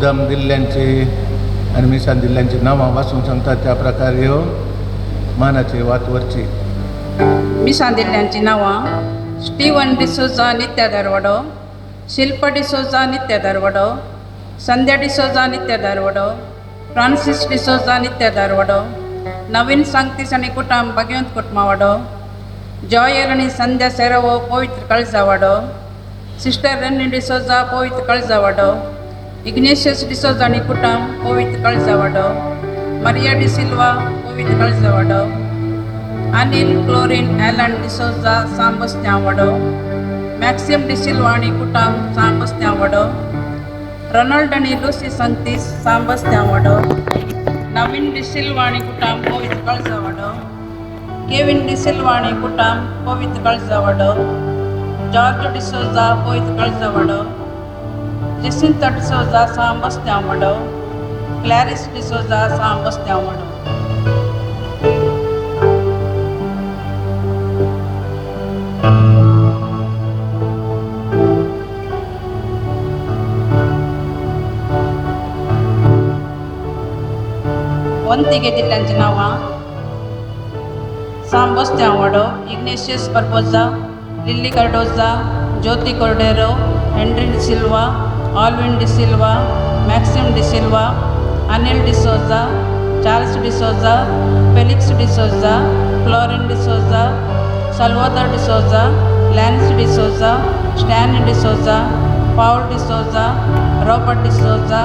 मुद्दाम दिल्ल्यांची आनी मिसान दिल्ल्यांची नांवां वाचूंक सांगता त्या प्रकारे ह्यो मानाची वात व्हरची. मिसां दिल्ल्यांची नांवां स्टीवन डिसोजा नित्या धारवाडो, शिल्पा डिसोजा नित्या धारवाडो, संध्या डिसोजा नित्या धारवाडो, फ्रांसीस डिसोजा नित्या धारवाडो, नवीन सांगतीस आनी कुटाम भाग्यवंत कुटमावाडो, जॉयल आनी संध्या सेरवो पवित्र कळजावाडो, सिस्टर रेन्नी डिसोजा पवित्र कळजावाडो, इग्नेशियस डिसोजा आनी कुटाम पवित्र कळजावाडो, मरिया डिसिल्वा पवित्र कळजावाडो, अनिल क्लोरीन एलन डिसोजा सांबस्त्यांवाडो, मॅक्सिम डिसिल्वा आनी कुटाम सांबस्त्यांवाडो, रोनाल्ड आनी लुसी संतीस सांबस्त्यांवाडो, नवीन डिसिल्वा आनी कुटाम पवित्र कळजावाडो, केविन डिसिल्वा आनी कुटाम पवित्र कळजावाडो, जॉर्ज डिसोजा पवित्र कळजावाडो, जेसिंता डिसोजा सांबस्त्यांवाडो, क्लॅरिस डिसोजा सांबस्त्यांवाडो. వంతిಗೆ दिल्ल्यांची नांवां Sambostyanvado, Ignatius Barbosa, Lily Cardoza, Jyoti Cordeiro, Henry D'Silva, Alvin D'Silva, Maxim D'Silva, Anil D'Souza, Charles D'Souza, Felix D'Souza, Florin D'Souza, Salvador D'Souza, Lance D'Souza, Stan D'Souza, Paul D'Souza, Robert D'Souza,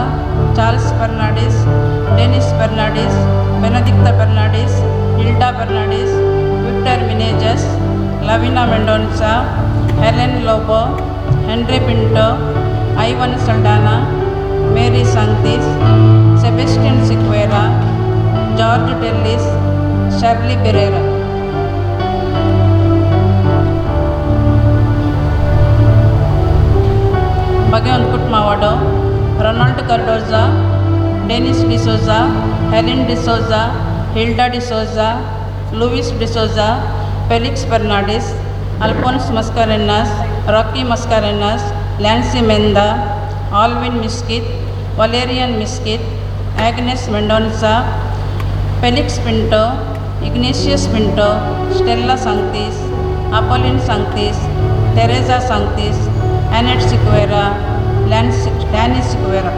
Charles Fernandes, Dennis Fernandes, Benedicta Fernandes, Hilda Fernandes, Victor Menezes, Lavina Mendonca, Helen Lobo, Henry Pinto, Ivan Saldanha, Mary Sanctis, Sebastian Sequeira, George Tellis, Shirley Pereira. Bhagwant Kutmavado, Ronald Cardoza, Dennis D'Souza, Helen D'Souza, Hilda D'Souza, Louis D'Souza, Felix Fernandes, Alphonse Mascarenhas, Rocky Mascarenhas, Lancy Menda, Alvin Miskith, Valerian Miskith, Agnes Mendonca, Felix Pinto, Ignatius Pinto, Stella Sanctis, Apolline Sanctis, Teresa Sanctis, Annette Sequeira, Danny Sequeira.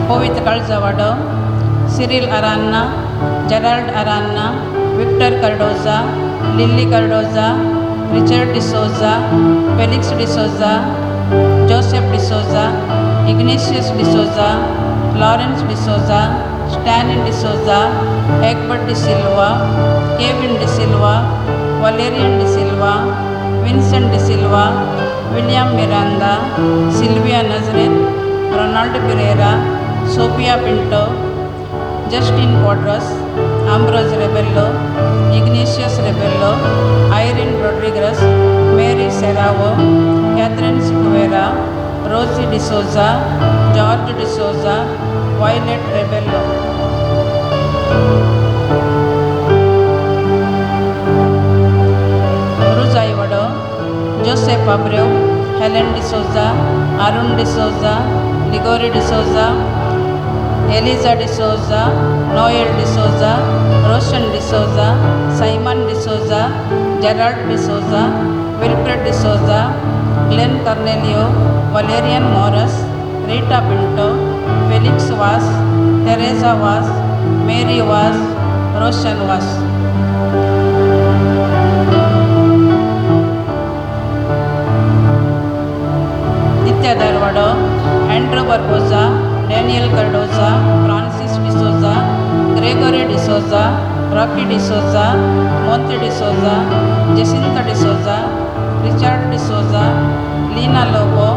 Pavitra Kaljavado, Cyril Aranha, Gerald Aranha, Victor Cardoza, Lily Cardoza, Richard D'Souza, Felix D'Souza, Joseph D'Souza, Ignatius D'Souza, Lawrence D'Souza, Stanley D'Souza, Egbert D'Silva, Kevin D'Silva, Valerian D'Silva, Vincent D'Silva, William Miranda, Sylvia Nazareth, Ronald Pereira, Sophia Pinto, Justin Quadros, Ambrose Rebello, Ignatius Rebello, Irene Rodrigues, Mary Serrao, Catherine Sequeira, Rosie D'Souza, George D'Souza, Violet Rebello. Rujaiwado, Joseph Abreu, Helen D'Souza, Arun D'Souza, Ligori D'Souza, Eliza D'Souza, Noel D'Souza, Roshan D'Souza, Simon D'Souza, Gerald D'Souza, Wilfred D'Souza, Glenn Cornelio, Valerian Morris, Rita Pinto, Felix Vaz, Teresa Vaz, Mary Vaz, Roshan Vaz. Nitya Dharwado, Andrew Barbosa, Daniel Cardoza, Francis D'Souza, Gregory D'Souza, Rocky D'Souza, Monty D'Souza, Jacinta D'Souza, Richard D'Souza, Leena Lobo,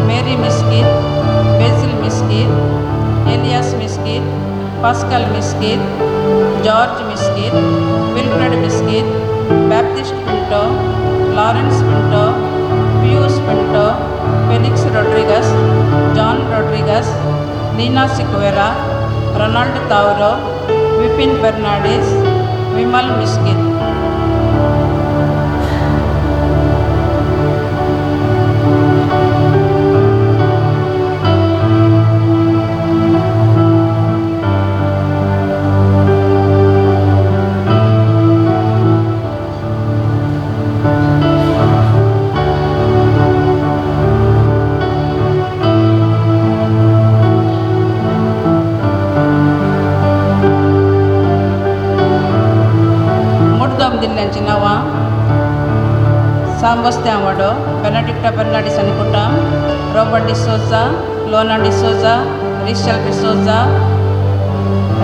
Mary Miskith, Basil Miskith, Elias Miskith, Pascal Miskith, George Miskith, Wilfred Miskith, Baptist Pinto, Lawrence Pinto, Pius Pinto, Felix Rodrigues, John Rodrigues, Leena Sequeira, Ronald Tauro, Vipin Fernandes, Vimal Miskith. सांबस्त्यांवाडो, बेनाडिक्टा Fernandes आनी कुटाम, Robert D'Souza, Lona D'Souza, Richelle D'Souza,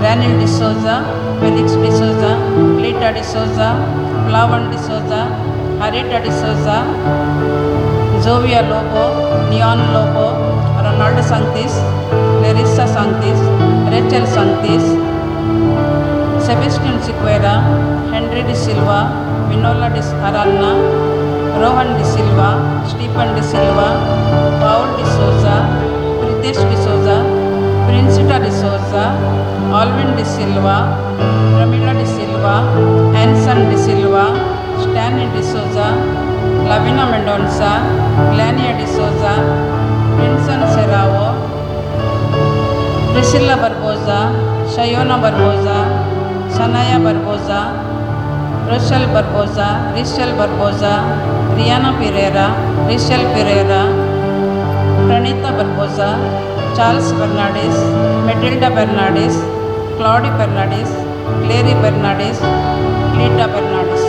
Ranil D'Souza, Felix D'Souza, Cleta D'Souza, Plavan D'Souza, Harita D'Souza, Jovia Lobo, Neon Lobo, Ronaldo Sanctis, Larissa Sanctis, Rachel Sanctis, Sebastian Sequeira, Henry D'Silva, Vinola Dis Aranha, Rohan D'Silva, Stephen D'Silva, Paul D'Souza, Pritesh D'Souza, Princita D'Souza, Alvin D'Silva, Pramila D'Silva, Anson D'Silva, Stanley D'Souza, Lavina Mendonca, Glania D'Souza, Prinson Serrao, Priscilla Barbosa, Shayona Barbosa, Sanaya Barbosa, Rochelle Barbosa, Richelle Barbosa, Rihanna Pereira, Richelle Pereira, Pranita Barbosa, Charles Fernandes, Matilda Fernandes, Claudy Fernandes, Clary Fernandes, Cleta Fernandes.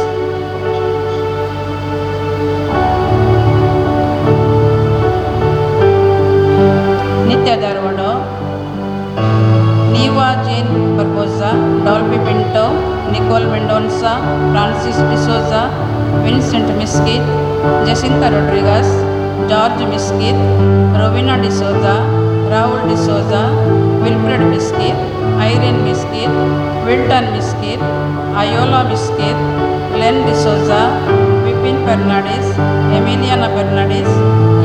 Nitya Dharwado, Neva Jane Barbosa, Dolphy Pinto, Nicole Mendonca, Francis D'Souza, Vincent Miskith, Jacinta Rodrigues, George Miskith, Rowena D'Souza, Rahul D'Souza, Wilfred Miskith, Irene Miskith, Wilton Miskith, Ayola Miskith, Glenn D'Souza, Vipin Fernandes, Emiliana Fernandes,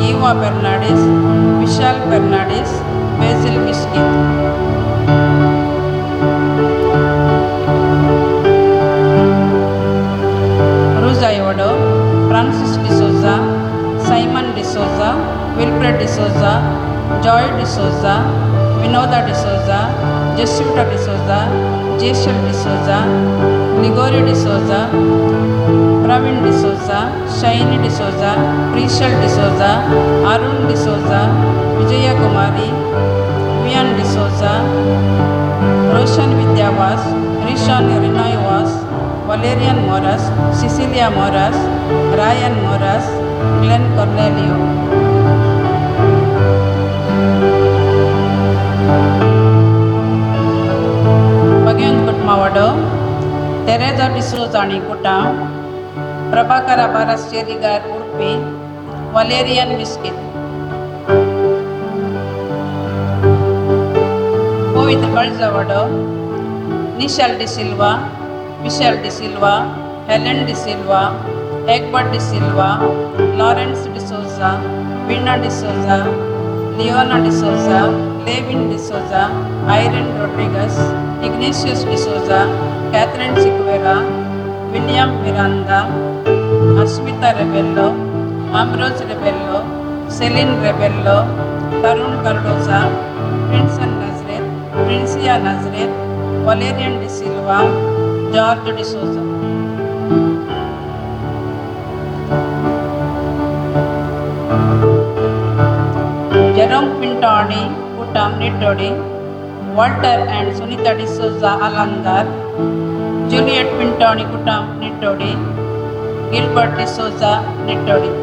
Eva Fernandes, Vishal Fernandes, Basil Miskith. Rosaiwado, Francis D'Souza, Simon D'Souza, Wilfred D'Souza, Joy D'Souza, Vinoda D'Souza, Jesuita D'Souza, Jeshel D'Souza, Ligori D'Souza, Praveen D'Souza, Shiny D'Souza, Prishal D'Souza, Arun D'Souza, Vijayakumari, Vian D'Souza, Roshan Vidyavas, Rishan Rinoy Vas, Valerian Moras, Cecilia Moras, Ryan Moras, Glenn Cornelio. Bhagwant Kutmavado, Teresa D'Souza आनी कुटाम, Prabhakara Baras Cherigar Udupi, Valerian Miskith. Pavitra Balzavado, Nishal D'Silva, Vishal D'Silva, Helen D'Silva, Egbert D'Silva, Lawrence D'Souza, Veena D'Souza, Leona D'Souza, Levin D'Souza, Irene Rodrigues, Ignatius D'Souza, Catherine Sequeira, William Miranda, Asmita Rebello, Ambrose Rebello, Celine Rebello, Tarun Cardoza, Prinson Nazareth, Princia Nazareth, Valerian D'Silva, George D'Souza. Jerome Pinto आनी कुटाम Nittodi, Walter and Sunita D'Souza Alandar, Juliet Pinto आनी कुटाम निट्टोडी, Gilbert D'Souza Nittodi.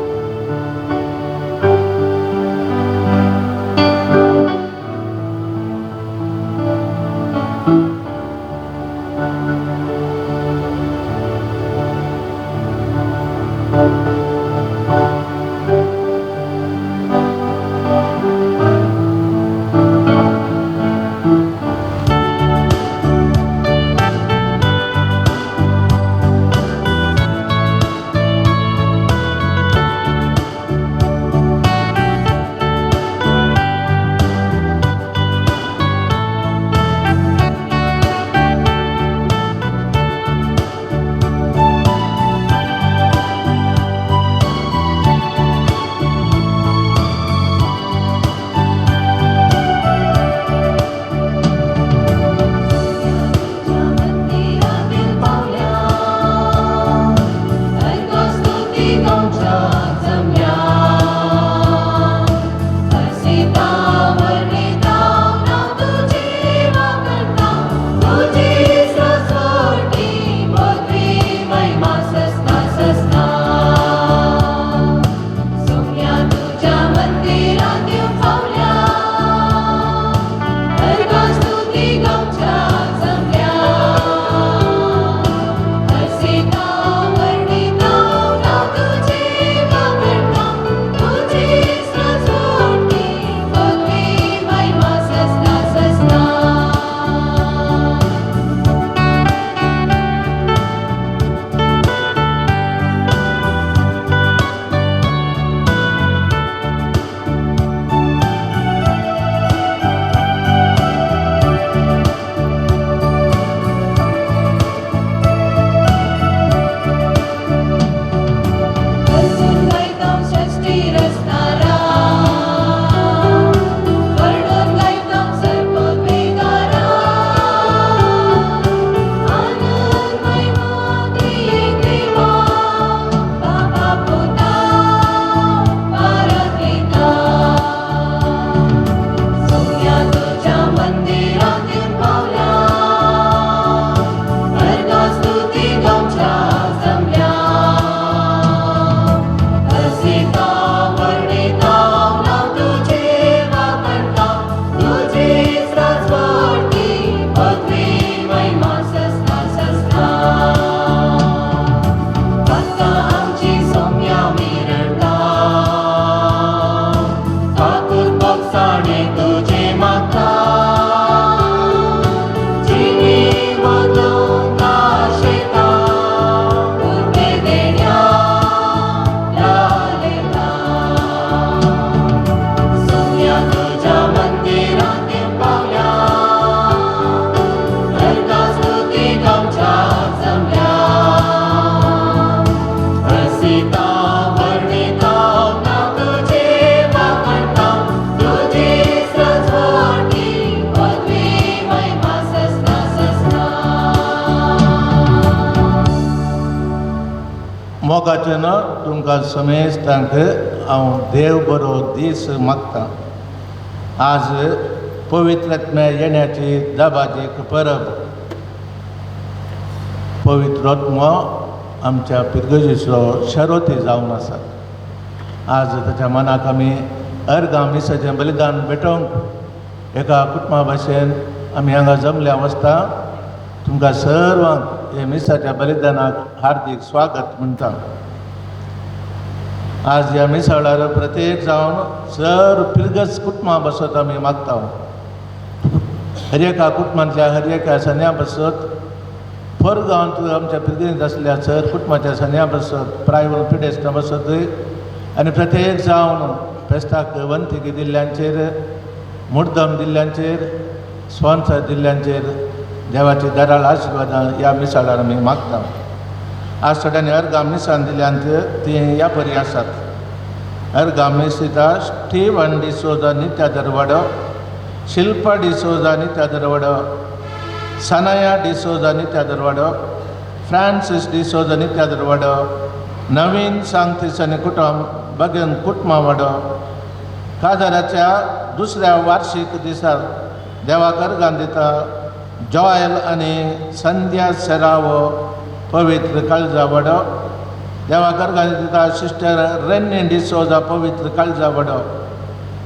मोगाचें तुमकां समेस्तांक हांव देव बरो दीस मागता. आज पवित्र आत्म्या येण्याची दबाजीक परब. पवित्र आत्मो आमच्या पिरगजेचो शरोती जावन आसा. आज ताच्या मनाक आमी अर्गां मिसाचें बलिदान भेटोवंक एका कुटुंबा भाशेन आमी हांगा जमल्या वसता. तुमकां सर्वांक हे मिसाच्या बलिदानाक हार्दीक स्वागत म्हणटा. आज ह्या मिसा वेळार प्रत्येक जावन सर पिरगज कुटुंबां बसत आमी मागता. हर एका कुटुंबांतल्या हर एका सन्या बसत फर गांवांत आमच्या पिरगेंत आसल्या सर कुटुंबाच्या सन्या बसत प्रायव्हट पिडेस्तां बसत आनी प्रत्येक जावन फेस्ताक वंतीक दिल्ल्यांचेर मुर्दम दिल्ल्यांचेर स्पॉन्सर दिल्ल्यांचेर देवाची दराळ आशिर्वादां ह्या मिसाळार आमी मागता. आज थोड्यांनी अर्गां मिसान दिल्यांत तीं ह्या परी आसात. अर्गां मीस दिता स्टीवन डिसोजा नित्या दरवाडो, शिल्पा डिसोजा नित्या दरवाडो, सनाया डिसोजा नित्या दरवाडो, फ्रांसीस डिसोजा नित्या दरवाडो, नवीन सांगतीस आनी कुटुंब बगन कुटुंबा वाडो. काजाराच्या दुसऱ्या वार्षीक दिसा देवाक अर्गां दिता जॉयल आनी संध्या सेरावो पवित्र काळजा वाडो. देवाक अर्गां दिता सिस्टर रेन्नी डिसोजा पवित्र काळजा वाडो.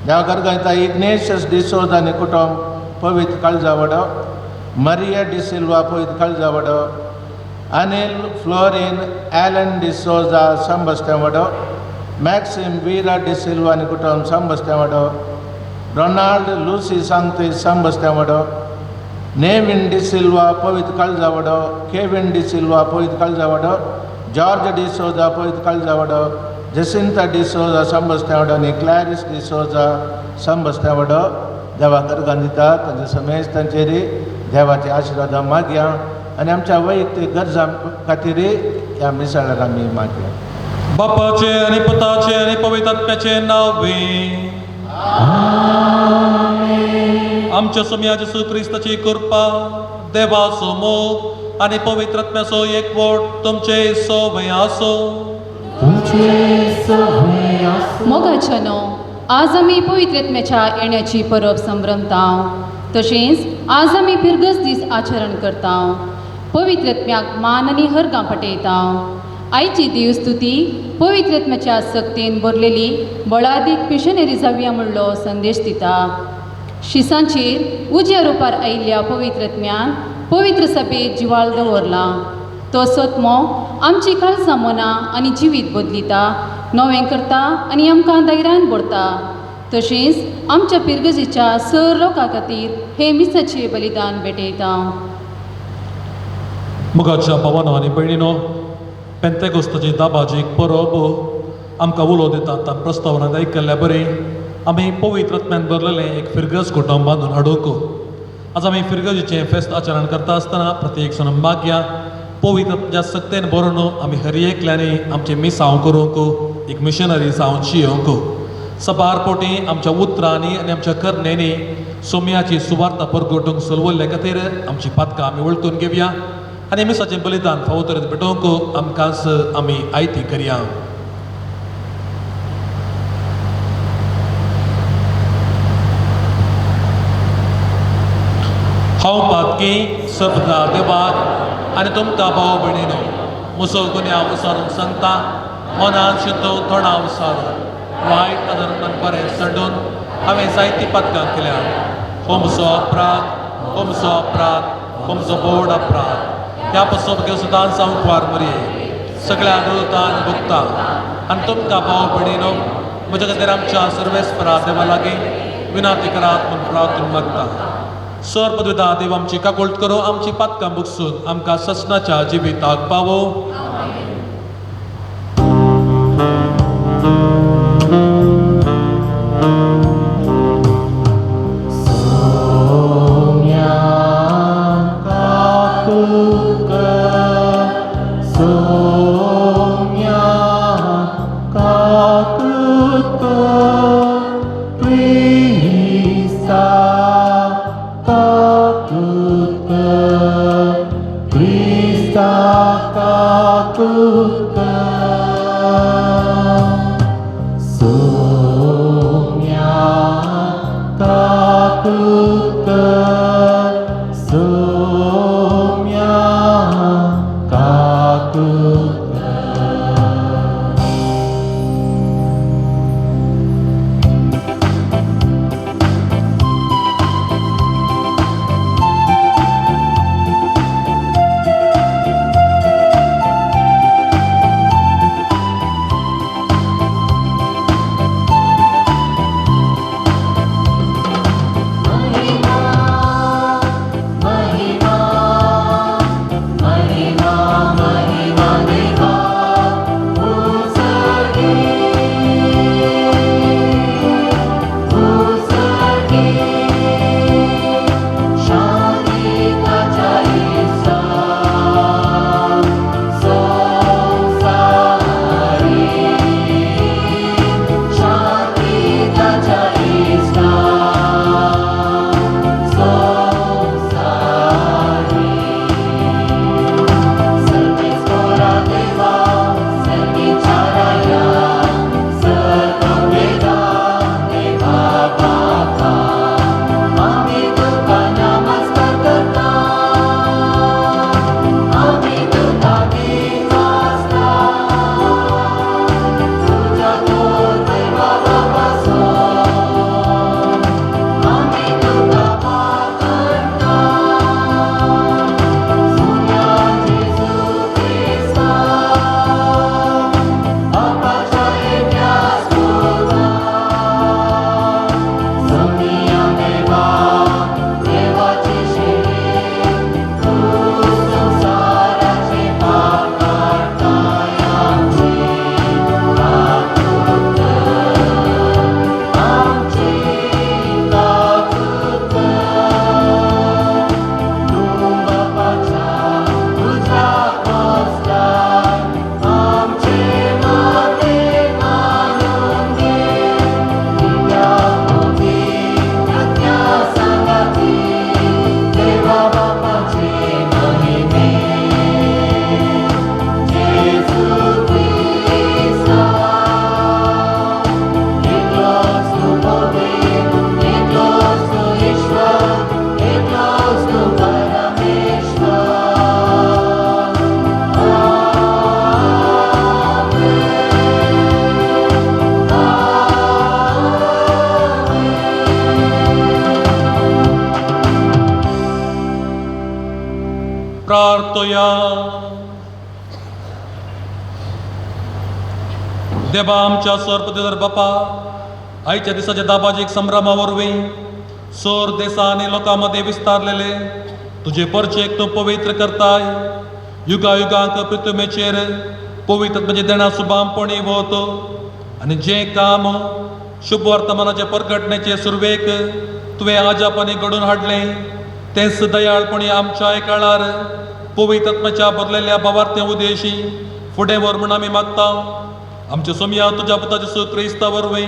देवाक अर्गां दिता इग्नेशियस डिसोजा आनी कुटुंब पवित्र काळजा वाडो, मरिया डिसिल्वा पवित्र काळजा वाडो, अनिल फ्लोरीन एलन डिसोजा सांबस्त्या वाडो, मॅक्सिम वीरा डिसिल्वा आनी कुटुंब सांबस्त्या वाडो, रोनाल्ड लुसी सांगते सांबस्त्या वाडो, नेविन डिसिल्वा पवित्र काळजा वाडो, केविन डिसिल्वा पवित्र काळजा वाडो, जॉर्ज डिसोजा पवित्र काळजा वाडो, जसिंता डिसोजा सांबस्त्या वाडो आनी क्लॅरिस डिसोजा सांबस्त्या वाडो. देवाक अर्गां दिता तांचे समेज तांचेर देवाचे आशिर्वादां मागया आनी आमच्या वैयक्तीक गरजां खातीर ह्या मिसाळार आमी मागया. बापाचे आनी पुताचे आनी पवित्र आत्म्याचे नांवे आमच्या सोम्या जेसू क्रिस्ताची कृपा, देवाचो मोग आनी पवित्र आत्म्याचो एकवट तुमचे सोवे आसो. मोगाच्या न्हू आज आमी पवित्र आत्म्याच्या येण्याची परब संभ्रमता. तशेंच आज आमी फिरगज दीस आचरण करता. पवित्र आत्म्याक मान आनी हरगां पटयता. आयची देवस्तुती पवित्र आत्म्याच्या सक्तेन भरलेली बळादीक मिशनरी जावया म्हणलो संदेश दिता. शिसांचेर उज्या रुपार आयिल्ल्या पवित्र आत्म्यान पवित्र सभेत जिवाळ दवरला. तो सत्मो आमची काळजां मनां आनी जिवीत बदलिता, नवें करता आनी आमकां धैर्यान भरता. तशेंच आमच्या पिरगजेच्या सर लोकां खातीर हे मिसाचें बलिदान भेटयता. मुखाच्या भावानो आनी भयणीनो, पेंतेकोस्ताची दाबाजीक परब आमकां उलो दितात. प्रस्तावनांत आयकल्ल्या बरी आमी पवित्र आत्म्यान भरलेलें एक फिरगज कुटुंब बांदून हाडूंक. आज आमी फिरगजीचें फेस्त आचरण करता आसतना प्रत्येक सण मागया पवित्र आत्म्याच्या सक्तेन भरून आमी हर एकल्यांनी आमचें मिसांव करूंक, एक मिशनरी जावन शियोवंक. सबार पोटी आमच्या उतरांनी आनी आमच्या करणेंनी सोम्याची सुवार्ता परगटूंक सलवल्ले खातीर आमची पातकां आमी वळखून घेवया आनी मिसाचें बलिदान फावो तरेन भेटोवंक आमकांच आमी आयती करया. हांव पातकी सपदा देवाक आनी तुमकां भाव भयणीनो मुसो गुन्यांव विचारूंक सांगता. मनान शितो तोंडां विचारून वायट अधर्मान बरें चडून हांवें जायतीं पातकां केल्या. हो म्हजो अपराध, हो म्हजो अपराध, हो म्हजो बोड अपराध. ह्या पसून घेवन सुद्दां जावंक वार मरये सगळ्या दुतान भोगता आनी तुमकां भाव भयणीनो म्हज्या खातीर आमच्या सर्वेस्परा देवा लागीं विनाती करात म्हूण प्रार्थना मागता. सर पदविता देव आमची काकुळट करूं, आमची पातकां बुकसून आमकां ससनाच्या जिविताक पावो. Krista, Krista, प्रार्थया. देवा आमच्या स्वर्पतीधर बापा, आयच्या दिसाच्या दाबाजीक संभ्रमा वरवीं सोर देसा आनी लोकां मदें विस्तारलेले तुजे परचेक तूं पवित्र करताय. युगा युगांक पृथ्वीचेर पवित्र म्हणजे देणा सुबामपणी वत आनी जें काम शुभ वर्तमानाचे परगटण्याचे सुरवेक तुवें आजापांनी घडोवन हाडलें तेंच दयाळपणी आमच्याय काळार पवित्र आत्म्याच्या भरलेल्या भावार्थ्या उद्देशी फुडें व्हर म्हूण आमी मागता. आमच्या सोमया तुज्या पुता जेसू क्रिस्ता वरवीं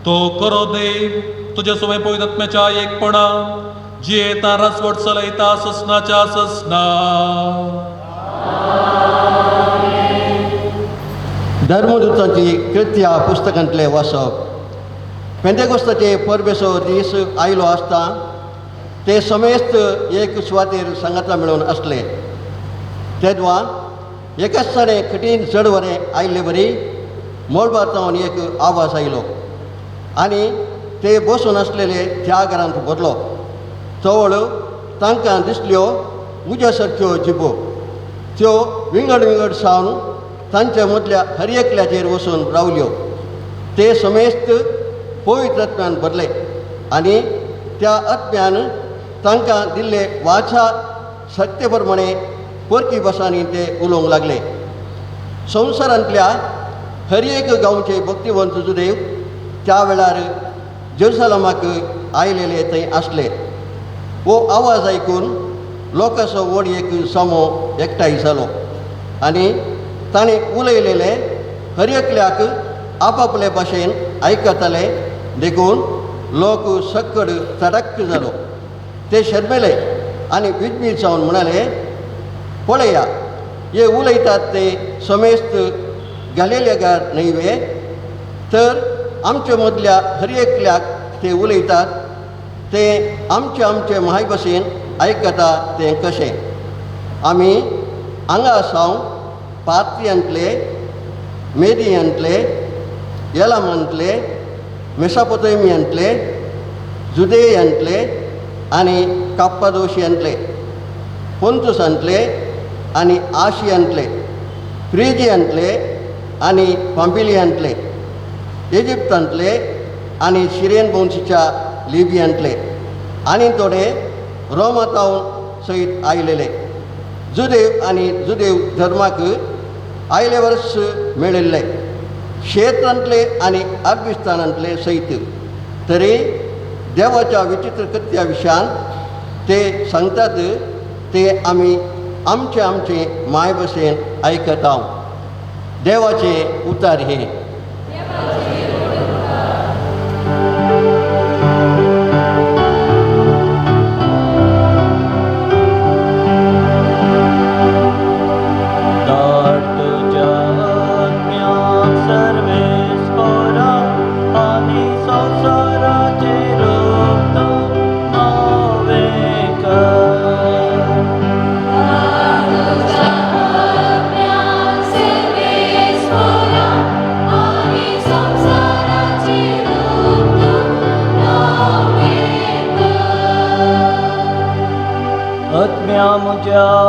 तो करो देव तुज्या सोमें पवित्र आत्म्याच्या एकपणा जियेता रासवट चलयता ससनाच्या ससना. धर्मदूतांची कृत्या पुस्तकांतले वाचप. पेंतेकोस्ताचे परबेचो दीस आयलो आसता ते समेस्त एक सुवातेर सांगाता मेळून आसले. तेदवा एकाच साडे कठीण चड वरें आयिल्ले बरी मळबार जावन एक आवाज आयलो आनी ते बसून आसलेले त्या घरांत भरलो. चवळ तांकां दिसल्यो उज्या सारक्यो जिबो, त्यो विंगड विंगड सावन तांच्या मदल्या हर एकल्याचेर वचून रावल्यो. ते समेस्त पवित्र आत्म्यान भरले आनी त्या आत्म्यान तांकां दिल्ले वाचा सत्य प्रमाणे परकी भासांनी ते उलोवंक लागले. संवसारांतल्या हर एक गांवचे भक्तिवंत जुदेव त्या वेळार जेरुसलमाक आयलेले थंय आसले. हो आवाज आयकून लोकांचो व्हड एक समो एकठांय जालो आनी ताणें उलयलेले हर एकल्याक आपापले भाशेन आयकताले. देखून लोक सक्कड तडक्क जालो. ते शर्मेले आनी विजमीत जावन म्हणाले, पळया हे उलयतात ते समेस्त गालेलेगार न्हय वे? तर आमचे मदल्या हर एकल्याक ते उलयतात ते आमचे आमचे माय भाशेन आयकता तें कशें? आमी हांगा सावन पार्थियांतले, मेदियांतले, येलामांतले, मेसापोतमियांतले, जुदेयांतले आनी काप्पादोशियांतले, पोंतुसांतले आनी आशियांतले, फ्रिजियांतले आनी पांपिलियांतले, इजिप्तांतले आनी शिरेन भोंवशीच्या लिबियांतले आनी थोडे रोमातावन सयत आयलेले जुदेव आनी जुदेव धर्माक आयले वर्स मेळिल्ले क्षेत्रांतले आनी अरबिस्तानांतले सयत. तरी देवाच्या विचित्र कृत्या विशयान ते सांगतात ते आमी आमचे आमचे माय भाशेन आयकता. देवाचे उतार हे. आत्म्या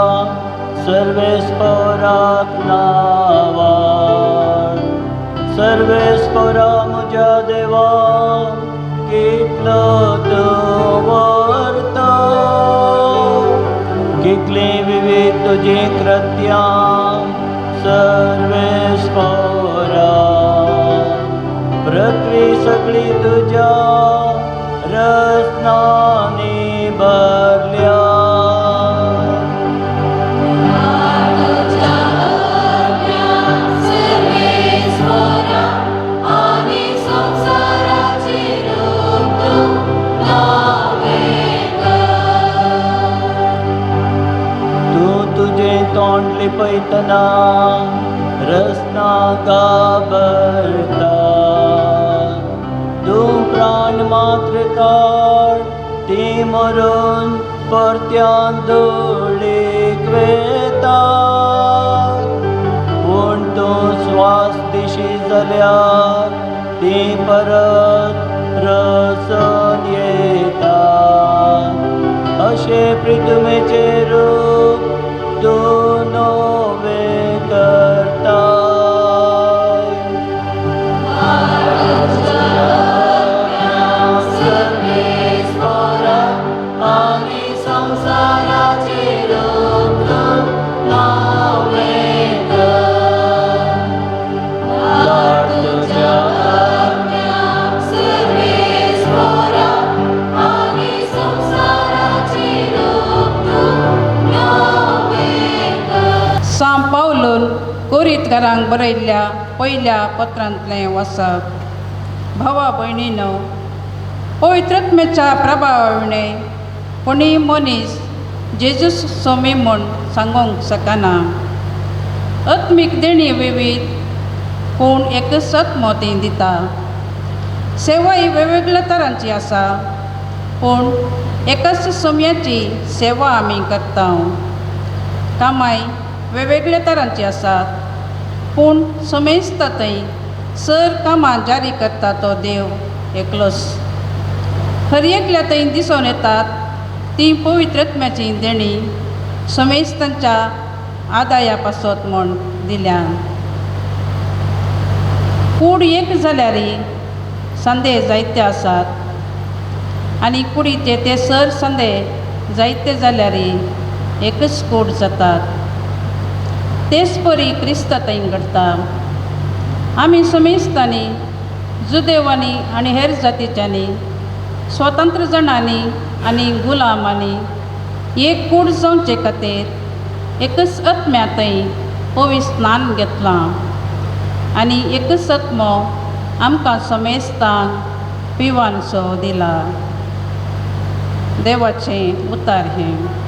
सर्वेस्पोराक नावाड, सर्वेस्पोरा म्हज्या देवा कितलो तूं व्हरता, कितलीं विविध तुजीं कृत्यां सर्वेस्पोरा. पृथ्वी सगळी तुज्या रचनांनी भरल्या. तोंड लिपयतना रसना घाबरता, तूं प्राण मात्र काड ती मरून परत्यान धुळीक वेता. पूण तूं स्वास दिशी जाल्यार ती परत रसन येता. अशें प्रितुमेचें रूप तूं नवें करताय. आनी संवसाराचेर तूं नवें कर. लाड तुज्या सां पावलून कोरीतकारांक बरयल्ल्या पयल्या पत्रांतलें वाचप. भावा भयणीनो, पवित्रत्मेच्या प्रभावाविणे कोणीय मनीस जेजूस सोमी म्हूण सांगूंक शकना. आत्मीक देणी विवीध पूण एकच आत्मो ती दिता. सेवा ही वेगवेगळ्या तरांची आसा पूण एकाच सोम्याची सेवा आमी करता. कामाय वेगवेगळ्या तरांची आसात पूण समेस्त थंय सर कामां जारी करता तो देव एकलोच. हर एकल्या थंय दिसून येतात ती पवित्रत्म्याची देणी समेस्तांच्या आदाया पासत म्हूण दिल्या. कूड एक जाल्यार संदे जायते आसात आनी कुडीचे ते सर संदे जायते जाल्यार एकच कूड जातात. तेच परी क्रिस्त थंय घडटा. आमी समेस्तांनी, जुदेवांनी आनी हेर जातीच्यांनी, स्वतंत्र जाणांनी आनी गुलामांनी एक कूड जावचे खातीर एकच आत्म्या थंय पवित्र स्नान घेतलां आनी एकच आत्मो आमकां समेस्तांक पिवानसो दिला. देवाचें उतार हें.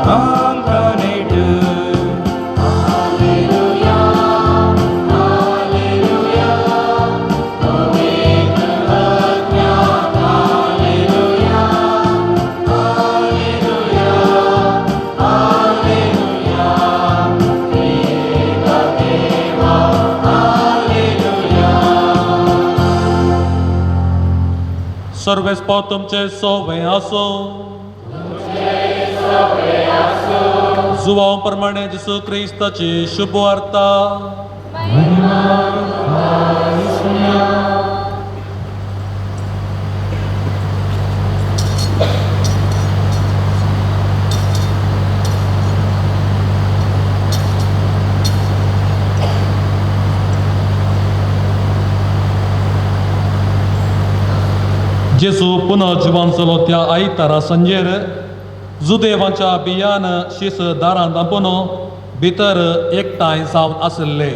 आमकां नेट. सर्वेस्पो तुमचे सोवे आसो. जुवांव प्रमाणे जेसू क्रिस्ताची शुभ वार्ता. जेजू पुनः जिवन जालो त्या आयतारा सांजेर जुदेवांच्या बियान शीस दारांत दांपून भितर एकठांय जावन आशिल्ले.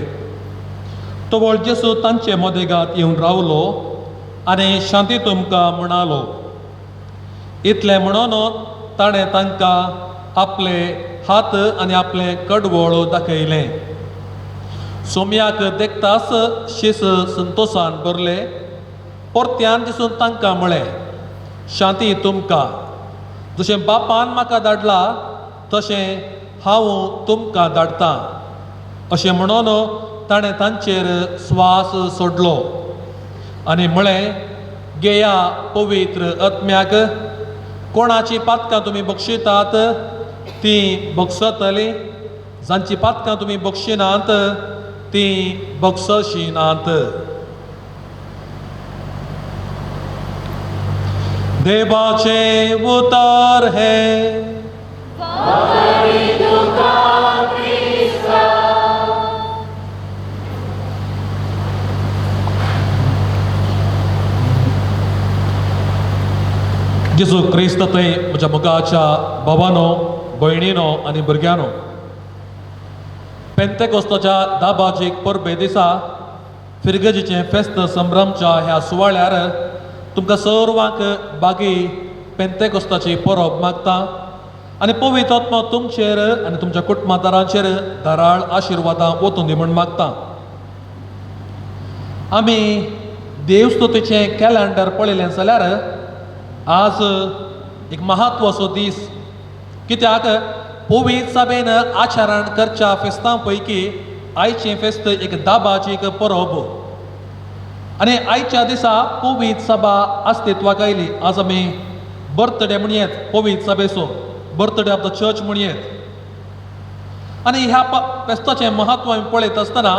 तवळ जेजू तांचे मदेगात येवन रावलो आनी शांती तुमकां म्हणालो. इतलें म्हणून ताणें तांकां आपले हात आनी आपलें कडवळ दाखयलें. सोम्याक देखताच शीस संतोसान भरले. परत्यान दिसून तांकां म्हळें, शांती तुमकां. जशें बापान म्हाका धाडला तशें हांव तुमकां धाडटां. अशें म्हणून ताणें तांचेर स्वास सोडलो आनी म्हळें, घेया पवित्र आत्म्याक. कोणाची पातकां तुमी बक्षितात तीं बक्षतलीं, जांची पातकां तुमी बक्षिनात तीं बक्षशिनात. देवाचे उतार हे. जेजू क्रिस्त थंय म्हज्या मोगाच्या भावानो, भयणीनो आनी भुरग्यांनो, पेंतेकोस्ताच्या दाबाजीक परबे दिसा फिरगजीचें फेस्त संभ्रमच्या ह्या सुवाळ्यार तुमकां सर्वांक बागी पेंतेकोस्ताची परब मागता आनी पवित्र आत्मो तुमचेर आनी तुमच्या कुटुंबादारांचेर धाराळ आशिर्वादां वतून दी म्हूण मागता. आमी देवस्तुतीचें कॅलेंडर पळयलें जाल्यार आज एक म्हत्वाचो दीस, कित्याक पवित्र सभेन आचरण करच्या फेस्तां पैकी आयचें फेस्त एक दाबाची एक परब आनी आयच्या दिसा पवित्र सभा अस्तित्वाक आयली. आज आमी बर्थडे म्हणयेत पवित्र सभेचो, बर्थडे ऑफ the church म्हणयेत. आनी ह्या फेस्ताचें म्हत्व आमी पळयत आसतना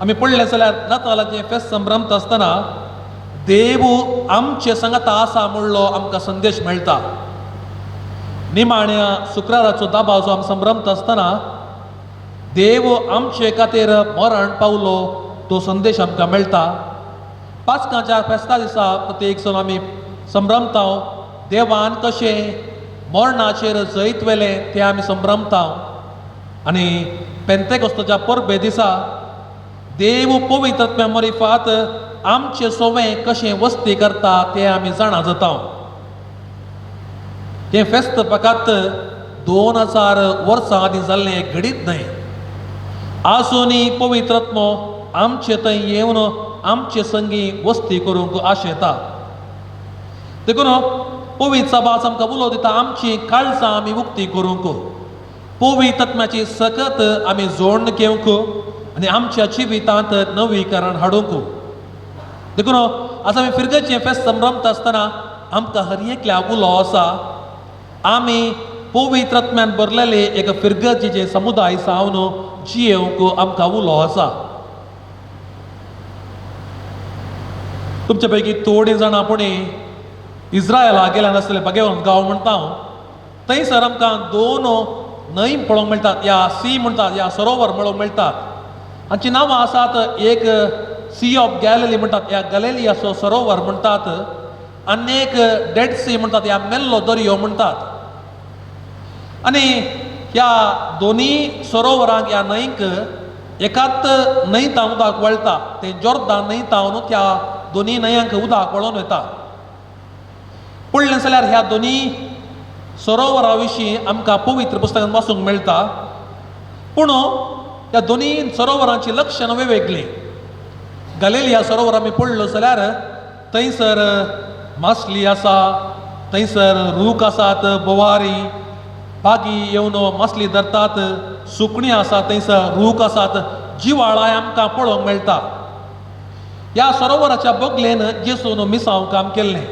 आमी पळयलें जाल्यार नातालाचें फेस्त संभ्रमता आसतना देव आमचे सांगाता आसा म्हणलो आमकां संदेश मेळटा. निमाण्या शुक्राराचो दाबाचो आमी संभ्रमता आसतना देव आमचे खातीर मरण पावलो तो संदेश आमकां मेळटा. पास्काच्या फेस्ता दिसा प्रत्येक सण आमी संभ्रमता, देवान कशें मरणाचेर जैत व्हेलें तें आमी संभ्रमता. आनी पेंतेकोस्ताच्या परबे दिसा देव पवित्र आत्म्या मरिफात आमचे सोवें कशें वस्ती करता तें आमी जाणा जाता. हें फेस्त फकत 2000 वर्सां आदीं जाल्लें एक घडीत न्हय. आजुनूय पवित्र आत्मो आमचे थंय येवन आमचे संगी वस्ती करूंक आशेता. देखून पवित्र सभा आमकां उलो दिता आमची काळजां आमी उक्ती करूंक, पवित्र आत्म्याची सकत आमी जोडण घेवंक आनी आमच्या जिवितांत नवीकरण हाडूंक. देखून आज आमी फिरगचें फेस्त संभ्रमता आसतना आमकां हर एकल्या उलो आसा आमी पवित्र आत्म्यान भरलेले एक फिरगजेचे समुदाय जावन जियेवंक आमकां उलो आसा. तुमचे पैकी थोडीं जाणां पुणी इस्रायला गेल्या नासले बागेवन गांव म्हणटा हांव, थंयसर आमकां दोन न्हंय पळोवंक मेळटात, या सी म्हणटात, या सरोवर पळोवंक मेळटात. हांची नांवां आसात, एक सी ऑफ गॅलिली म्हणटात, ह्या गॅलिलियाचो सरोवर म्हणटात, आनी एक डेड सी म्हणटात, ह्या मेल्लो दर्यो म्हणटात. आनी ह्या दोनी सरोवरांक ह्या न्हंयक एकाच न्हंयतावन उदक वळटा, तें जोर्दान न्हंयतावन त्या दोनी न्हंयांक उदक वळोवन वता. पळयलें जाल्यार ह्या दोनी सरोवरा विशीं आमकां पवित्र पुस्तकांत वाचूंक मेळटा. पूण ह्या दोनूय सरोवरांची लक्षणां वेगवेगळीं. गलेलिया सरोवर आमी पडलो जाल्यार थंयसर मासली आसा, थंयसर रूख आसात, बोवारी बागी येवन मासली धरतात, सुकणीं आसा, थंयसर रूख आसात, जिवाळाय आमकां पळोवंक मेळटा. ह्या सरोवराच्या बगलेन जेसून मिसांव काम केल्लें,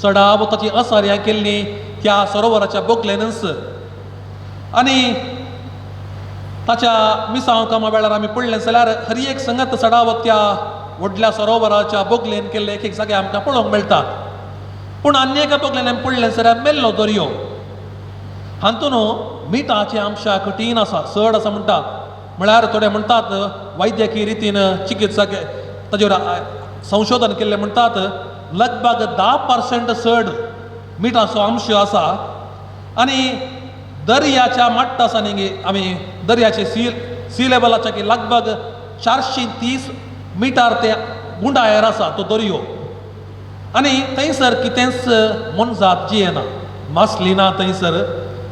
सडाव ताची असार्यां केल्लीं ह्या सरोवराच्या बगलेनच. आनी ताच्या मिसांव कामा वेळार आमी पडलें जाल्यार हर एक संगत सडावत त्या व्हडल्या सरोवराच्या बगलेन केल्ले एक एक जागे आमकां पळोवंक मेळटात. पूण आनी एका बगलेन आमी पडलें जाल्यार मेल्लो दर्यो, हातून मिठाचें आमच्या कठीण आसा, चड आसा म्हणटात. म्हळ्यार थोडे म्हणटात वैद्यकीय रितीन चिकित्सा ताजेर संशोधन केल्लें म्हणटात लगभग 10% चड मिठाचो अंश आसा. आनी दर्याच्या माट्टा आसा न्ही आमी दर्याचे सी लेवलाच्या की लगभग 430 मिटर ते गुंडायर आसा तो दर्यो. आनी थंयसर कितेंच मोनजात जियेना, मासली ना थंयसर,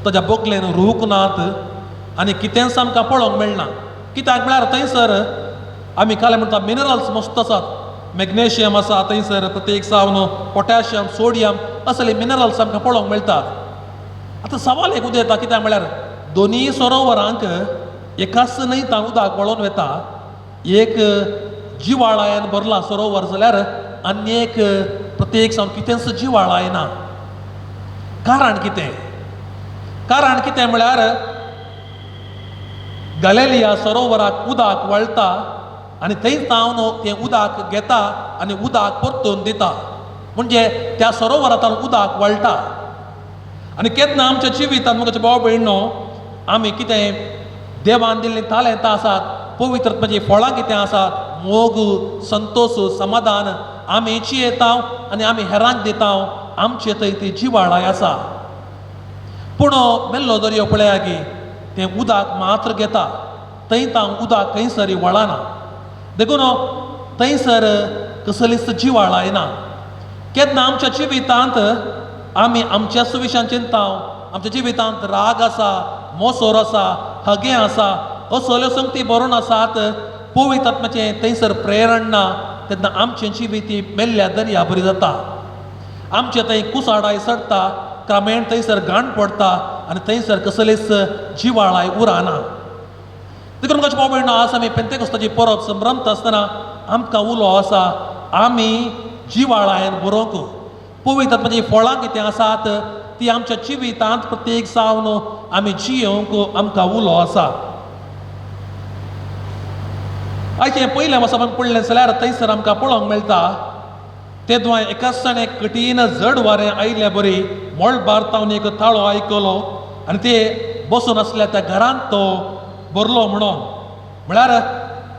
ताज्या बोकलेन रूख नात आनी कितेंच आमकां पळोवंक मेळना. कित्याक म्हळ्यार थंयसर आमी काल म्हणटा मिनरल्स मस्त आसात, मॅग्नेशियम आसा थंयसर, प्रत्येक सावन पोटॅशियम, सोडियम असले मिनरल्स आमकां पळोवंक मेळटात. आतां सवाल एक उदेता कित्याक म्हळ्यार दोनूय सरोवरांक एकाच न्हय तां उदक वळोवन वता. एक जिवाळायन भरला सरोवर जाल्यार आनी एक प्रत्येक सावन कितेंच जिवाळाय ना. कारण कितें? कारण कितें म्हळ्यार गलेलिया सरोवराक उदक वळटा आनी थंय जावन तें उदक घेता आनी उदक परतून दिता, म्हणजे त्या सरोवरांतल्यान उदक वळटा. आनी केन्ना आमच्या जिवितांत म्हज्या भाव भयणो आमी कितें देवान दिल्लीं तालेंतां आसात, पवित्र आत्म्याचीं फळां कितें आसात, मोग, संतोश, समाधान आमी जियेता आनी आमी हेरांक दिता, आमचे थंय ती जिवाळाय आसा. पूण मेल्लो दर्यो पळया की तें उदक मात्र घेता, थंय तां उदक खंयसर वळना, देखून थंयसर कसलीच जिवाळाय ना. केन्ना आमच्या जिवितांत आमी आमच्याच विशयान चिंता, आमच्या जिवितांत राग आसा, मोसोर आसा, हगें आसा, असल्यो संगती बरोवन आसात, पवित्र आत्म्याचें थंयसर प्रेरण ना, तेन्ना आमचें जिवीत मेल्ल्या दर्या बरी जाता. आमचें थंय कुसाडाय चडटा, क्रमेण थंयसर घाण पडटा आनी थंयसर कसलीच जिवाळाय उरना. देखून म्हज्या भाव भयणो आज आमी पेंतेकोस्ताची परब संभ्रमता आसतना आमकां उलो आसा आमी जिवाळायन बरोवंक. पवित्र आत्म्याचीं फळां कितें आसात ती आमच्या जिवितांत प्रत्येक सावन आमी जियोवंक आमकां उलो आसा. आयचें पयलें वर्सा आमी पडलें जाल्यार थंयसर आमकां पळोवंक मेळटा तेदवां एकाच जाणें कठीण जड वारें आयिल्ले बरी मळबार तावन एक ताळो आयकलो आनी ते बसून आसल्या त्या घरांत तो भरलो म्हणून. म्हळ्यार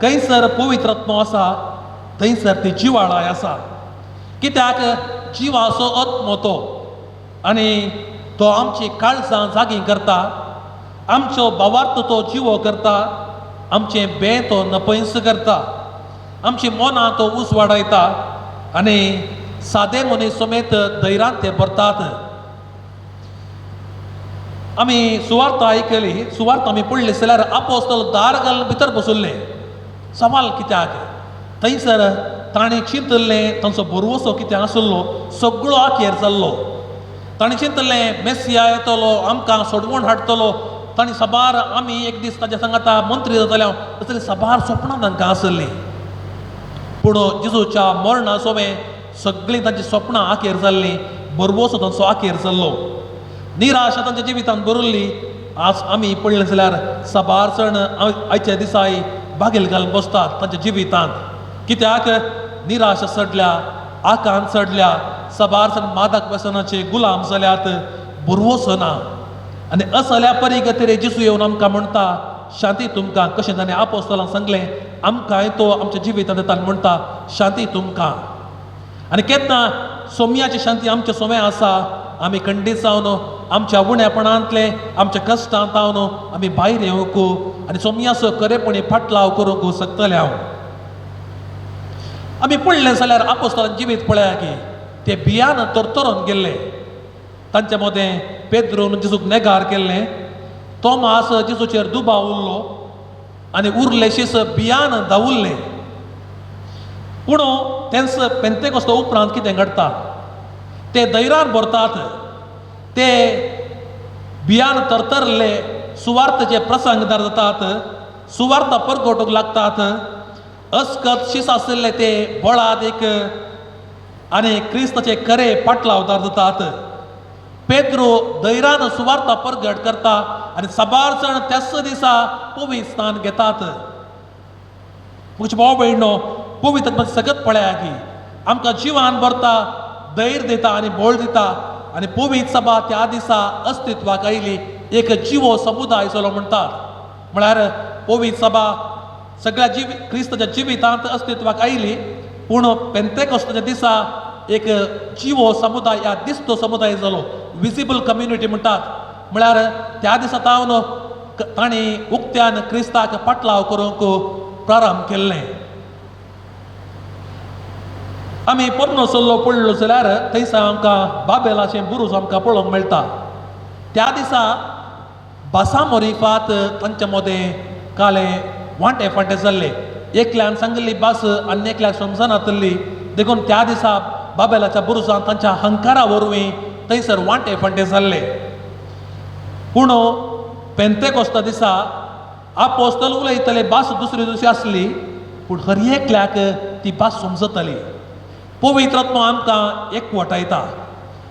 खंयसर पवित्र आत्मो आसा थंयसर ती जिवाळाय आसा. कित्याक जिवाचो आत्मो तो आनी तो आमची काळजां जागीं करता, आमचो भावार्थ तो जिवो करता, आमचें बें तो नपयस करता, आमची मनां तो उजवाडायता आनी सादे मनीस समेत धैर्यान ते भरतात. आमी सुवार्थ आयकली, सुवार्थ आमी पडली जाल्यार आपोस्तल दार घालून भितर बसुल्ले. सवाल कित्याक थंयसर ताणें चिंतल्लें तांचो भरवसो कितें आसलो सगळो आखेर जाल्लो. ताणें चिंतलें मेसिया येतलो आमकां सोडवण हाडटलो, ताणें साबार आमी एक दीस ताच्या सांगाता मंत्री जातले असली साबार सपनां तांकां आसलीं. पूण जेजूच्या मरणा सोवें सगळीं तांचीं सपनां आखेर जाल्लीं, भरवसो तांचो आखेर जाल्लो, निराशा तांच्या जिवितांत भरिल्ली. आज आमी पडलें जाल्यार साबार जाण आयच्या दिसाय बागेल घालून बसतात तांच्या जिवितांत. कित्याक निराशा चडल्या, आकांत चडल्या, साबार जाण मादक व्यसनाचे गुलाम जाल्यात, भरवसो ना. आनी असल्या परिगतीर जेजू येवन आमकां म्हणटा शांती तुमकां. कशें ताणें आपोस्तलांक सांगलें आमकांय तो आमच्या जिवितांत येता म्हणटा शांती तुमकां. आनी केन्ना सोम्याची शांती आमच्या सोम्या आसा, आमी खंडीत जावन आमच्या उणेपणांतले आमच्या कश्टांत जावन आमी भायर येवंक आनी सोम्याचो खरेपणी फाटलाव करूंक शकतले. हांव आमी पडलें जाल्यार आपोस्तलां जिवीत पळया की ते भियान तरतरून गेल्ले. तांच्या मदें पेद्रून जेजूक नेगार केल्लें, तोमास जेजूचेर दुबाव उरलो आनी उरले शीस बियान धांवुल्ले. पूण तेंच पेंतेकोस्ता उपरांत कितें घडटा, ते धैर्यान भरतात, ते बियान तरतरले सुवार्थाचे प्रसंगदार जातात, सुवार्थ परगटूंक लागतात. अस्कत शीस आशिल्ले ते बळात एक आनी क्रिस्ताचे खरे पाटलावदार जातात. पेद्रो धैर्यान सुवार्थ परगट करता आनी साबार जाण त्याच दिसा पवित्र स्थान घेतात. म्हजे भाव भयणो, पवित्र सगळत पळया की आमकां जिवान भरता, धैर्य दिता आनी बळ दिता. आनी पवित्र सभा त्या दिसा अस्तित्वाक आयली, एक जिवो समुदाय जालो म्हणटात. म्हळ्यार पवित्र सभा सगळ्या जिवी क्रिस्ताच्या जिवितांत अस्तित्वाक आयली, पूण पेंतेकोस्ताच्या दिसा एक जिवो समुदाय ह्या दिस्तो समुदाय जालो, विजिबल कम्युनिटी म्हणटात. म्हळ्यार त्या दिसा तावन तांणी उक्त्यान क्रिस्ताक पाटलाव करूंक प्रारंभ केल्लें. आमी पोरणो सल्लो पडलो जाल्यार थंयसर आमकां बाबेलाचें बुरूज आमकां पळोवंक मेळटा. त्या दिसा भासा मोरिफात तांच्या मदें काले वांटे फांटे जाल्ले, एकल्यान सांगिल्ली भास आनी एकल्याक समजनातल्ली, देखून त्या दिसा बाबेलाच्या बुरुजान तांच्या हंकारा वरवीं थंयसर वांटे फांटे जाल्ले. पूण पेंतेकोस्ता दिसा आपोस्तल उलयतले भास दुसरी दुसरी आसली, पूण हर एकल्याक ती भास समजतली. पवित्र आत्मो आमकां एकवटायता.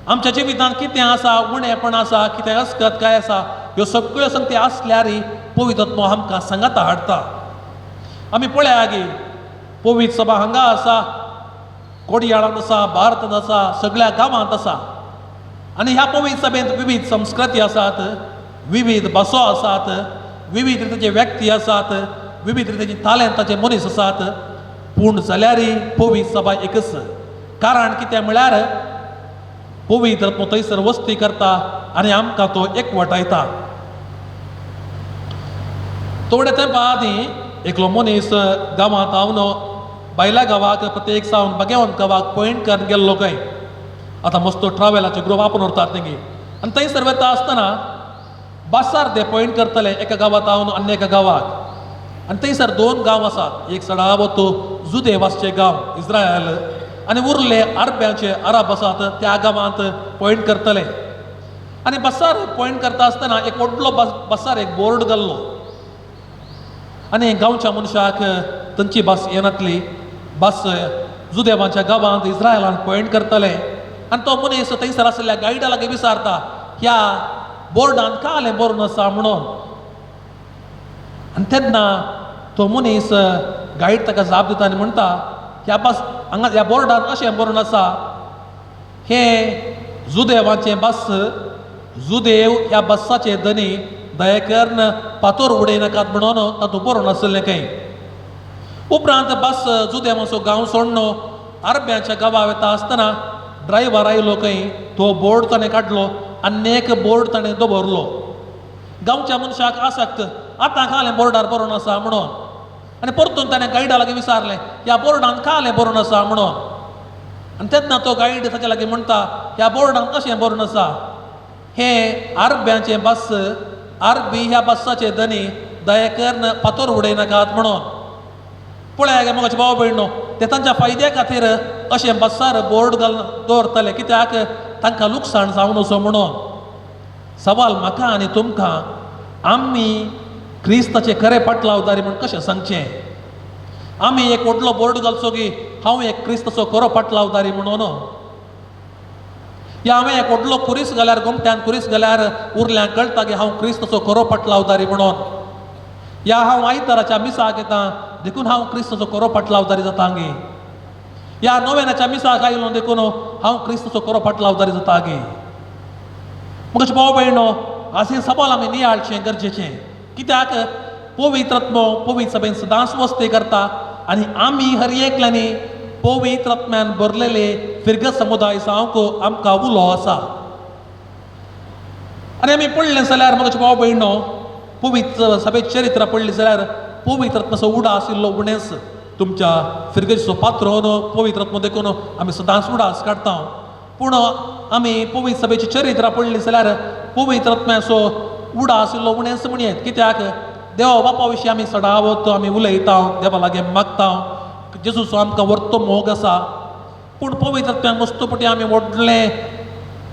आमच्या जिवितांत कितें आसा, उणेपण आसा, कितें अस्कत काय आसा, ह्यो सगळ्यो संगती आसल्यार पवित्र आत्मो आमकां सांगाता हाडटा. आमी पळया की पवित्र सभा हांगा आसा, कोडयाळांत आसा, भारतांत आसा, सगळ्या गांवांत आसा. आनी ह्या पवित्र सभेंत विविध संस्कृती आसात, विविध भासो आसात, विविध रितीचे व्यक्ती आसात, विविध रितीचे तालेंताचे मनीस आसात. पूण जाल्यारय पवित्र सभा एकच. कारण कितें म्हळ्यार पवित्र आत्मो थंयसर वस्ती करता आनी आमकां तो एकवटायता. थोडे तेंपा आदीं एकलो मनीस गांवांत हांव बायल्या गांवाक प्रत्येक सावन बागेवन गांवाक पॉयंट करून गेल्लो खंय. आतां मस्तो ट्रॅव्हलाचे ग्रुप आपूण व्हरतात तेंगे. आनी थंयसर वता आसतना बसार ते पॉयंट करतले एका गांवांत हांव आनी एका गांवाक. आनी थंयसर दोन गांव आसात, एक सडावत जुदेव आसचे गांव इस्रायल आनी उरले अरब्यांचे अरब आसात त्या गांवांत पॉयंट करतले. आनी बसार पॉयंट करता आसतना एक व्हडलो बसार एक बोर्ड घाल्लो आनी गांवच्या मनशाक तांची भास येनातली, बस जुदेवांच्या गांवांत इस्रायलान पॉयंट करतले. आनी तो मनीस थंयसर आशिल्ल्या गायडा लागीं विचारता, ह्या बोर्डान कालें बरोवन आसा म्हणून. आनी तेन्ना तो मनीस गायड ताका जाप दिता आनी म्हणटा, ह्या बस हांगा ह्या बोर्डान अशें बरोवन आसा, हें जुदेवाचें बस, जुदेव ह्या बसाचे धनी, दया करून फातोर उडयनाकात म्हणून तातूंत बरोवन आशिल्लें खंय. उपरांत बस जुदेवाचो गांव सोडून अरब्यांच्या गांवा वता आसतना ड्रायव्हर आयलो खंय, तो बोर्ड ताणें काडलो आनी एक बोर्ड ताणें दवरलो. गांवच्या मनशाक आसक्त आतां कालें बोर्डार बरोवन आसा म्हणून. आनी परतून ताणें गायडा लागीं विचारलें, ह्या बोर्डान कालें बरोवन आसा म्हणून. आनी तेन्ना तो गायड ताच्या लागीं म्हणटा, ह्या बोर्डान कशें बरोवन आसा, हें अरब्यांचें बस, अरबी ह्या बसाचे धनी, दया करून फातोर उडयनाकात म्हणून. पळया गे म्हज्या भाव भयणो, ते तांच्या फायद्या खातीर अशें बसार बोर्ड घालून दवरतले, कित्याक तांकां लुकसाण जावन वचो म्हणून. सवाल म्हाका आनी तुमकां, आमी क्रिस्ताचे खरे पाटलावदारी म्हूण कशें सांगचें? आमी एक व्हडलो बोर्ड घालचो की हांव एक क्रिस्ताचो खरो पाटलावदारी म्हणून, या हांवें एक व्हडलो कुरीस घाल्यार, गोमट्यान कुरीस घाल्यार उरल्यांक कळटा की हांव क्रिस्ताचो खरो पाटलावदारी म्हणून, या हांव आयताराच्या मिसाक येता देखून हांव क्रिस्ताचो खरो पाटलावदारी जाता गे, या नोवेनाच्या मिसाक आयलो देखून हांव क्रिस्ताचो खरो पाटलावदारी जाता गे. म्हजे भाव भयणो, अशें सवाल आमी नियाळचें गरजेचें, कित्याक पवित्र आत्मो पवित्र सभेन सदांच वस्ती करता आनी आमी हर एकल्यांनी पवित्र आत्म्यान भरलेले फिरगत समुदाय जावंक आमकां उलो आसा. आनी आमी पडलें जाल्यार म्हजे भाव भयणो, पवित्र सभेत चरित्र पडली जाल्यार पवित्र आत्माचो उडास इल्लो उणेच. तुमच्या फिरगेचो पात्रोन पवित्र आत्मो देखून आमी सदांच उडास काडटा, पूण आमी पवित्र सभेची चरित्रां पडली जाल्यार पवित्र आत्म्याचो उडा आशिल्लो उणेंच म्हणयेत. कित्याक देवा बापा विशीं आमी सदावत आमी उलयता, देवा लागीं मागता, जेजूचो आमकां व्हरतो मोग आसा. पूण पवित्र आत्म्याक मस्तपटी आमी व्हडलें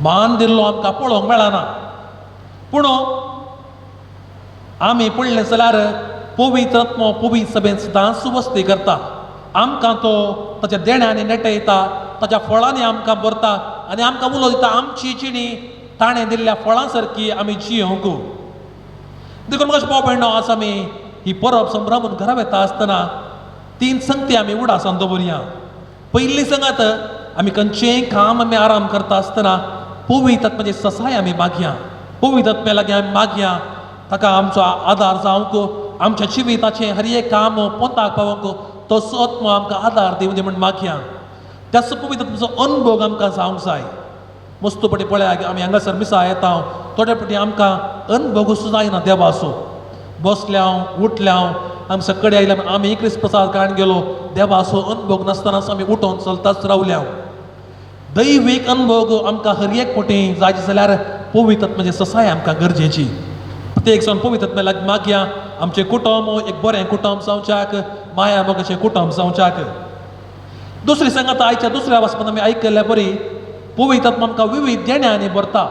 मान दिल्लो आमकां पळोवंक मेळना. पूण आमी पडलें जाल्यार पवित्र आत्मो पवित्र सभेंत सदांच वस्ती करता. आमकां तो ताच्या देण्यांनी नेटयता, ताच्या फळांनी आमकां भरता आनी आमकां उलो दिता आमची जिणी ताणें दिल्ल्या फळां सारकी आमी जियोवंक. देखून म्हाका भाव भयणो, आज आमी ही परब संभ्रमून घरा वता आसतना तीन संगती आमी उडासान दवरया. पयली संगात, आमी खंयचेंय काम आमी आराम करता आसतना पवित्र आत्म्याची ससाय आमी मागया. पवित्र आत्म्या लागीं आमी मागया ताका आमचो आदार जावंक, आमच्या जिविताचें हर एक काम पोंताक पावोवंक तो आत्मो आमकां आदार दिवं दी म्हण मागया. त्याच पवित्र आत्म्याचो अनुभव आमकां जावंक जाय. मस्त पटी पळया आमी हांगासर मिसा येता, थोडे पटी आमकां अनुभव जायना देवाचो. बसल्या उठल्या आमी सकाळी आयल्या आमी क्रिस्त प्रसाद काडून गेलो, देवाचो अनुभव नासतनाच आमी उठोवन चलताच रावल्या. दैवीक अनुभव आमकां हर एक पटी जाय जाल्यार पवित्र आत्म्याची ससाय आमकां गरजेची. प्रत्येक जाण पवित्र आत्म्या लागीं मागया आमचें कुटुंब एक बरें कुटुंब जावच्याक, माया मोगाचें कुटुंब जावच्याक. दुसरी सांगात आयच्या दुसऱ्या वाचपांत आमी आयकल्ल्या बरी पवित्र आत्मा आमकां विविध देण्यांनी भरता.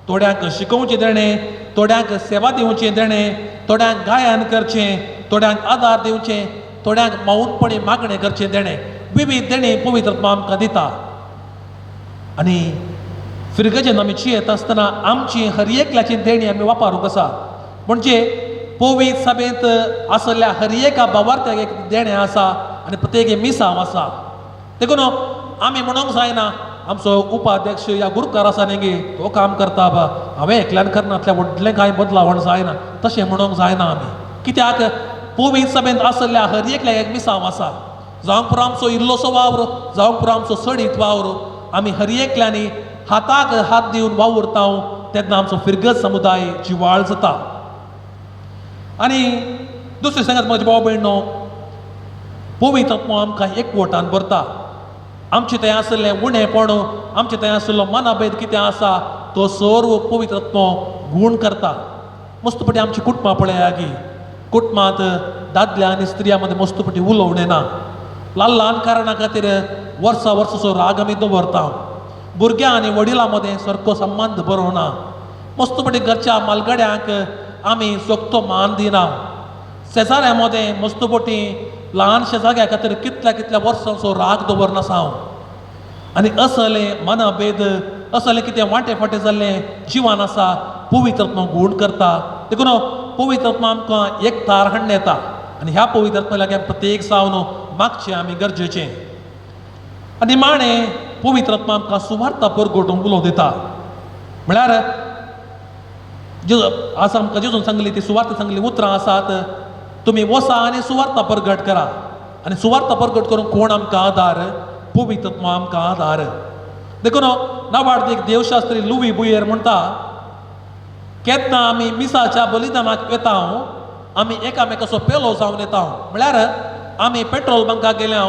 थोड्यांक शिकोवचें देणें, थोड्यांक सेवा दिवचें देणें, थोड्यांक गायन करचें, थोड्यांक आदार दिवचें, थोड्यांक मौनपणी मागणें करचें देणें. विविध देणें पवित्र आत्मा आमकां दिता. आनी फिरगजेन आमी चियेत आसतना आमची हर एकल्याची देणी आमी वापरूंक आसा. म्हणजे पवित्र सभेंत आसल्या हर एका बावार्थ्याक एक देणें आसा आनी प्रत्येक मिसांव आसा. देखून आमी म्हणूंक जायना आमचो उपाध्यक्ष या गुरुकार आसा न्ही तो काम करता बा, हांवें एकल्यान करनातल्या व्हडलें कांय बदलावण जायना, तशें म्हणूंक जायना आमी. कित्याक पवित्र सभेंत आसल्या हर एकल्याक एक मिसांव आसा. जावंक पुरो आमचो इल्लोसो वावर, जावंक पुरो आमचो सडीत वावर, आमी हर एकल्यांनी हाताक हात दिवन वावुरता तेन्ना आमचो फिरगत समुदाय जिवाळ जाता. आनी दुसरें सांगात म्हज्या भाव भयणो, पवित्र आत्मो आमकां एकवटान भरता. आमचें थंय आशिल्लें उणेपण, आमचें थंय आशिल्लो मनाभेद कितें आसा तो सर्व पवित्र आत्मो गूण करता. मस्तपटी आमची कुटुंबां पळया की कुटुंबांत दादल्या आनी स्त्रियां मदें मस्तपटी उलोवणें ना. ल्हान ल्हान कारणां खातीर वर्सां वर्साचो राग आमी दवरता. भुरग्यां आनी वडिलां मदें सारको संबंद बरो ना. मस्तपटी घरच्या मालगड्यांक आमी सोगतो मान दिना. शेजाऱ्यां मदें मस्तपटी ल्हानशा जाग्या खातीर कितल्या कितल्या वर्सांचो राग दवरनासा हांव. आनी असलें मनाभेद, असलें कितें वांटे फांटे जाल्लें जिवन आसा पवित्र आत्मा गूण करता. देखून पवित्र आत्मा आमकां एक तार हाडून येता आनी ह्या पवित्र आत्मा लागीं प्रत्येक जावन मागचें आमी गरजेचें. आनी माणें पवित्र आत्मा आमकां सुवार्ता परगटूंक उलोवंक दिता. म्हळ्यार आज आमकां जेजून सांगली ती सुवार्ता सांगली उतरां आसात, तुमी वसा आनी सुवार्ता परगट करा. आनी सुवार्ता परगट करूंक कोण आमकां आदार? पवित्र आत्मा आमकां आदार. देखून नावाडदीक देवशास्त्री लुवी बुयर म्हणटा, केन्ना आमी मिसाच्या बलिदानाक येता आमी एकामेकाचो पेलो जावन येता. म्हळ्यार आमी पेट्रोल बंकाक गेल्या,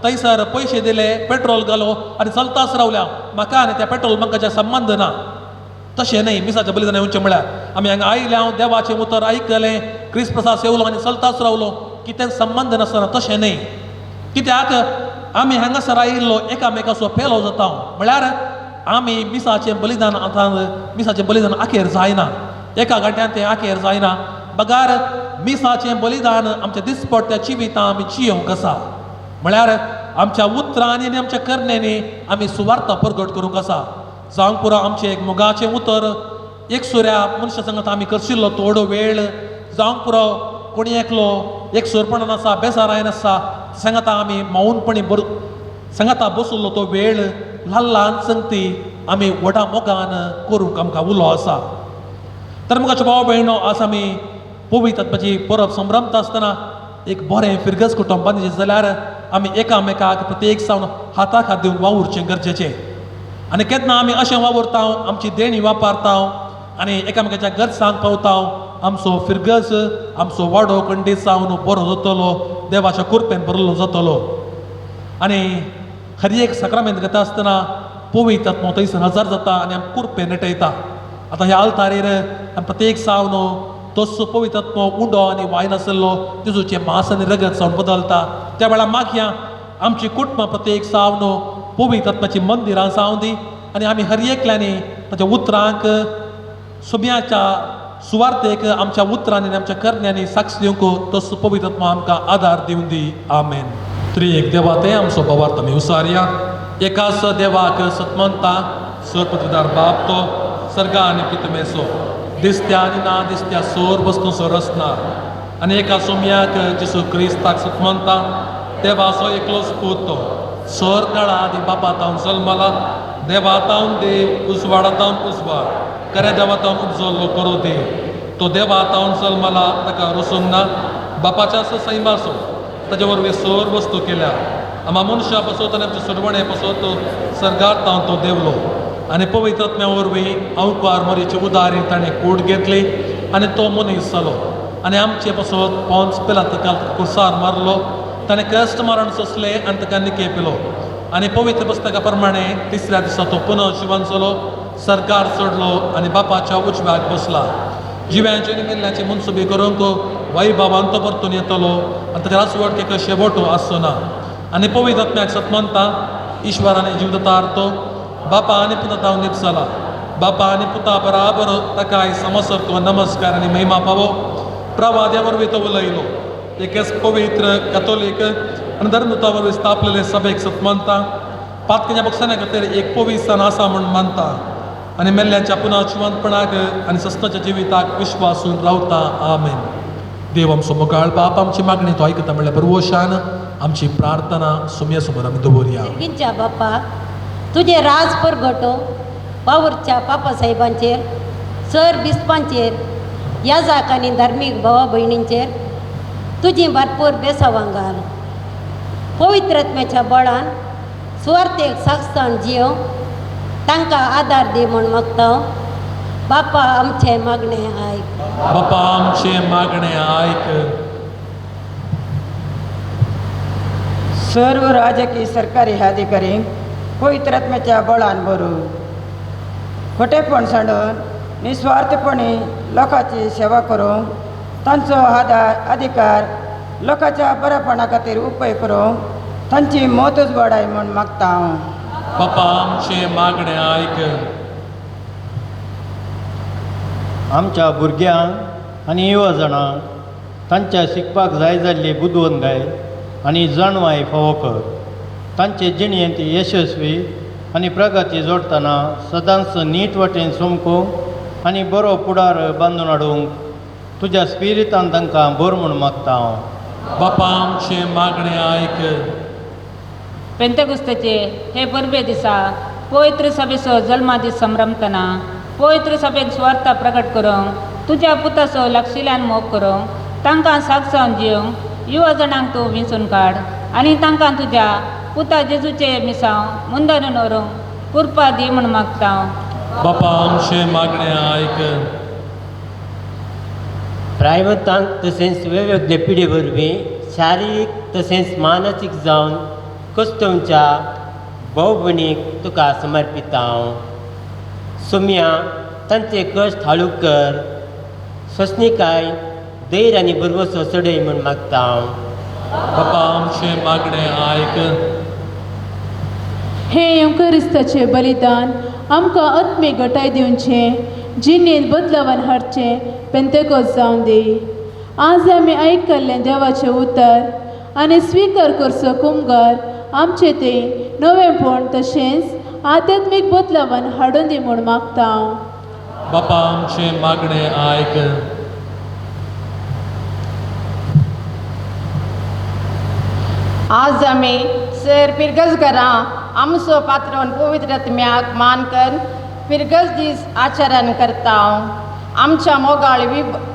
थंयसर पयशे दिले, पेट्रोल घालो आनी चलताच रावल्या, म्हाका आनी त्या पेट्रोल बंकाच्या संबंद ना. तशें न्हय मिसाच्या बलिदान येवचें म्हळ्यार आमी हांगा आयल्या, देवाचें उतर आयकलें, क्रिस्त प्रसाद सेवलो आनी चलताच रावलो, कितें संबंद नासतना, तशें न्हय. कित्याक आमी हांगासर आयिल्लो एकामेकाचो पेलो जाता. म्हळ्यार आमी मिसाचें बलिदान आतां मिसाचें बलिदान आखेर जायना, एका घांट्यान तें आखेर जायना, बगार मिसाचें बलिदान आमच्या दिसपट्ट्या जिवितां आमी जियोवंक आसा. म्हळ्यार आमच्या उतरांनी आनी आमच्या करण्यांनी आमी सुवार्ता परगट करूंक आसा. जावंक पुरो आमचें एक मोगाचें उतर, एक सुऱ्या मनशा सांगता आमी करशिल्लो थोडो वेळ, जावंक पुरो कोणी एकलो एक सुरपणान आसा, बेजारायन आसा, सांगता आमी मौनपणी बर सांगता बसलो तो वेळ ल्हान ल्हान संगती आमी व्हडा मोगान करूंक आमकां उलो आसा. तर मुखाच्या भाव भयणो, आज आमी पवित्र आत्म्याची परब संभ्रमता आसतना एक बरें फिरगज कुटुंब बांदचें जाल्यार आमी एकामेकाक प्रत्येक जावन हाताक हात दिवन वावुरचें गरजेचें. आनी केन्ना आमी अशें वावुरता, आमची देणी वापरता आनी एकामेकाच्या गरजांक पावता, आमचो फिरगज आमचो वाडो खंडीत जावन बरो जातलो, देवाच्या कृपेन भरलो जातलो. आनी हर एक साक्रामेंत घेता आसतना पवित्र आत्मो थंयसर हजर जाता आनी आमकां कुरपे नेटयता. आतां ह्या आल्तारीर आमी प्रत्येक सावन तोच पवित्र आत्मो उंडो आनी वायन आसलो जेजूचें मांस आनी रगत जावन बदलता. त्या वेळार मागया आमची कुटुंबां प्रत्येक सावन पवित्र आत्माची मंदिरां जावं दी आनी आमी हर एकल्यांनी ताच्या उतरांक सुम्याच्या सुवार्थेक आमच्या उतरांनी आनी आमच्या करण्यांनी साक्ष दिवंक तसो पवित्र आत्मो आमकां आदार दिवन दी. आमेन. त्रिएक देवा ते आमचो भावार्थ आमी उसारया. एकाच देवाक सतमंता सरपत्रदार बाप तो सर्गा आनी पितमेसो दिसत्या आनी ना दिसत्या सोर वस्तू रचना आनी एका सोम्याक जेसू क्रिस्ताक सतमंता देवाचो एकलोच पूत तो सोर काळा आदी बापा तावन जल्मला देवा तावन देव उजवाडा तावन उजवाड खऱ्या देवा तावन उपजल्लो करो देव तो देवा तावन जल्मला ताका रसूंक ना बापाच्या सैमाचो ताजे वरवीं सोर वस्तू केल्या आमा मनशा पसत आनी आमचे सोडवणे पसत सर्गार तावन तो देवलो आनी पवित्र आत्म्या वरवीं अंकार मरीची उदारी ताणें कूड घेतली आनी तो मनीस जालो आनी आमचे पसत पोंच पेला ताका कुर्सार मारलो ताणें कश्ट मरण सोंसलें आनी ताका निके पिलो आनी पवित्र पुस्तका प्रमाणे तिसऱ्या दिसा तो पुनः जिवन जालो सरकार चडलो आनी बापाच्या उजव्याक बसला. जिव्यांचे आनी मेल्ल्याचे मनसुबी करूंक वैभवान तो परतून येतलो आनी ताच्या राजवटकेक शेवटो आसचो ना. आनी पवित्र आत्म्याक सतमंता ईश्वराने जीव तो बापा आनी पुता तावन निपसला बापा आनी पुता बराबर ताकाय समसरको नमस्कार आनी महिमा पावो. प्रवाद्या वरवीं तो उलयलो एकच पवित्र कॅथोलीक आनी धर्मदूता वरवीं स्थापलेले सभेक सतमंता पातकेच्या बक्षाना खातीर एक पवित्र आसा म्हूण मानता आनी मेल्ल्याच्या पुनः जिवंतपणाक आनी सस्नाच्या जिविताक विश्वासून रावता. आमेन. देव आमचो मोगाळ बाप आमची मागणी तो आयकता म्हणल्यार बरवशान आमची प्रार्थना सुम्या समोर आमी दवरया. सर्गींच्या बापा तुजें राज परगटो वावुरच्या पापा साहेबांचेर सर बिस्पांचेर याजाक आनी धार्मीक भावा भयणींचेर तुजी भरपूर बेसावां घाल. पवित्र आत्म्याच्या बळान सुवार्थेक साक्षान जियो तांकां आदार दी म्हूण मागता. बापा आमचें मागणें आयक. बापा आमचें मागणें आयक. सर्व राजकीय सरकारी अधिकारी पवित्र आत्म्याच्या बळान भरून खोटेपण सांडून निस्वार्थपणे लोकांची सेवा करूंक तांचो आदार अधिकार लोकांच्या बरेपणा खातीर उपाय करूंक तांची मतच वाडाय म्हूण मागता हांव. बापा आमचें मागणें आयक. आमच्या भुरग्यांक आनी युवा जाणांक तांच्या शिकपाक जाय जाल्ली बुदवंतकाय आनी जाणवाय फावो कर. तांचे जिणेंत यशस्वी आनी प्रगती जोडटना सदांच नीट वाटेन चमकूंक आनी बरो फुडार बांदून हाडूंक तुज्या स्पिरितान तांकां भर म्हूण मागता हांव. बापा आमचें मागणें आयक. पेंतेकुस्ताचे हे परबे दिसा पवित्र सभेचो जल्मा दीस संभ्रमतना पवित्र सभेक सुवार्थ प्रकट करूंक तुज्या पुताचो लागशिल्ल्यान मोग करूंक तांकां साक्षावन जिवंक युवा जाणांक तूं विंचून काड आनी तांकां तुज्या पुता जेजूचे मिसांव मुंदारून व्हरूंक कुरपा दी म्हूण मागता. बापा आमचें मागणें आयक. प्रायवतांक तशेंच वेगवेगळे पिढे वरवीं शारिरीक तशेंच मानसीक जावन कस्तमच्या भाव भयणीक तुका समर्पिता हांव. सोम्या तांचे कश्ट हाळू कर सोंसणीकाय धैर्य आनी भरवसो चडय म्हूण मागता हांव. बापा आमचें मागणें आयक. हें येवकरिस्ताचें बलिदान आमकां आत्मीक घटाय दिवचें जिणेंत बदलावान हाडचें पेंतेकोस जावन दी. आज आमी आयकल्लें देवाचें उतर आनी स्विकार करचो कुमगार आमचें तें नवेंपण तशेंच आध्यात्मीक बदलावान हाडून दी म्हूण मागता हांव. बापा आमचें मागणें आयक. आज आमी सर पिरगजगरां आमचो पात्रोन पवित्र आत्म्याक मान कर पिरगज दीस आचरण करता. आमच्या मोगाळ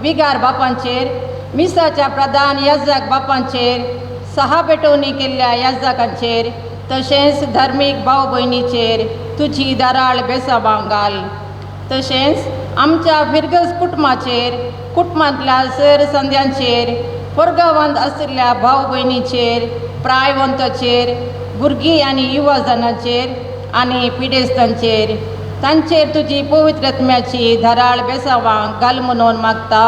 विगार बापांचेर मिसाच्या प्रधान याजक बापांचेर सहा पेटोवणी केल्ल्या याजकांचेर तशेंच धार्मीक भाव भयणीचेर तुजी दाराळ बेसाबां घाल. तशेंच आमच्या फिरगज कुटुंबाचेर कुटुंबांतल्या सर संद्यांचेर परगांवांत आशिल्ल्या भाव भयणीचेर प्रायवंताचेर भुरगीं आनी युवा जाणांचेर आनी पिडेस्तांचेर तांचेर तुजी पवित्र आत्म्याची धाराळ बेसावां घाल म्हणून मागता.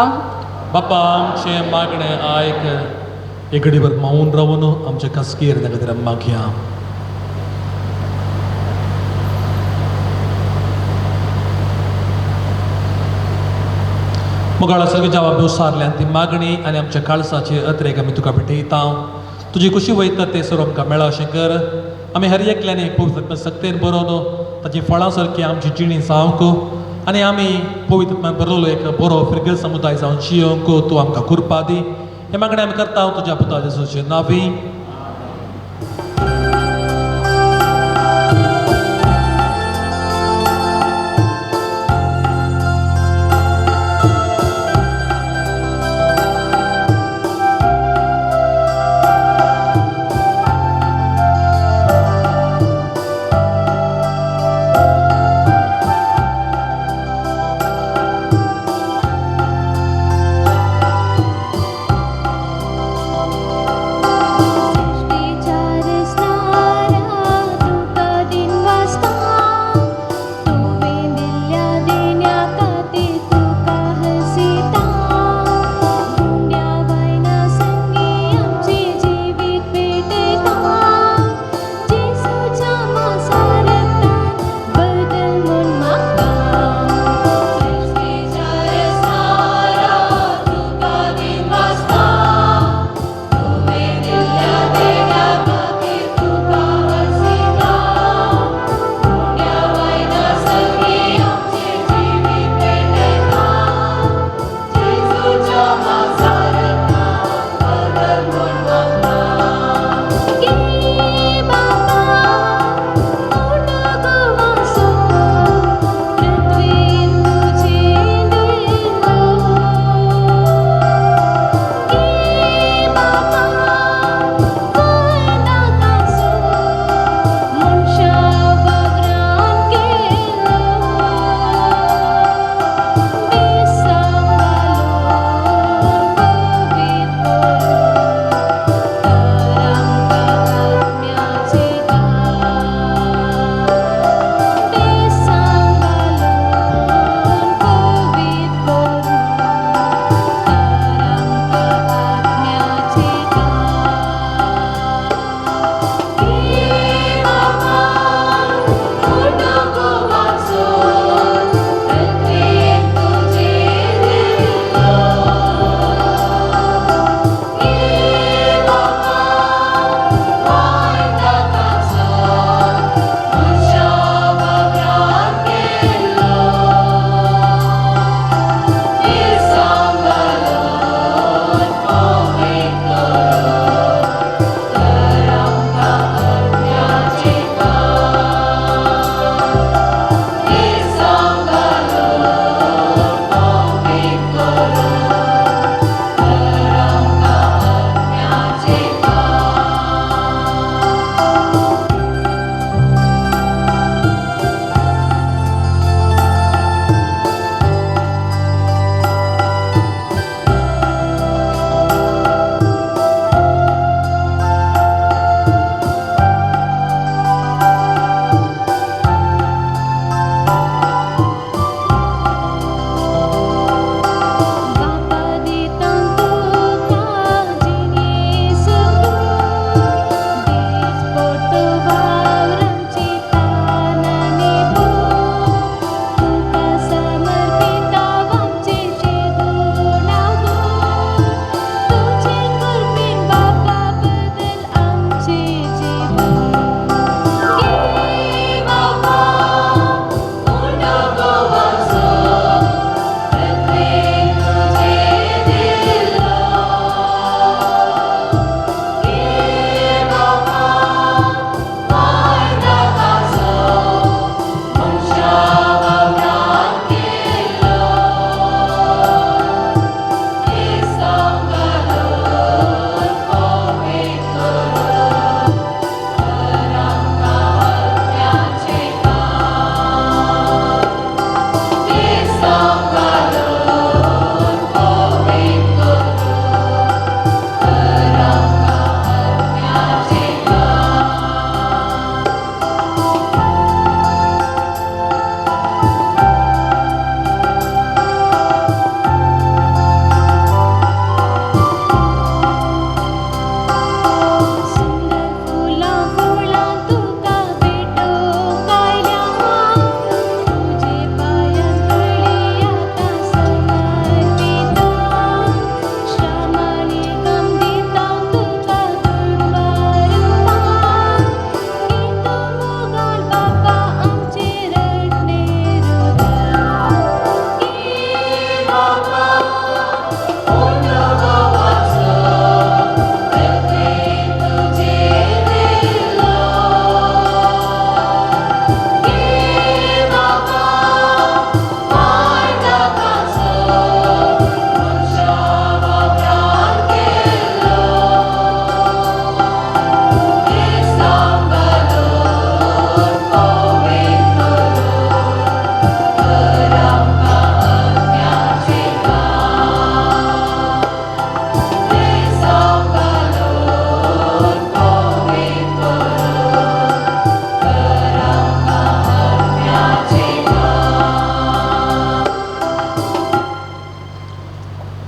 बापा आमचें मागणें आयक. एक घडीभर मौन रावन आमचे खासगीर खातीर मागया. मुगाळ सगळी जबाब सारल्यान ती मागणी आनी आमच्या काळसाची अत्रेक आमी तुका भेटयता. तुजी खुशी वयता तें सर्व आमकां मेळा अशें कर. आमी हर एकल्यानी पवित्र सक्तेन बरोवन ताची फळां सारकी आमची जिणी जावंक आनी आमी पवित्र बरवलो एक बरो फिरगल समुदाय जावन जियोंक तूं आमकां कृपा दी. हे मागणें आमी करता तुज्या पुता जेजूचे नांवी.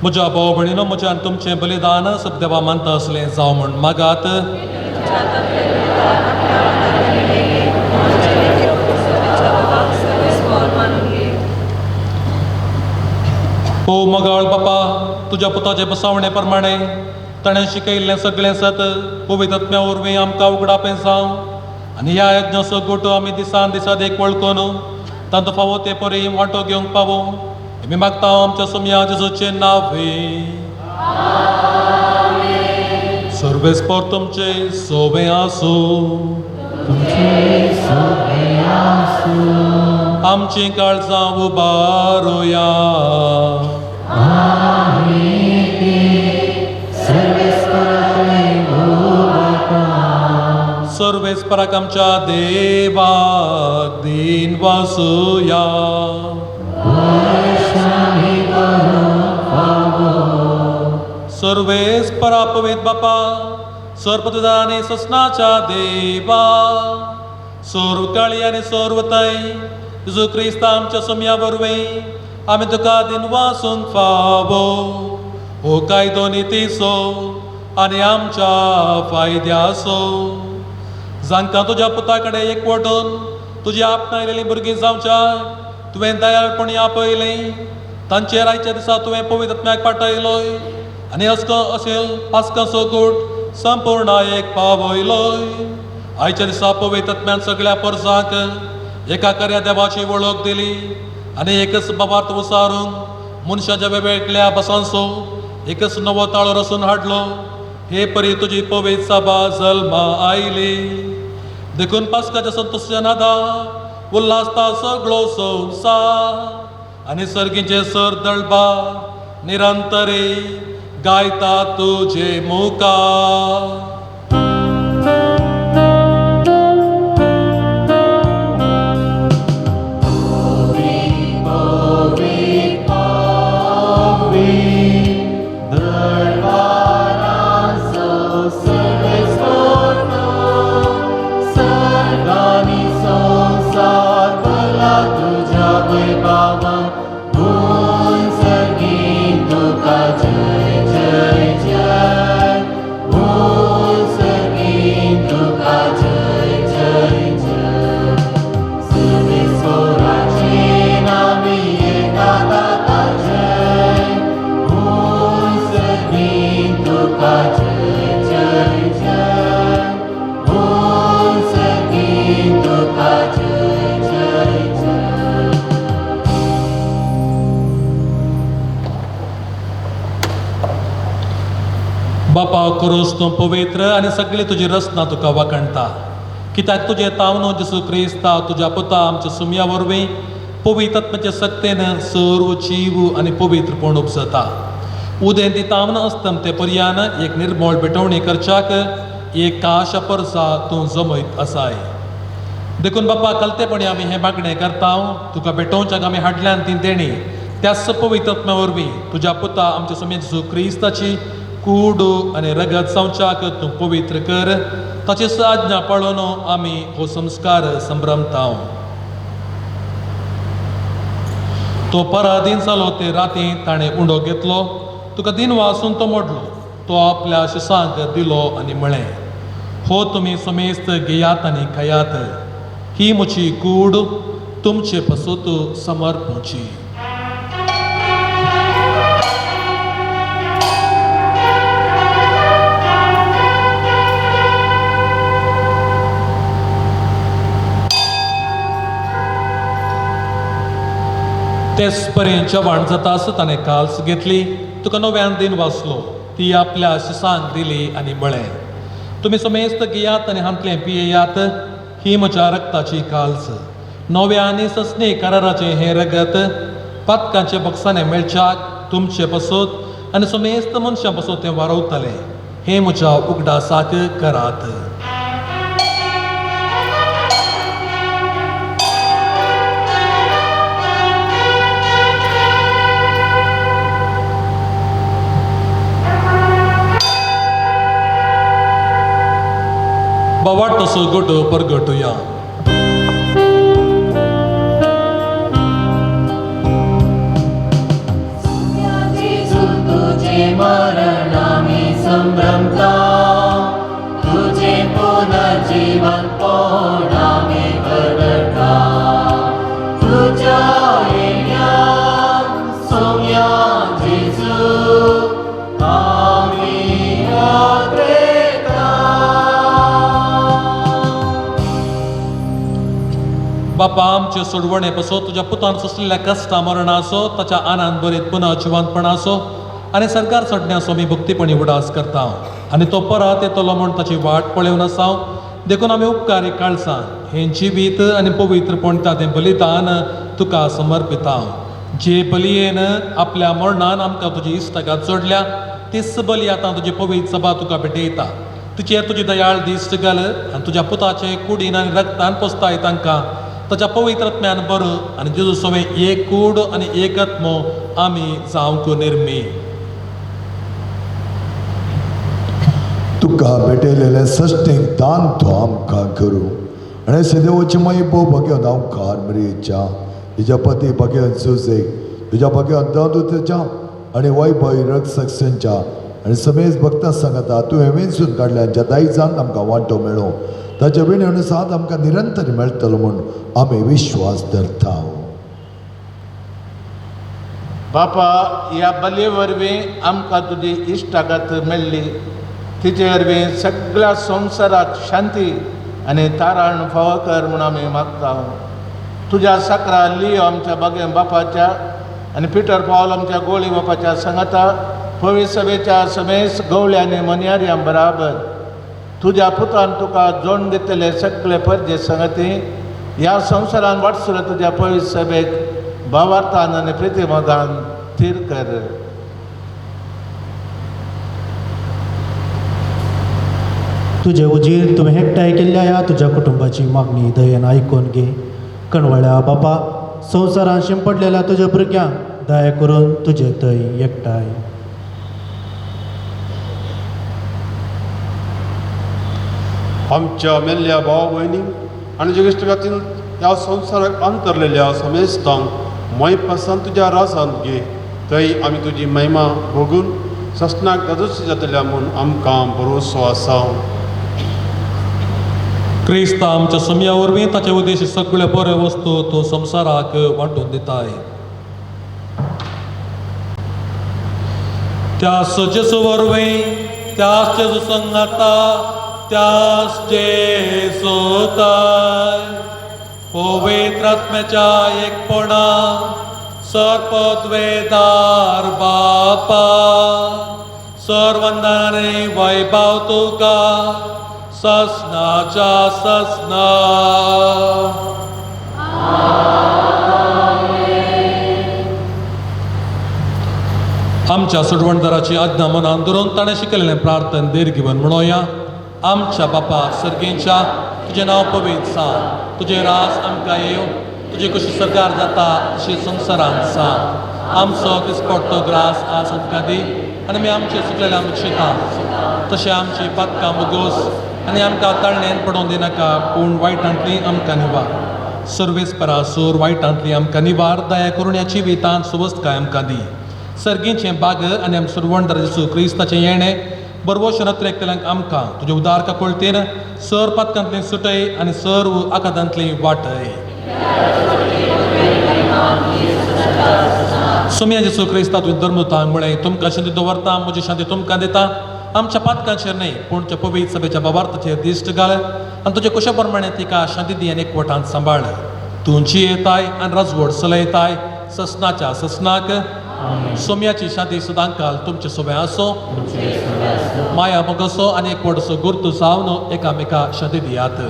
म्हज्या भाव भयणीनो, म्हज्यान तुमचें बलिदान सब देवा मानता असलें जावं म्हूण मागात. ओ मोगाळ बापा, तुज्या पुताचे बसावणे प्रमाणे ताणें शिकयल्लें सगळें सत पवित्र आत्म्या वरवीं आमकां उगडापें जावं आनी ह्या यज्ञाचो गोटो आमी दिसान दिसा देख वळखून तांतूं फावो ते परी वांटो घेवंक पावो. आमी मागता आमच्या सोमया जेजूचें नांव. सर्वेस्पर तुमचे सोबें आसूं. आमचीं काळजां उबारुया. सर्वेस्पराक आमच्या देवाक दीन वासुया. सर्वेस्परा पवित्र बापा, सर्वपदा आनी ससनाच्या देवा, सर्व काळी आनी सर्वताय जेजू क्रिस्ता आमच्या सोमया वरवीं आमी तुका दिन वासूंक फावो. हो कायदो नितीचो आनी आमच्या फायद्याचो, जांकां तुज्या पुता कडेन एकवटून तुजी आपणायलेलीं भुरगीं जावच्या तुवें दयाळपणी आपयलीं, तांचेर आयच्या दिसा तुवें पवित्र आत्म्याक पाठयलोय आनी असको अशें पास्काचो गूट संपूर्ण एक पावयलोय. आयच्या दिसा पवित्र आत्म्यान सगळ्या परसांक एका खऱ्या देवाची वळख दिली आनी एकच बाबार्थ उसारूंक मनशाच्या वेगवेगळ्या बसांचो एकच नवो ताळो रसून हाडलो. हे परी तुजी पवित्र सभा जल्मा आयली. देखून पास्काच्या संतोषाच्या नादा उल्हासता सगळो संवसार आनी सर्गीचे सर दळबा निरंतरे गायता तुजे मुखार. बापा, करोस तूं पवित्र आनी सगळी तुजी रचना तुका वाखणटा, कित्याक तुजें तावनो जेसू क्रिस्ता तुज्या पुता आमच्या सुमया वरवीं पवित्र आत्म्याचे सक्तेन सर्व जीव आनी पवित्रपण उपजता. उदें ती तावन अस्तम ते पर्यान एक निर्मळ भेटवणी करच्याक एक काश परसा तूं जमयत आसाय. देखून बापा, कलतेपणी आमी हें मागणें करता, तुका भेटोवच्याक आमी हाडल्यान ती देणी त्याच पवित्र आत्म्या वरवीं तुज्या पुता आमच्या सुमया जेजू क्रिस्ताची कूड आनी रगत जावच्याक तूं पवित्र कर. ताची आज्ञा पाळून आमी हो संस्कार संभ्रमता. तो पराधीन जालो ते राती ताणें उंडो घेतलो, तुका दिन वासून तो मोडलो, तो आपल्या शिसांक दिलो आनी म्हळें, हो तुमी समेस्त घेयात आनी खायात, ही म्हजी कूड तुमचे पसत समर्पची. तेच पर्यंत जेवण जाता आसतना ताणें काल्स घेतली, तुका नव्यान दिन वाचलो, ती आपल्या शिसांक दिली आनी म्हळें, तुमी समेस्त घेयात आनी हांतलें पियेयात, ही म्हज्या रक्ताची काल्स, नव्या आनी ससनी कराराचें हें रगत पातकांचे बक्षाने मेळच्याक तुमचे पसत आनी समेस्त मनशां पसत तें वारवतलें. हें म्हज्या उगडासाक करात. बावाट तसो गोटो परगटुया. जेजू आमचे सोडवणे पसो तुज्या पुतान सोंसलेल्या कश्टा मरणाचो ताच्या आनंद बरीत पुनः जिवंतपणाचो आनी सरकार सोडण्याचो आमी भक्तीपणी उडास करता आनी तो परत येतलो म्हूण ताची वाट पळोवन आसा. देखून आमी उपकारी काळसान हें जिवीत आनी पवित्रपण ताचें बलिदान तुका समर्पिता. जे बलयेन आपल्या मरणान आमकां तुजी इश्टागात जोडल्या तीच बली आतां तुजी पवित्र सभा तुका भेटयता. तुजेर तुजी दयाळ दिश्ट घाल आनी तुज्या पुताचे कुडीन आनी रक्तान पोसताय तांकां ताच्या पवित्र आत्म्यान बरो आनी जेजू सवें एक कूड आनी एक आत्मो आमी जावंक निर्मी. तुका भेटयलेलें सश्टीक दान तो आमकां करूं आनी सदैवची माई भोव भाग्यान हांवकार मरियेच्या तुज्या पती भाग्यान सुसेक तुज्या भाग्यान दादूच्या आनी वैभव रक्षकच्या आनी समेज भक्तां सांगता तुवें वेंचून काडल्यांच्या दायजान आमकां वांटो मेळो ताच्या विणेवन साद आमकां निरंतर मेळटलो म्हूण आमी विश्वास धरता. बापा, ह्या बलये वरवीं आमकां तुजी इश्टागत मेळ्ळी. तिचे वरवीं सगळ्या संवसाराक शांती आनी तारण फावो कर म्हूण आमी मागता. तुज्या सकरा लियो आमच्या बागे बापाच्या आनी पिटर पावल आमच्या गोळी बापाच्या सांगाता पवित्र सभेच्या समेस गवळ्या आनी मोनयार्यां बराबर तुज्या पुतान तुका जोडून घेतलेले सगळे परजे संगती ह्या संवसारान वाटसुर तुज्या पवित्र सभेक भावार्थान आनी प्रितीमोगान थीर कर. तुजे उजीर तुवें एकठांय केल्ल्या ह्या तुज्या कुटुंबाची मागणी दयेन आयकून घे. कणवळ्या बापा, संवसारान शिंपडलेल्या तुज्या भुरग्यांक दया करून तुजे थंय एकठांय. आमच्या मेल्ल्या भाव भयणी आनी जेगिश्ट खातीर ह्या संवसाराक अंतरलेल्या समेस्तांक मोयपासान तुज्या राजांत घे. थंय आमी तुजी महिमा भोगून ससनाक दादोशी जातल्या म्हूण आमकां भरोसो आसा. क्रिस्त आमच्या समया वरवीं ताचे उद्देश सगळे बरे वस्तू तो संवसाराक वांटून दिताय. त्या जेजू वरवीं त्याच जेजू संगाता त्याच जेजू ताय पवित्र आत्म्याच्या एकपणा सर्पद्वेदार बापा सर्वंदने वैभव तुका ससनाच्या ससना. आमच्या सोडवणदाराची आज्ञा मनान धरून ताणें शिकयलेलें प्रार्थन धीर घेवन म्हणोया. आमच्या बापा सर्गेंच्या, तुजें नांव पवित्र सा, तुजें राज आमकां येवं, तुजी कशी सरकार जाता तशी संवसारांत सा. आमचो दिसपडटो ग्रास आज आमकां दी आनी आमी आमचे सुकलेले आमी शिता तशें आमची पातकां मुगोस आनी आमकां ताळणेन पडोवन दिनाका पूण वायटांतली आमकां निवार. सर्वेस परासूर वायटांतली आमकां निवार. दया करून ह्या जिवितांत सुवस्थकाय आमकां दी. सर्गीचें बाग आनी आमचो सुरवणदार जेजू क्रिस्ताचें येणें बरवो नत्रेकतल्यांक आमकां तुजे उदार काकुळटेन सर पातकांतली सुटय आनी सर्व आकादांतली वाटय. सोम्या जेजू क्रिस्ता तुवें धर्मतांक म्हळें तुमकां शांती दवरता म्हजी शांती तुमकां दिता. आमच्या पातकांचेर न्हय पूण त्या पवित्र सभेच्या बाबार्थाचेर दिश्ट घाल आनी तुजे कुशा प्रमाणे तिका शांती दी आनी एकवटान सांबाळ. तूं जियेताय आनी राजवट चलयताय ससनाच्या ससनाक. सोम्याची शांती सदांकाल तुमचे सोबे आसो. माया मोगसो आनी एकवटसो गुर्तू जावन एकामेका शांती दियात.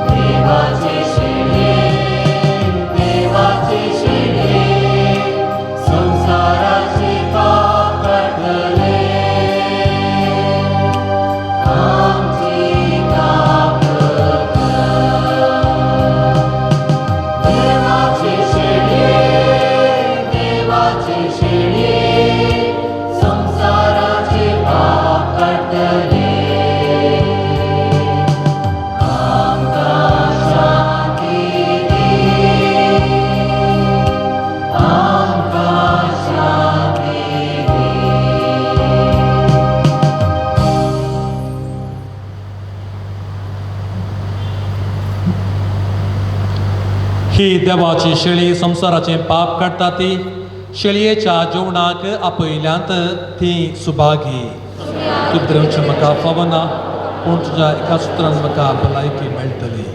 देवाची शिणी ही देवाची शेळी संवसाराचें पाप काडटा ती शेळयेच्या जेवणाक आपयल्यांत ती सुभागी. तूं भितर म्हाका फावना, पूण तुज्या एका सुत्रान म्हाका भलायकी मेळटली.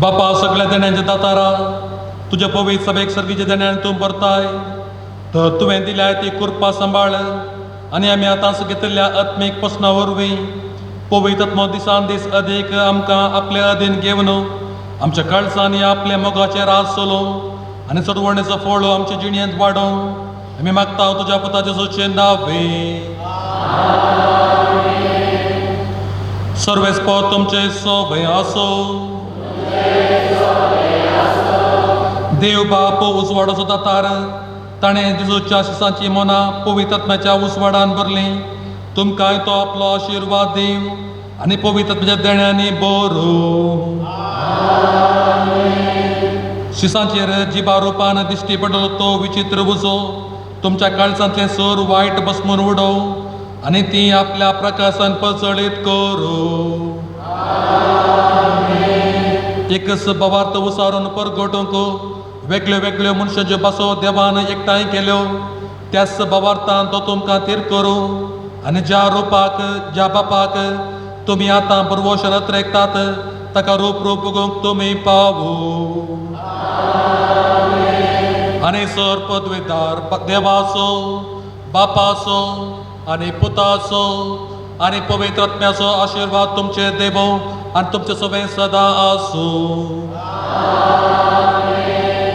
बापा सगळ्या देण्यांच्या दातारा तुज्या पवित्र सभेक सर्गीच्या देण्यान तूं भरताय तर तुवें दिल्या ती कृपा सांबाळ आनी आमी आतांच घेतिल्ल्या आत्मीक प्रस्ना वरवीं पवित्र आत्मो दिसान दीस अदीक आमकां आपले अधीन घेवन आमच्या काळजांनी आपल्या मोगाचें राज चलोवं आनी चडवणेचो फळ आमचे जिणेंत वाडोवं आमी मागता तुज्या पुताचे सोचे नावे. सर्वेस्पोर तुमचे सोबे आसो. देव बाप उजवाडाचो दातार ताणें जेजूच्या शिसांची मनां पवित्र आत्म्याच्या उजवाडान भरलीं. तुमकांय तो आपलो आशिर्वाद दिवं आनी पवित्र आत्म्याच्या देण्यांनी बरो. शिसांचेर जिबा रुपान दिश्टी पडलो तो विचित्र उजो तुमच्या काळजांतलें सर वायट बसमून उडोवं आनी ती आपल्या प्रकाशान प्रचलित करूं. एकच भावार्थ उसारून परगटूंक वेगळ्यो वेगळ्यो मनशाच्यो भासो देवान एकठांय केल्यो त्याच भावार्थान तो तुमकां थीर करूं आनी ज्या रुपाक ज्या बापाक तुमी आतां बरवो शरत रेखतात ताका रूप रूप उगोवंक तुमी पावू. आनी सर पदवेदार देवाचो बापाचो आनी पुताचो आनी पवित्र आत्म्याचो आशिर्वाद तुमचे देवो आनी तुमचे सगळें सदां आसूं.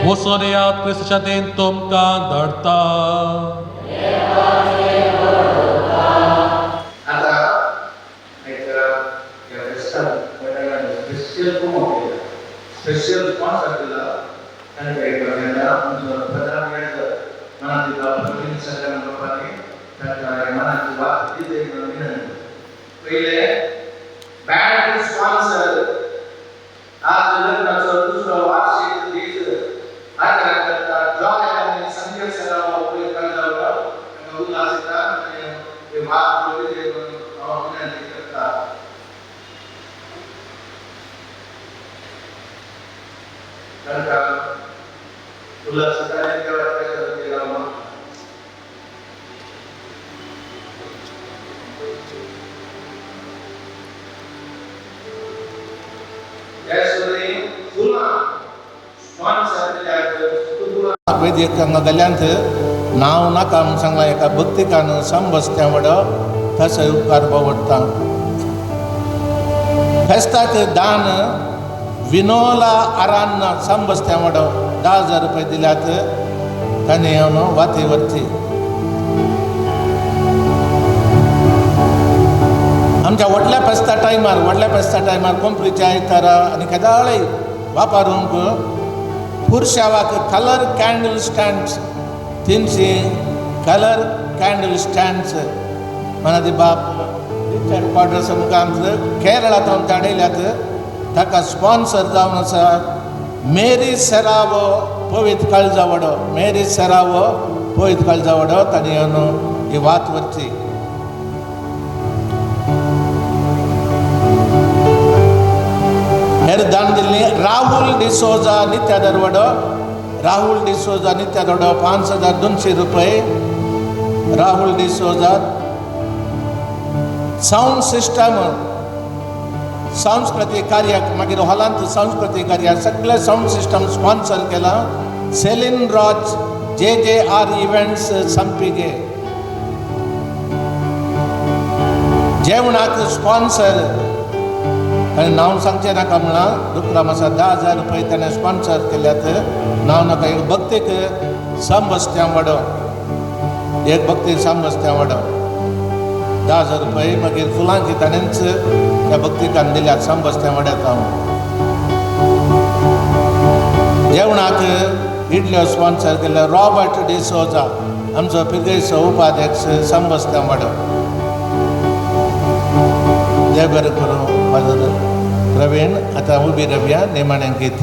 वचून येयात क्रिस्ताच्या देन तुमकां धाडटा. आतां एक ह्या फेस्ताक मंडळान स्पेशल कुमो केला, स्पेशल स्पॉन्सर केला. तांकां एक आमचो प्रधान याजक मनाची बाब प्रवीण संघान बाबांनी तांकां मनाची वात दिली म्हणून विनंती. पयलें बँड स्पॉन्सर आज लग्नाचो दुसरो वार्षिक दीस आचरण करता जॉय आनी संकेत सराव पळय काळजावडो तांकां उल्हास येता आनी वात दिली म्हणून हांव विनंती करता. तांकां उल्हास येता आनी देवाच्या शरणागती हांव मागता. वैद्यक हांगा गल्यांत नांव नाका म्हूण सांगलां एका भक्तिकान संबसत्या वडो तसो उपकार पडटा. फेस्ताक दान विनोला आरान्ना संबसत्या वडो 10,000 रुपये दिल्यात ताणें येवन वाती वरची. आमच्या व्हडल्या फेस्ता टायमार कोंपरीच्या आयतारा आनी केदाळय वापरूंक पुरशावाक colour candle stands 300 colour candle stands मनादी बाप रिचर्ड क्वाड्रस मुखार केरळांत धाडयल्यात. ताका स्पॉन्सर जावन आसा मेरी सेरावो पवित्र काळजा वडो, मेरी सेरावो पवित्र काळजा वडो ताणें येवन ही वात व्हरची. हेर दान दिल्ली राहुल डिसोजा नित्या दरवडो, राहुल डिसोजा नित्या दरवडो 5,200 रुपये. राहुल डिसोजा सावंड सिस्टम सांस्कृतीक कार्याक मागीर हॉलांत सांस्कृतीक कार्याक सगळे सावंड सिस्टम स्पॉन्सर केलां Celine Raj J J R events Sampige. जेवणाक स्पॉन्सर ताणें नांव सांगचें नाका म्हळां दुकराम आसा 10,000 रुपये ताणें स्पॉन्सर केल्यात. नांव नाका एक भक्तीक सांबस्त्या वडो, एक भक्तीक सांबस्त्या वडो 10,000 रुपये. मागीर फुलांकी ताणेंच त्या भक्तिकान दिल्यात सांबस्त्या वड्यात. हांव जेवणाक इडल्यो स्पॉन्सर केल्या रॉबर्ट डिसोजा आमचो पिगेचो उपाध्यक्ष सांबस्त्या वडो. देव बरें करूं फादर प्रवीण. आतां उबी रावया निमाणें गीत.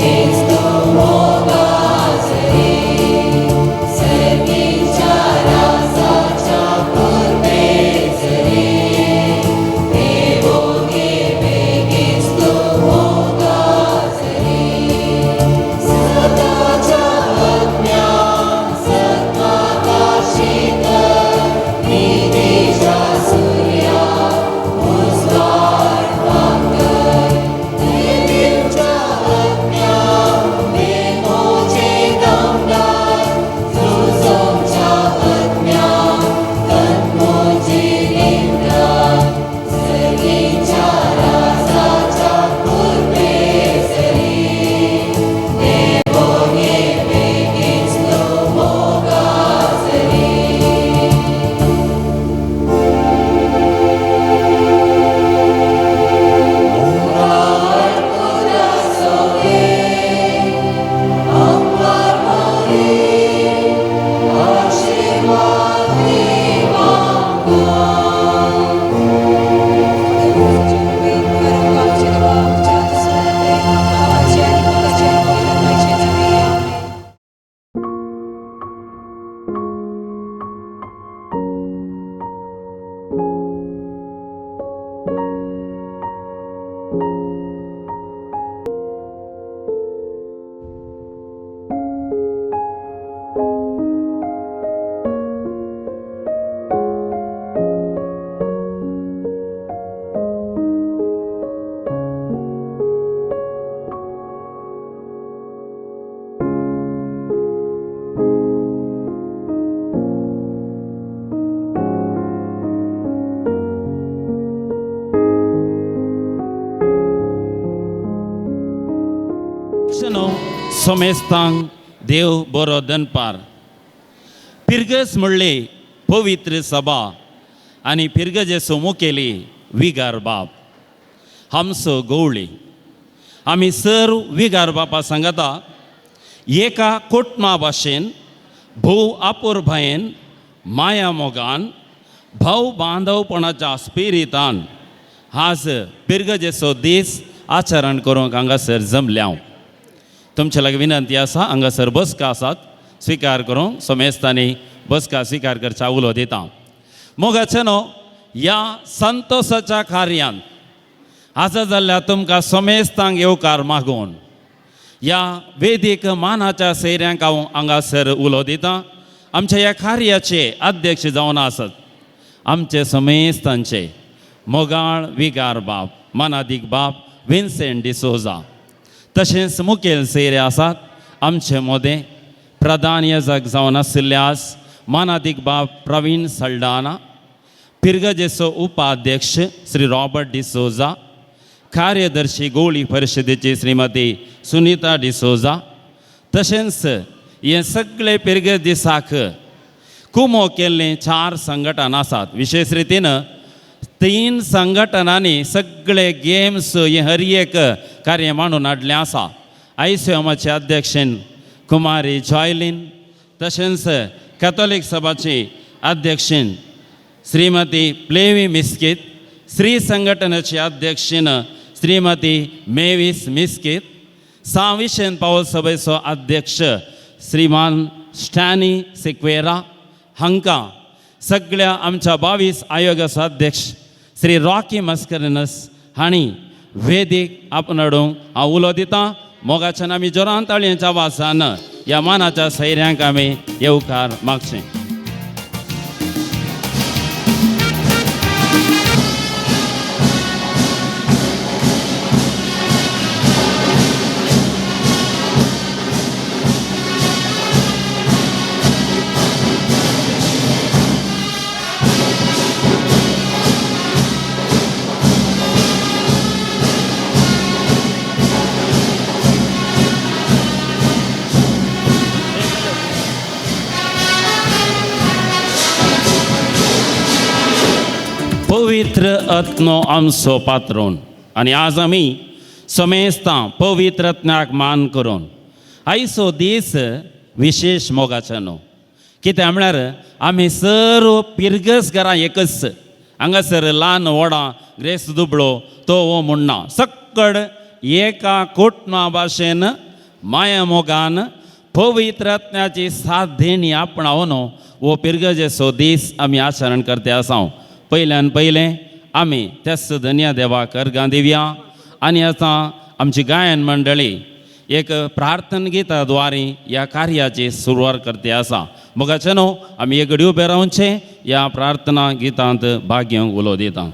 Cristo, मोगाचें समेस्तांक देव बरो दनपार. पिरगस म्हणले पवित्र सभा आनी पिरगजेचो मुखेली विगार बाप आमचो गवळी. आमी सर्व विगार बापा सांगता एका कुटुंबा भाशेन भोव आपुरभायेन माया मोगान भाव बांदवपणाच्या स्पिरितान आज पिरगजेचो दीस आचरण करूंक हांगासर जमल्या. तुमचे लागीं विनंती आसा हांगासर बसका आसात स्विकार करूंक समेस्तांनी बसका स्विकार करच्या उलो दिता. मोगाचे न्हू ह्या संतोसाच्या कार्यांत आसा जाल्यार तुमकां समेस्तांक येवकार मागून ह्या वेदीक मानाच्या सैऱ्यांक हांव हांगासर उलो दिता. आमच्या ह्या कार्याचे अध्यक्ष जावन आसत आमचे समेस्तांचे मोगाळ विगार बाप मानादीक बाप विन्सेंट डिसोजा, तशेंच मुखेल सैरे आसात आमचे मोदें प्रधान याजक जावन आशिल्ले आस मानादीक बाप प्रवीण सल्डाना, पिरगजेचो उपाध्यक्ष श्री रॉबर्ट डिसोजा, कार्यदर्शी गोळी परिशदेची श्रीमती सुनीता डिसोजा, तशेंच हे सगळे पिरगज दिसाक कुमो केल्ले 4 संघटना आसात. विशेष रितीन 3 संघटनांनी सगळे गेम्स हे हर एक कार्य मांडून हाडलें आसा. आयसीएमाचे अध्यक्षन कुमारी जॉयलीन, तशेंच कॅथोलीक सभाची अध्यक्षन श्रीमती प्लेवी मिस्कीत, स्त्री संघटनेची अध्यक्षन श्रीमती मेवीस मिस्कीत, साविशन पावल सभेचो अध्यक्ष श्रीमान स्टॅनी सिक्वेरा हांकां सगळ्या आमच्या 22 आयोगाचो अध्यक्ष श्री रॉकी मस्करिनस हांणी वेदीक आपणाडूंक हांव उलो दितां. मोगाच्यान आमी जोरान ताळयेच्या वासान ह्या मानाच्या सैऱ्यांक आमी येवकार मागचें. पवित्र आत्मो आमचो पात्रोन आनी आज आमी समेस्तां पवित्र आत्म्याक मान करून आयचो दीस विशेश मोगाचो न्हू. कित्याक म्हळ्यार आमी सर्व पिरगस घरां एकच हांगासर ल्हान व्हडां ग्रेस दुबळो तो हो म्हणना सक्कड एका कुटुंबा भाशेन माया मोगान पवित्र आत्म्याची साथ देणी आपणावन हो पिरगजेचो दीस आमी आचरण करते आसा. पयल्यान पयलें आमी त्याच धन्या देवाक अर्गां दिवया आनी आतां आमची गायन मंडळी एक प्रार्थना गीता द्वारे ह्या कार्याची सुरवात करते आसा. मोगाचे न्हू आमी एक घडी उबे रावचें ह्या प्रार्थना गितांत भाग घेवंक उलो दिता.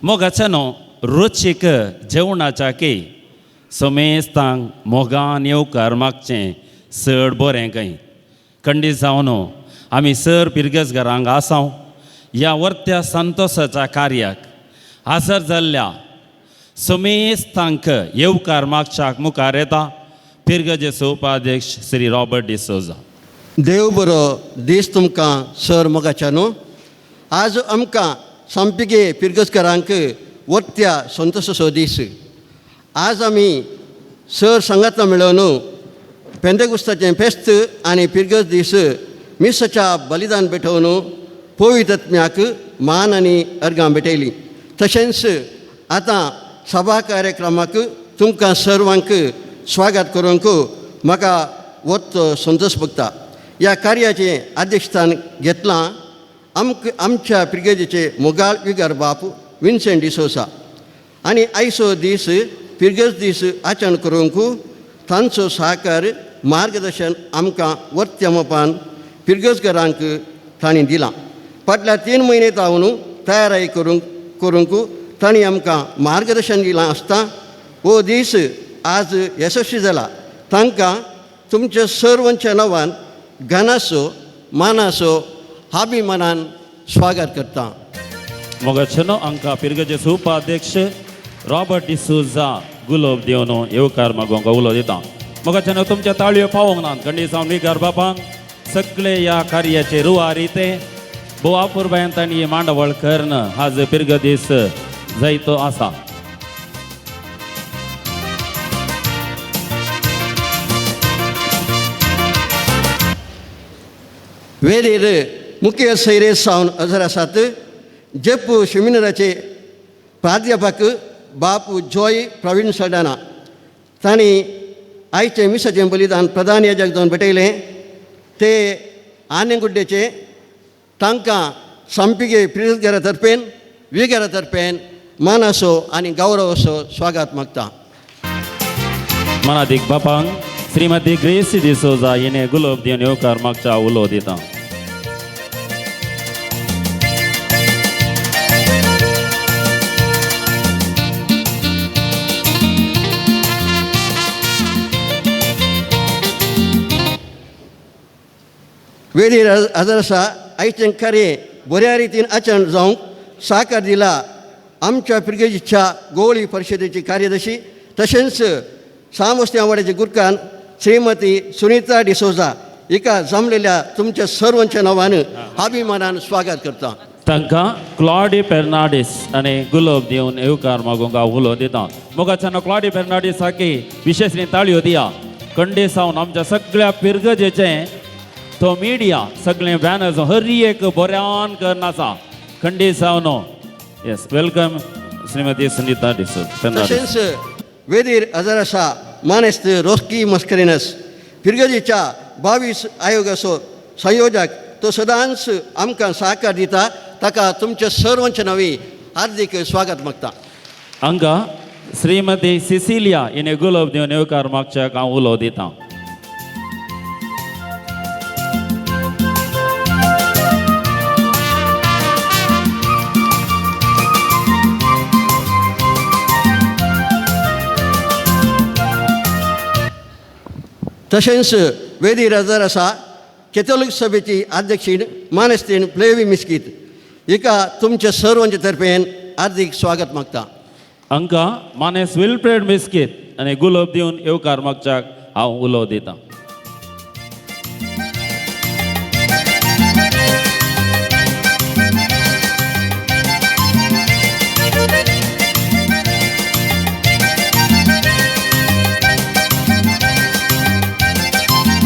मोगाचे न्हू रुचीक जेवणाच्या की समेस्तांक मोगान येवकार मागचें चड बरें खंय. खंडीत जावन आमी सर पिरगजघरांक आसाव ह्या वर्त्या संतोसाच्या कार्याक हाजर जाल्ल्या समेस्तांक येवकार मागच्याक मुखार येता पिरगजेचो उपाध्यक्ष श्री रॉबर्ट डिसोजा. देव बरो दीस तुमकां सर मोगाच्या न्हू. आज आमकां सामपिगे पिरगजकारांक वत्या संतोसाचो दीस. आज आमी सर सांगाता मेळोवन पेंदेगुस्ताचें फेस्त आनी पिरगज दीस मिसाच्या बलिदान भेटोवन पवित्रत्म्याक मान आनी अर्गां भेटयली. तशेंच आतां सभा कार्यक्रमाक तुमकां सर्वांक स्वागत करूंक म्हाका वत संतोश भोगता. ह्या कार्याचें अध्यक्षस्थान घेतलां आमच्या पिरगेजीचे मोगाळ विगार बाप विन्सेंट डिसोसा आनी आयचो दीस पिरगज दीस आचरण करूंक तांचो सहकार मार्गदर्शन आमकां वर्त्या मोपान पिरगजघरांक तांणी दिलां. फाटल्या 3 म्हयने जावन तयाराय करूंक तांणी आमकां मार्गदर्शन दिलां आसता हो दीस आज यशस्वी जाला. तांकां तुमच्या सर्वांच्या नांवान गानाचो मानाचो अभिमानान स्वागत करता. मोगाचेनो आमकां पिरगजेचो उपाध्यक्ष रॉबर्ट डिसोजा गुलोब दिवन येवकार मागोंक उलो दिता. मोगाचेनो तुमच्या ताळयो पावोंक नात खंडीत जावन विगार बापांक सगळे ह्या कार्याचे रुवारी ते भोव अपुरबायेन तांणी मांडावळ करून आज पिरगदीस जायतो आसा. वेरेर मुखेल सैरे सावन हजर आसात जेपू सेमिनाराचे प्राध्यापक बापू जॉय प्रवीण सडाना. तांणी आयचें मिसाचें बलिदान प्रधान याजक जावन भेटयलें. ते आनेगुड्डेचे तांकां सामपिगे पिरजघरा तर्फेन विगरा तर्फेन मानासो आनी गौरवाचो स्वागत मागता. मनादीक बापांक श्रीमती ग्रेसी डिसोजा हिणे गुलोब दिवन येवकार मागच्या उलो दिता. वेदीर हजर आसा आयचें कार्य बऱ्या रितीन आचरण जावंक साकार दिला आमच्या पिरगेजीच्या गोवळी परिशदेची कार्यदर्शी तशेंच सामोस्त्या वाड्याचे गुरकान श्रीमती सुनीता डिसोजा हिका जमलेल्या तुमच्या सर्वांच्या नांवान अभिमानान स्वागत करता. तांकां क्लॉडी फेर्नांडीस आनी गुलोब दिवन येवकार मागूंक हांव उलो दिता. मोगाच्यानो क्लॉडी फेर्नांडीस हाकी विशेश ताळयो दिया. कंडे सावन आमच्या सगळ्या पिरगजेचें तो मिडिया सगळे बॅनर्स हर एक बऱ्यान करून आसा खंडी सावन. Yes, welcome Shrimati Sunita D'Souza. तशेंच वेदीर हजर आसा मानेस्त रोस्की मस्करिनस फिरगजीच्या 22 आयोगाचो संयोजक तो सदांच आमकां सहकार दिता. ताका तुमच्या सर्वांच्या नांवी हार्दिक स्वागत मागता. हांगा श्रीमती सिसिलिया हिणे गुलोब दिवन येवकार मागच्याक हांव उलो दिता. तशेंच वेदीर हजर आसा कॅथोलीक सभेची अध्यक्षीण मानेस्तीण प्लेवी मिस्कीत हिका तुमच्या सर्वांचे तर्फेन हार्दिक स्वागत मागता. हांकां मानेस विल्फ्रेड मिस्कीत आनी गुलोब दिवन येवकार मागच्याक हांव उलो दिता.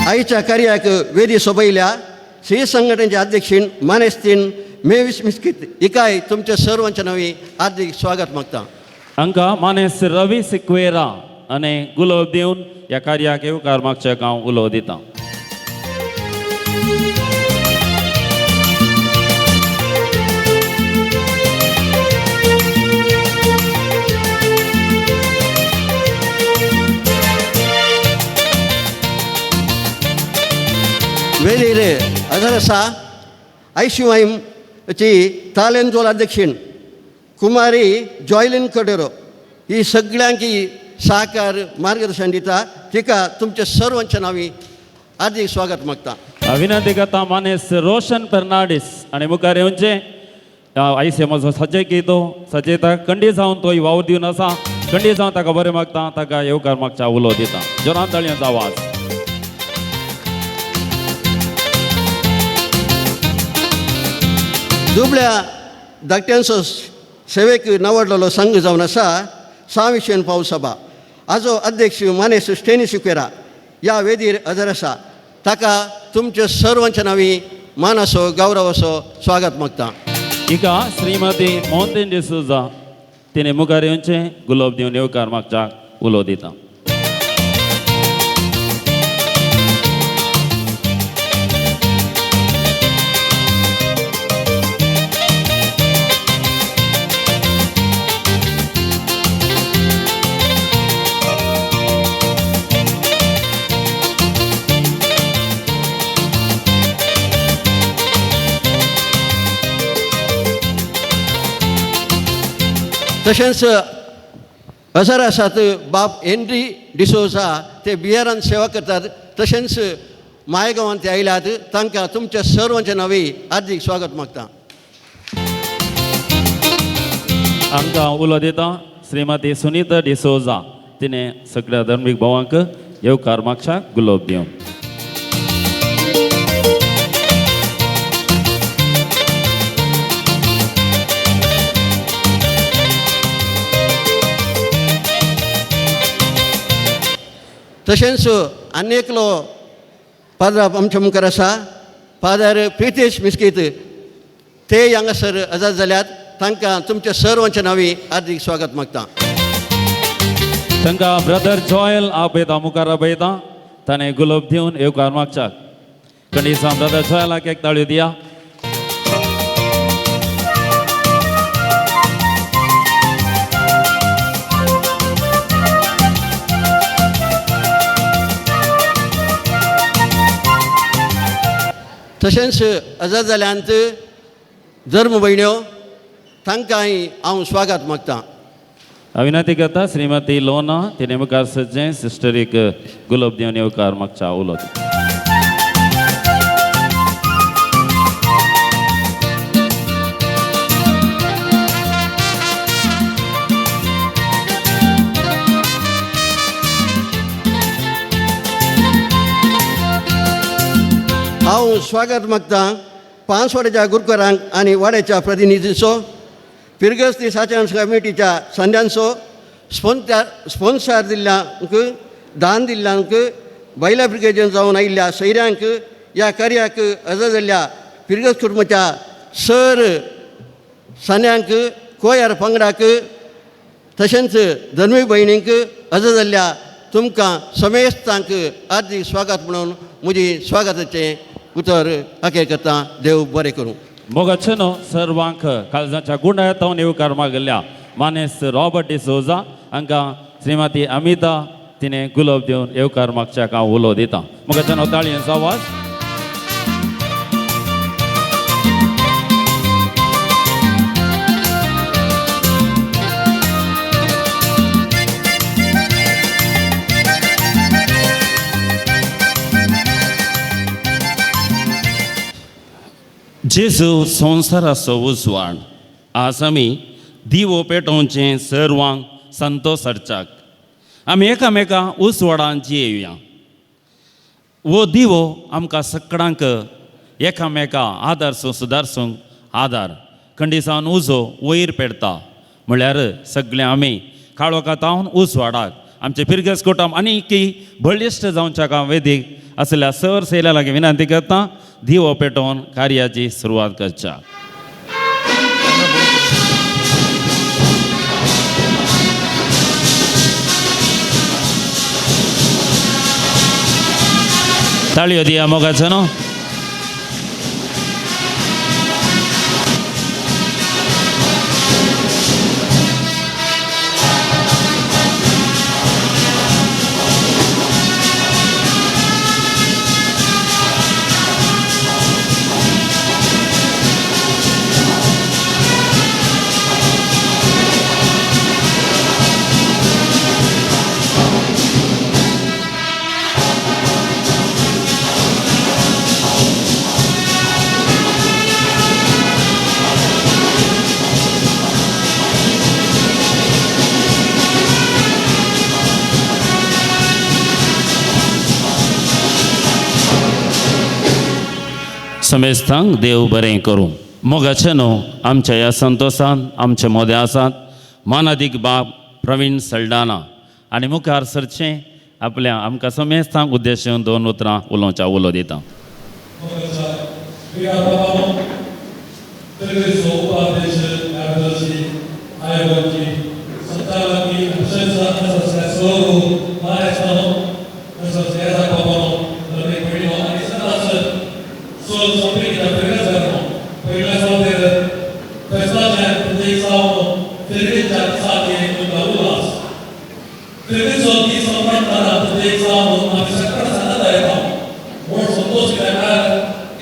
आयच्या कार्याक वेदी सोबयल्या श्री संघटनेचे अध्यक्षीण मानेस्तीन मेवीस मिस्कीत हिकाय तुमच्या सर्वांच्या नांवी हार्दिक स्वागत मागता. हांकां मानेस रवी सिक्वेरा आनी गुलोब दिवन ह्या कार्याक येवकार मागच्याक हांव उलो दिता. वेदीर हजर आसा आयसीवायची तालेंजोल अध्यक्षीण कुमारी जॉयलीन कडेरो ही सगळ्यांकी सहकार मार्गदर्शन दिता. तिका तुमच्या सर्वांच्या नांवी हार्दिक स्वागत मागता. विनंती करता मानेस रोशन फेर्नांडीस आनी मुखार येवचें. आयसे म्हजो सजय कितो सजयता कंडी जावन तो वावर दिवन आसा. कंडी जावन ताका बरें मागता, ताका येवकार मागच्या उलो दिता. जोरान ताळयांचो आवाज. दुबळ्या धाकट्यांचो सेवेक नावाडलेलो संघ जावन आसा सांविशेन पावसभा. आजो अध्यक्ष मानेस स्टेनी सिक्वेरा ह्या वेदीर हजर आसा. ताका तुमच्या सर्वांच्या नांवी मानासो गौरवाचो स्वागत मागता. हिका श्रीमती मोहन डिसोजा तिणें मुखार येवचें, गुलाब दिवन येवकार मागच्या उलो दिता. तशेंच हजर आसात बाब हेनरी डिसोजा, ते बिहारान सेवा करतात. तशेंच मायगांवांत ते आयल्यात, तांकां तुमच्या सर्वांच्या नांवी हार्दीक स्वागत मागता. आमकां उलो दिता श्रीमती सुनीता डिसोजा, तिणें सगळ्या धर्मीक भावांक येवकार मागच्या गुलाब दिवन. तशेंच आनी एकलो पाद्र आमच्या मुखार आसा, फादर प्रितेश मिस्कीत, ते हांगासर हजर जाल्यात. तांकां तुमच्या सर्वांच्या नांवी हार्दीक स्वागत मागता. तांकां ब्रदर जॉयल आपयता, मुखार आपयता, ताणें गुलाब दिवन येवकार मागच्याक. कंडिसां ब्रदर जॉयलाक एक ताळयो दिया. तशेंच हजर जाल्यांत धर्म भयण्यो, तांकांय हांव स्वागत मागता. विनंती करता श्रीमती लोना तिणें मुखार सज्जें सिस्टरीक गुलाब दिवन येवकार मागच्या उलो. हांव स्वागत मागता पांचवाड्याच्या गुरकरांक आनी वाड्याच्या प्रतिनिधीचो, फिरगस्ती साचन कमिटीच्या संद्यांचो, स्पोन्सर दिल्ल्यांक, दान दिल्ल्यांक, बायला ब्रिगेडीन जावन आयिल्ल्या सैऱ्यांक, ह्या कार्याक हजर जाल्ल्या फिरगस कुटुंबाच्या सर सान्यांक, कोयर पंगडाक, तशेंच धर्मीक भयणींक हजर जाल्ल्या तुमकां समेस्तांक हार्दीक स्वागत म्हणून म्हजी स्वागताचें उतर अखेर करता. देव बरें करूं. मोगाचे न्हू सर्वांक काळजाच्या गुंडाळ्यांत येवकार मागल्या मानेस रॉबर्ट डिसोजा हांकां श्रीमती अमिता तिणें गुलाब दिवन येवकार मागच्याक हांव उलो दिता. मोगाचे न्हू ताळयांचो आवाज. जेजू संवसाराचो उजवाड. आज आमी दिवो पेटोवचें सर्वांक संतोश हाडच्याक आमी एकामेका उजवाडान जियेवया. वो दिवो आमकां सगळ्यांक एकामेका आदारसूंक सुदारसूंक आदार खंडीसावन उजो वयर पेडता म्हळ्यार सगळें आमी काळोखांत उजवाडाक आमचे फिरगस कुटुंब आनी की बळिश्ट जावच्या काम वेदीक असल्या सर सैल्या लागीं विनंती करता दिवो पेटोवन कार्याची सुरवात करच्या. ताळयो दिया मोगाचो न्हू. समेस्तांक देव बरें करूं. मोगाचे न्हू आमच्या ह्या संतोशान आमचे मोदें आसात मानादीक बाब प्रवीण सल्डाना आनी मुखार सरचें आपल्या आमकां समेस्तांक उद्देशून दोन उतरां उलोवच्या उलो दिता.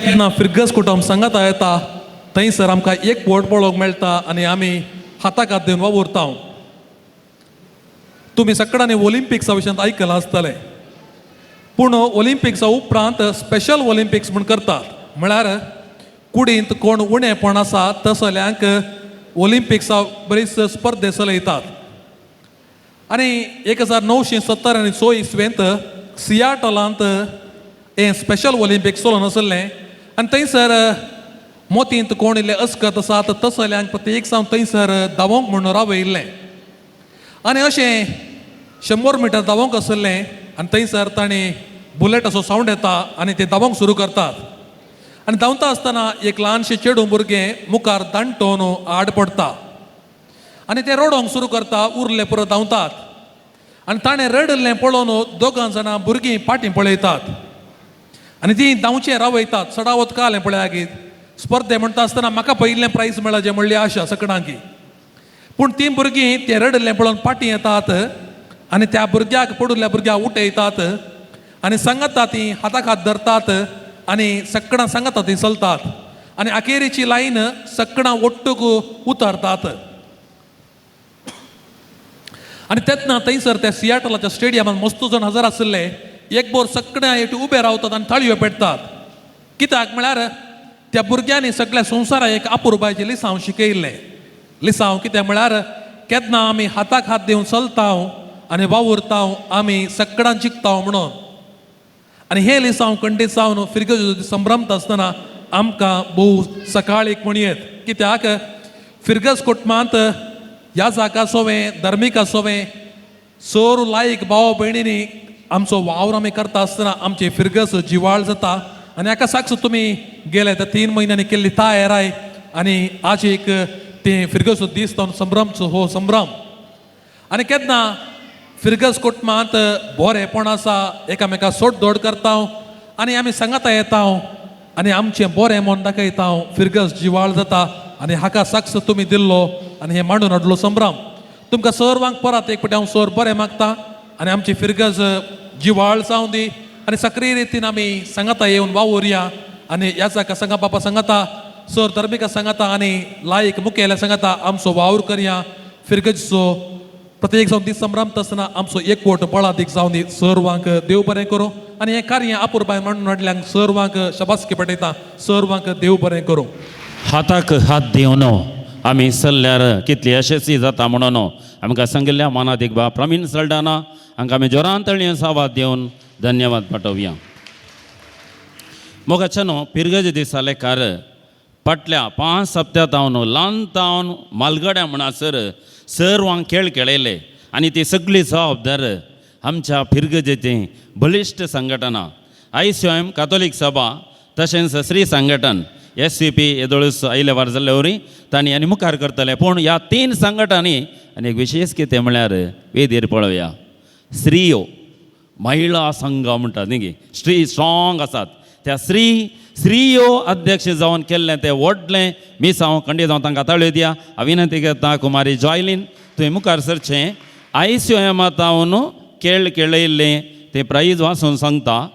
जेन्ना फिरगज कुटुंब सांगाता येता थंयसर आमकां एक बोट पळोवंक मेळटा आनी आमी हाताक हात दिवन वावुरता. तुमी सगळ्यांनी ऑलिम्पिक्सा विशयांत आयकलां आसतलें, पूण ऑलिम्पिक्सा उपरांत स्पेशल ऑलिम्पिक्स म्हूण करतात. म्हळ्यार कुडींत कोण उणेपण आसा तसल्यांक ऑलिम्पिक्सा बरीच स्पर्धे चलयतात. आनी 1970 आनी 100 इसवेंत सियाटलांत हें स्पेशल ऑलिम्पिक्स चलोवन आसलें आनी थंयसर मोतींत कोण इल्ले अस्कत आसात तसल्यांक प्रत्येक जावन थंयसर धांवोंक म्हणून रावयल्लें. आनी अशें 100 मिटर धांवोंक आसलें आनी थंयसर तांणी बुलेट असो सावंड येता आनी ते धांवोंक सुरू करतात. आनी धांवता आसतना एक ल्हानशें चेडूं भुरगें मुखार दांटोवन आड पडटा आनी तें रडोवंक सुरू करता. उरले पुरो धांवतात आनी ताणें रडिल्लें पळोवन दोगां जाणां भुरगीं फाटीं पळयतात आनी तीं धांवचें रावयतात. चडावत कालें पळयागीत स्पर्धे म्हणटा आसतना म्हाका पयलें प्रायज मेळचें म्हणली आशा सगळ्यांकी. पूण तीं भुरगीं तें रडिल्लें पळोवन फाटीं येतात आनी त्या भुरग्याक पडुल्ल्या भुरग्याक उठयतात आनी सांगता तीं हाताक हात धरतात आनी सगळां सांगता तीं चलतात आनी अखेरीची लायन सगळां ಒಟ್ಟುಗು उतरतात. आनी तेन्ना थंयसर त्या सियाटलाच्या स्टेडियमान मस्त जाण हजर आशिल्ले. एक बोर सगळ्या एक उबे रावतात आनी ताळयो पेटतात. कित्याक म्हळ्यार त्या भुरग्यांनी सगळ्या संवसाराक एक अपुरबायचें लिसांव शिकयल्लें. लिसांव कितें म्हळ्यार केन्ना आमी हाताक हात दिवन चलता आनी वावुरता आमी सगळ्यां जिखता म्हणून. आनी हें लिसांव खंडीत जावन फिरगज संभ्रमता आसतना आमकां भोव सकाळ एक म्हणयेत. कित्याक फिरगज कुटुंबांत ह्या जाका सोवें धर्मीक सोवें सोर लायक भाव भयणींनी आमचो वावर आमी करता आसतना आमची फिरगज जिवाळ जाता. आनी हाका साक्ष तुमी गेले तर 3 म्हयन्यांनी केल्ली तयाराय आनी आज एक ते फिरगजो दीस जावन संभ्रमचो हो संभ्रम. आनी केन्ना फिरगज कुटुंबांत बरेंपण आसा एकामेका सोडदोड करता आनी आमी सांगाता येता आनी आमचें बरें म्हूण दाखयता फिरगज जिवाळ जाता. आनी हाका साक्ष तुमी दिल्लो आनी हें मांडून हाडलो संभ्रम. तुमकां सर्वांक परत एक फावटी हांव सर बरें मागता आनी आमची फिरगज जिवाळ जावं दी आनी सक्रीय रितीन आमी सांगाता येवन वावुरया. आनी ह्या जाका सांगा बापा सांगाता सर धर्मिका सांगाता आनी लायक मुखेल्या सांगाता आमचो वावर करया. फिरगजचो प्रत्येक जावन दीस संभ्रमता आसतना आमचो एकवट बळादीक जावन दी. सर्वांक देव बरें करूं आनी हें कार्य अपुरबाय मांडून हाडल्यांक सर्वांक शबासकी पटयता. सर्वांक देव बरें करूं. हाताक हात दिवन आमी चल्ल्यार कितली यशस्वी जाता म्हणून आमकां सांगिल्ल्या मानादीक बा प्रवीण सल्डाना हांकां आमी जोरान तळयेन सावाद दिवन धन्यवाद पाठोवया. मोगाच्या न्हू पिरगज दिसा लेखार फाटल्या 5 सप्त्या तावन ल्हान तावन मालगड्या म्हणसर सर्वांक खेळ खेळयले आनी ती सगळी जबाबदार आमच्या फिरगजेची बळिश्ट संघटना ICM कातोलीक सभा तशेंच श्री संघटन SCP येदोळूस आयले वार जाल्ले वरी तांणी आनी मुखार करतले. पूण ह्या 3 संघटनांनी आनी एक विशेश कितें म्हळ्यार वेदीर पळोवया स्त्रियो महिला संघ म्हणटात न्ही स्त्री स्ट्रॉंग आसात. त्या स्त्रियो अध्यक्ष जावन केल्लें तें व्हडलें मिसांव खंडीत जावन तांकां ताळयो दिया. हांव विनंती करता कुमारी जॉयलीन तुवें मुखार सरचें. ICM तावन खेळ खेळयल्लें तें प्रायज वाचून सांगता.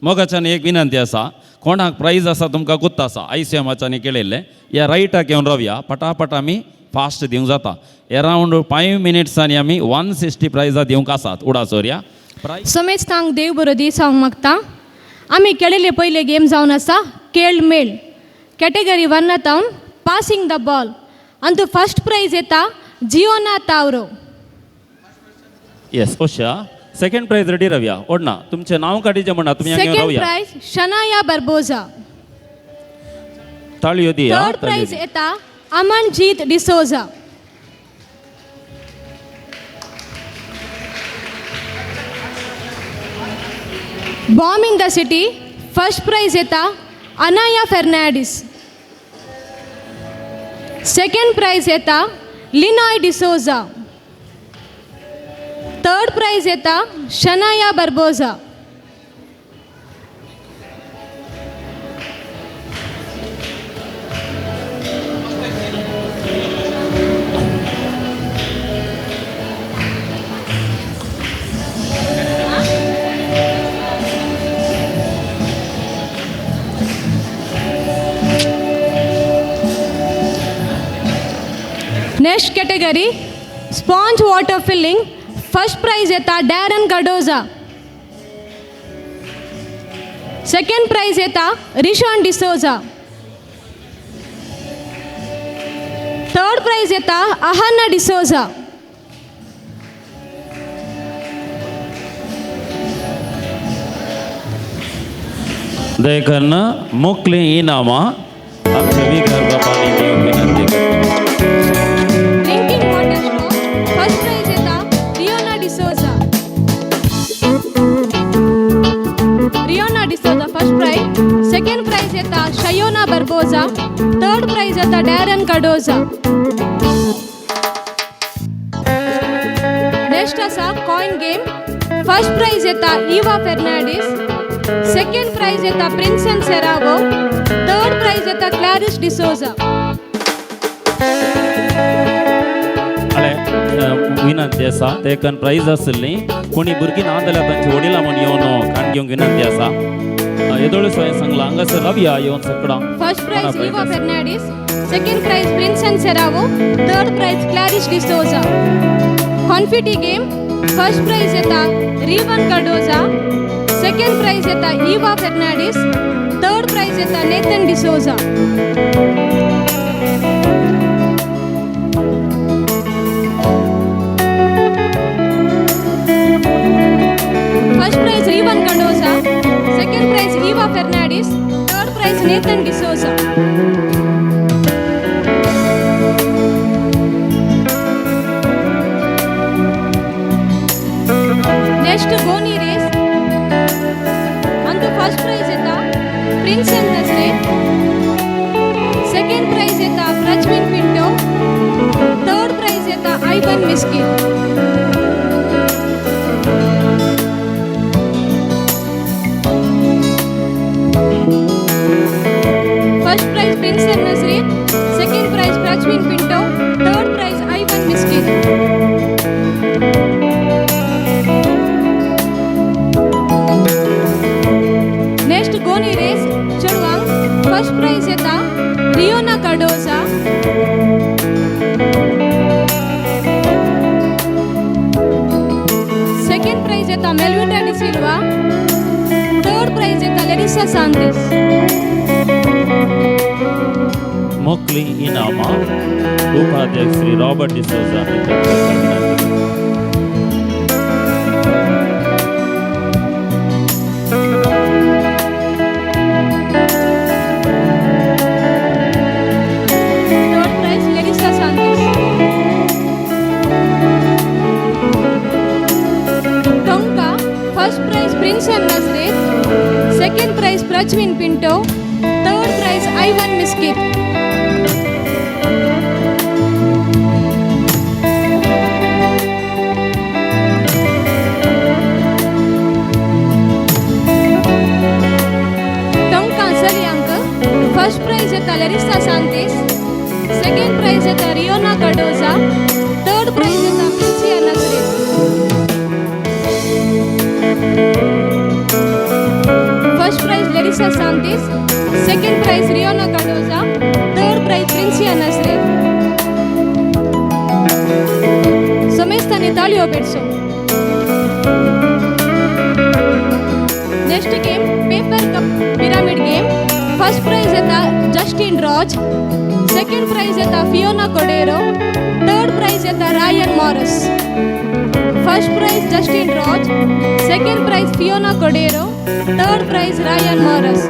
मोगाच्यान एक विनंती आसा कोणाक प्रायज आसा तुमकां गुत्त आसा ICMाच्यानी खेळयल्लें ह्या रायटाक येवन रावया पटापट आमी फास्ट दिवंक जाता. एरावंड 5 मिनिट्सांनी आमी 160 प्रायजां दिवंक आसात. उडासोरया समेस्तांक देव बरो दीस हांव मागता. आमी खेळिल्ले पयले गेम जावन आसा खेळ मेळ कॅटेगरी 1 तावन पासिंग the ball आनी फर्स्ट प्रायज येता जियोना तावरो. येस ओशा सेकंड प्रायज रेडी रावया. ओडना तुमचें नांव काडीचें म्हणा तुमी सेकंड प्रायज शनाया बर्बोजा. ताळयो दी थर्ड प्रायज येता Amanjeet D'Souza. Bomb in the city first prize येता अनाया फेर्नांडीस. सेकंड प्रायज येता लिनॉय डिसोजा. थर्ड प्रायज येता Shanaya Barbosa. Next category sponge water filling first prize येता डॅरन गडोजा. सेकंड प्रायज येता रिशॉन डिसोजा. थर्ड प्रायज येता अहाना डिसोजा. देखून मुखलीं इनामां आमच्या विकार बाबांनी दिवंक विनंती करता. Drinking water straw first prize येता Riona D'Souza. Riona D'Souza first prize. Second prize येता शयोना बर्बोजा. थर्ड प्रायज येता डॅरन कार्डोजा. नेक्स्ट आसा कॉयन गेम. फर्स्ट प्रायज येता इवा फेर्नांडीस. सेकंड प्रायज येता प्रिन्सन सेरावो. थर्ड प्रायज येता क्लॅरिस डिसोजा. विनंती आसा तेकन प्रायज आसली कोणी भुरगीं ना जाल्यार तांची वडिलां म्हूण येवन काण घेवंक विनंती आसा. येदोळूच हांवें सांगलां हांगासर रावया येवन सकडां. First prize Eva Fernandes, second prize Prinson Serrao, third prize Clarice D'Souza. Confetti game first prize येता रिवन कार्डोजा. सेकंड प्रायज येता इवा फेर्नांडीस. थर्ड प्रायज येता Nathan D'Souza. First prize Rivan Cardoza, second prize Eva Fernandes, third prize Nathan D'Souza. Next goni race. अंतु first prize येता Princeton Nazareth. Second prize येता Prajwin Pinto. Third prize येता Ivan Miskin. First prize Prinson Nazareth, second prize Prajwin Pinto, third prize Ivan Miskin. Next goni race चेडवांक first prize येता Riyona Cardozo. Second prize येता मेल्विटा D'Silva. Third prize येता Larissa सांतीस. मोखली इनामां उपाध्यक्ष Shri Robert D'Souza. Third prize Larissa Santos. Tonka first prize Prinson Nazareth, second prize Prajwin Pinto, third prize Ivan Miskit. Tonka चलयांक first prize येता Larissa सांतीस. Second prize येता Riyona Cardozo. Third prize येता Princia Nazareth. First prize Larissa Santis, second prize Riona Cardoza, third prize Princia Nazareth. समेस्तांनी ताळयो पेटचो. Next game paper cup pyramid game. First prize येता Justin rows. Second prize येता Fiona कोडेरो. Third prize येता Ryan Morris. First prize Justin Raj, second prize Fiona Cordero, third prize Ryan Morris.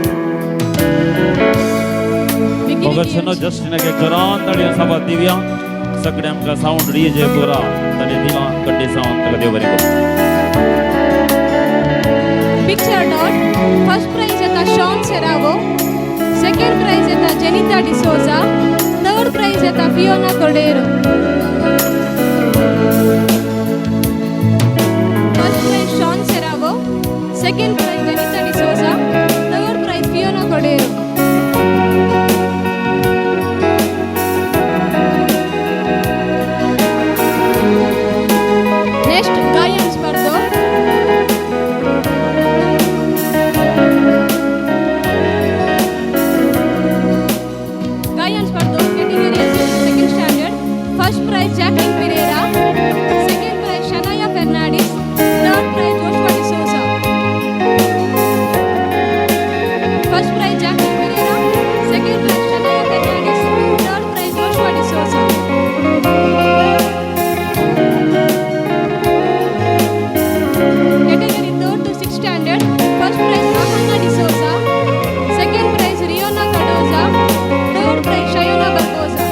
मोगाचेनो जस्टिनाक एक जोरान ताळयो साबाद दिवया. सगळे आमकां सावंड डीजे पुरा ताणें दिलां कड्डे सावंड ताका देव बरें करूं. पिक्चर डॉट फर्स्ट प्राइज येता शॉन सेरावो, सेकंड प्राइज येता जेनिता डिसोजा, थर्ड प्राइज येता Fiona Cordeiro. First prize Sean Serrao, second prize Jenita D'Souza, third prize Fiona Cordeiro. Next गायन स्पर्धो. गायन स्पर्धो category second standard. First prize Jacqueline Pereira, second prize Shanaya Fernandes, third prize Joshua D'Souza. First prize Jacqueline Pereira, second prize Shanaya Fernandes, third prize Joshua D'Souza. Category 3rd to 6th standard. First prize Ahana D'Souza, second prize Riona Cardoza, third prize Shayona Barbosa.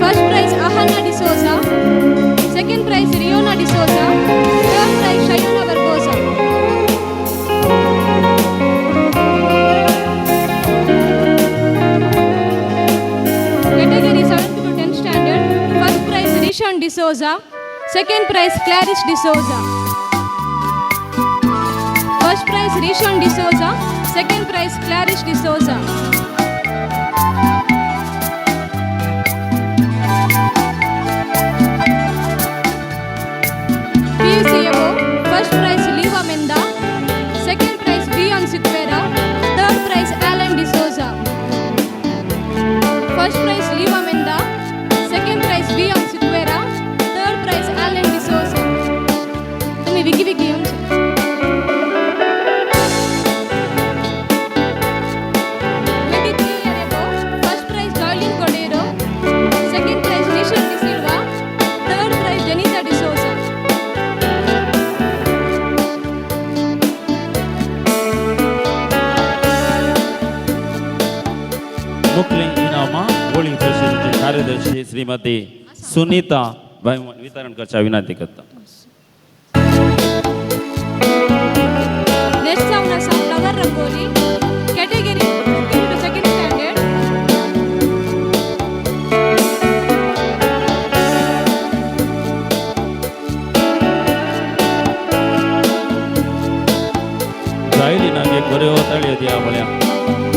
First prize Ahana D'Souza, second prize Riona D'Souza, third prize Shayona Barbosa. Category 7th to 10th standard. First prize Rishon D'Souza, second prize Clarice D'Souza. First prize Rishon D'Souza, second prize Clarice D'Souza. PUCAO, first prize Liva Menda, second prize Bion Siqueira, third prize Alan D'Souza. First prize Liva Menda, second prize Bion Siqueira, third prize Alan D'Souza. तुम्ही Vicky Vicky येऊन 23 year above, first prize Joylin Cordero, second prize Nishan De Silva, third prize Janita D'Souza. मुखली इनामां होळी परिषदेचे कार्यदर्शी श्रीमती सुनीता भाई वितरण करच्या विनंती करता. Next जावन आसा flower rangoli, category UKG to second standard. जायलिनाक एक बऱ्यो ताळयो दिया पळया.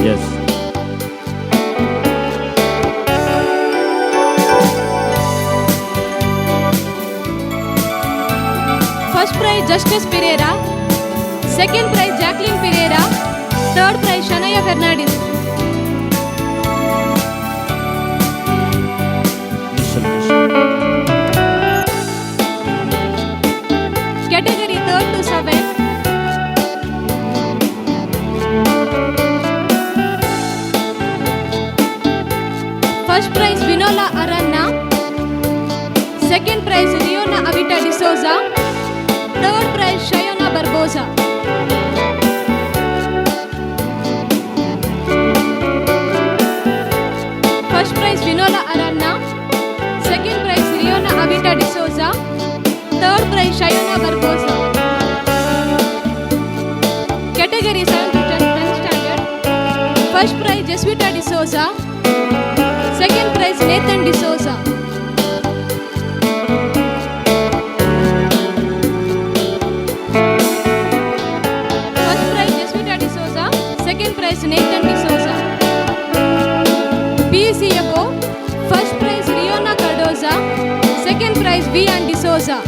Yes. First prize Justice Pereira, second prize Jacqueline Pereira, third prize Shanaya Fernandes. Category 3rd to 7. First prize Vinola Aranna, second prize Riona Avita D'Souza, third prize Shayona Barbosa. First prize Vinola Aranna, second prize Riona Avita D'Souza, third prize Shayona Barbosa. Category 7 to 10 standard. First prize Jeswita D'Souza, second prize Nathan D'Souza. First prize Jeswita D'Souza, second prize Nathan D'Souza. PCFO, first prize Riona Cardoza, second prize Vian D'Souza.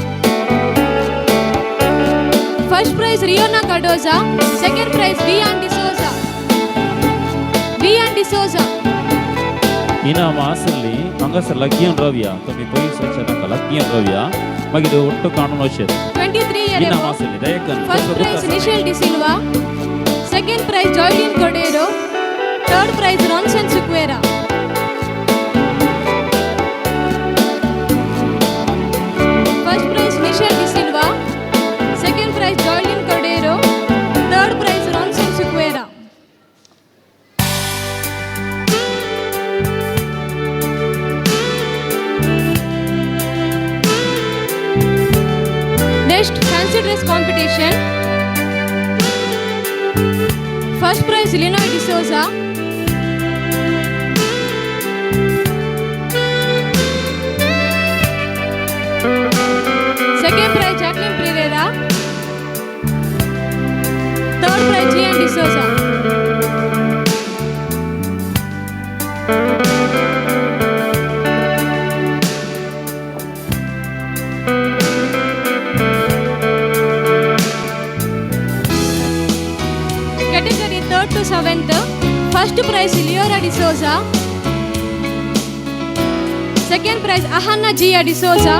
First prize Riona Cardoza, second prize Vian D'Souza. Vian D'Souza. इनामां आसली हांगासर लागीं रावया, तुमी पयस नाका, लागीं रावया, मागीर ಒಟ್ಟು ಕಾನೂನು ವಚ್ಚೇत. 23 year इनामां above. आसली दयकन. First prize Nishel D'Silva, second prize Joylin Cordero, third prize Ronson Sequeira. First prize Nishel D'Silva, second prize Joylin Cordero, third prize Ronson Sequeira. Fancy dress competition. First prize Linoy D'Souza. Second prize Jacqueline Pereira. Third prize Gian D'Souza. Category 3rd to 7th, first prize Leora D'Souza, second prize Ahana Gia D'Souza,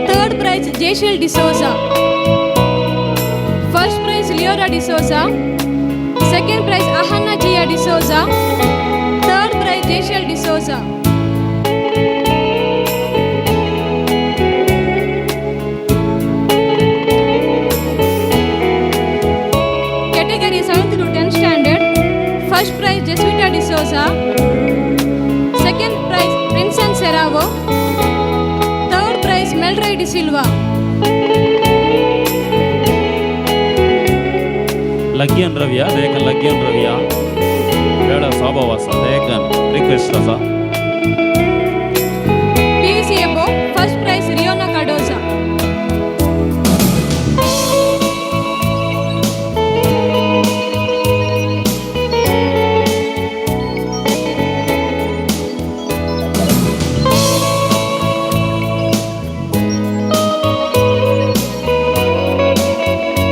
third prize Jeshil D'Souza. First prize Leora D'Souza, second prize Ahana Gia D'Souza, third prize Jeshil D'Souza. Category 7th to 10th standard, first prize Jesuita D'Souza, second prize Vincent Serravo, third prize Melroy D'Silva. लग्यन रविया देखन लग्यन रविया वेळा साबाव आसा देखन request आसा. PUC above, first prize Riona Cardoza.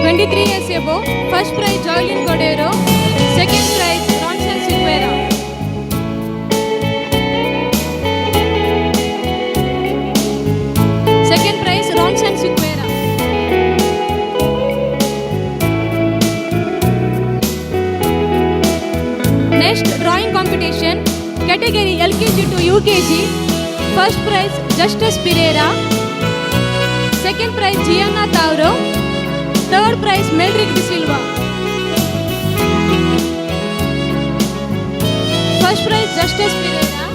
23 years above, first prize Joylin Cordero, second prize Ronson Silveira. Second prize Ronson Silveira. Next, drawing competition, category LKG to UKG, first prize Justus Pereira, second prize Gianna Tauro, third prize Meldrick D'Silva. First prize Justus Pereira.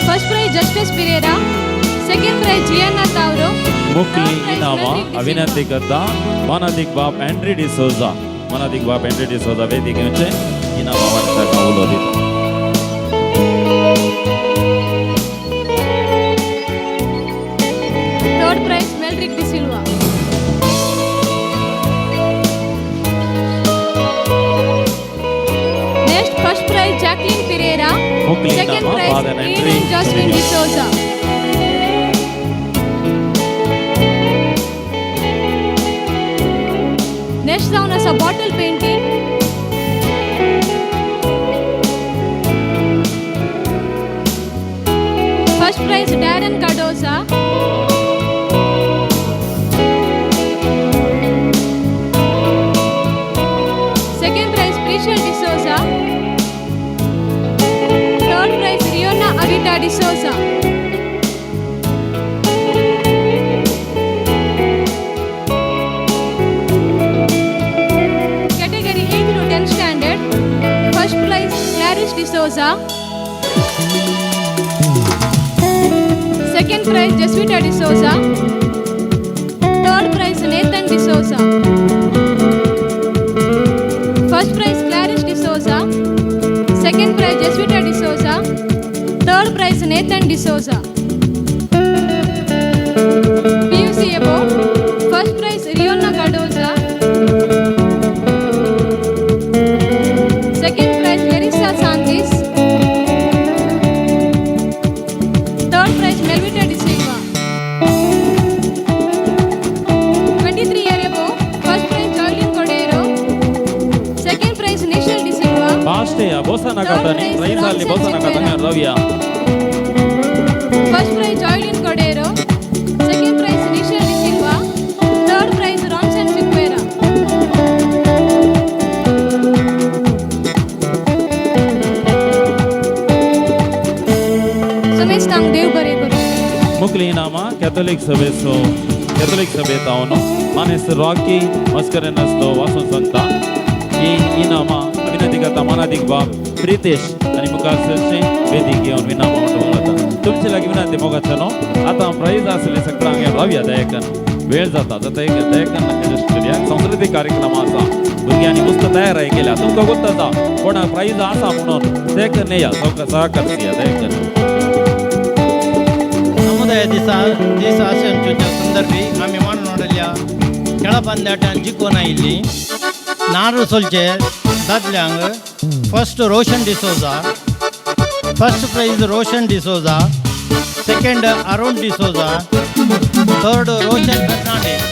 First prize Justus Pereira. Second prize Gianna Tauro. मुखली इनामां अविनंती करता मानादीक बाप Andriy D'Souza, मानादीक बाप Andriy D'Souza वेदीक येवचे इनामां वांट्टाक उलो दिता. Third prize Meldrick D'Silva. Next, first prize Jacqueline Pereira, मुखली second इनामां prize father Andrei Eden Jocelyn D'Souza. Next down is a bottle painting. First prize Darren Cardoza. Second prize Precious D'Souza. Third prize Riona Avita D'Souza. Category 8 to 10 standard, first prize Clarice D'Souza, second prize Jesuita D'Souza, third prize Nathan D'Souza. First prize Clarice D'Souza, second prize Jesuita D'Souza, third prize Nathan D'Souza. PUC above, first prize Riona Cardoza, second prize Larissa Santis, third prize Melvita D'Silva. 23 year above, first prize Joylin Cordero, second prize Nishal D'Silva, past बोसा नाका तानी prize आसली बोसा नाका तांगा रविया. First prize Joylin Cordero, second prize Nishal D'Silva, third prize Ronson Silveira. समेस्तांक देव बरें करूं. मुखली इनामां Catholic सभेचो Catholic सभेत हांव मानेस्त रॉकी मस्करेनस तो वासून सांगता ही इनामां अविनंती करता मानादीक बाप प्रितेश आनी मुखार सरचें वेदीक घेवन इनामां वांटूंक वता. तुमचे देवाचे लागीं विनंती मोगाच्यानो आतां प्रायज आसले सगळ्यांक रावया दयाकन वेळ जाता जाता एक दयाकन एडजस्ट करया. सांस्कृतीक कार्यक्रम आसा, भुरग्यांनी मस्त तयार केल्या, तुमकां गोत्त आसा कोणाक प्रायज आसा म्हणून ते नेया सहकार दिया दयाकन. समुदाय दिसा दीस आचरणाच्या संदर्भी आमी मांडून हाडिल्ल्या खेळा पंद्याटान जिखून आयिल्ली नार सोलचे दादल्यांक first Roshan D'Souza, first prize Roshan D'Souza, second Arun D'Souza, third Roshan Fernandes.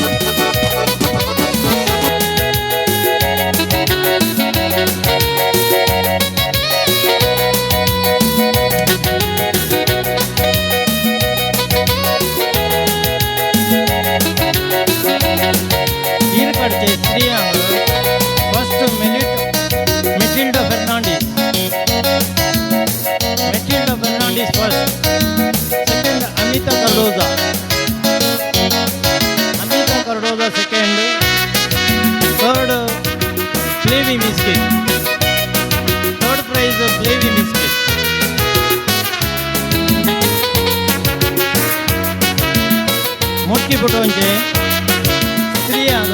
ईरकडचे स्त्रियांक first Matilda Fernandes, Matilda Fernandes first, second Amita Cardoza, Amita Cardoza second, third Flavi Miskit, third prize Flavi Miskit. मोटकी फुटोवचे स्त्रियांक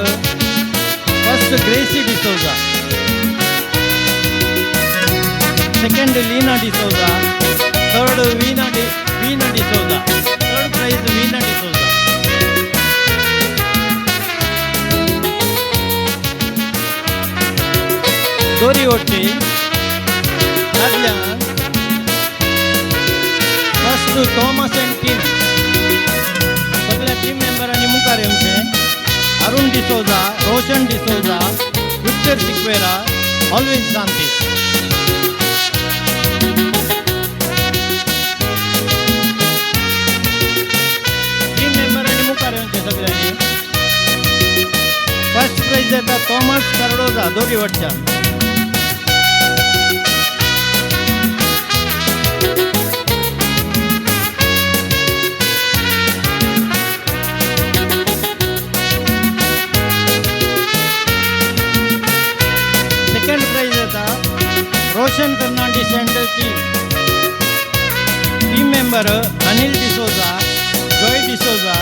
first Gracy D'Souza, second Leena D'Souza, third Veena D'Souza, third prize Veena D'Souza. दोरी ओडची दादल्यांक first Thomas and team, सगळ्या team मेंबरांनी मुखार येवचें. Arun D'Souza, Roshan D'Souza, Victor Sequeira, Alvin Santis. Team मेंबरांनी मुखार येवचें सगळ्यांनी. First prize येता थॉमस कार्डोजा दोरी वटच्या. सेकंड प्रायज येता Roshan Fernandes and team, team member Anil D'Souza, Joy D'Souza,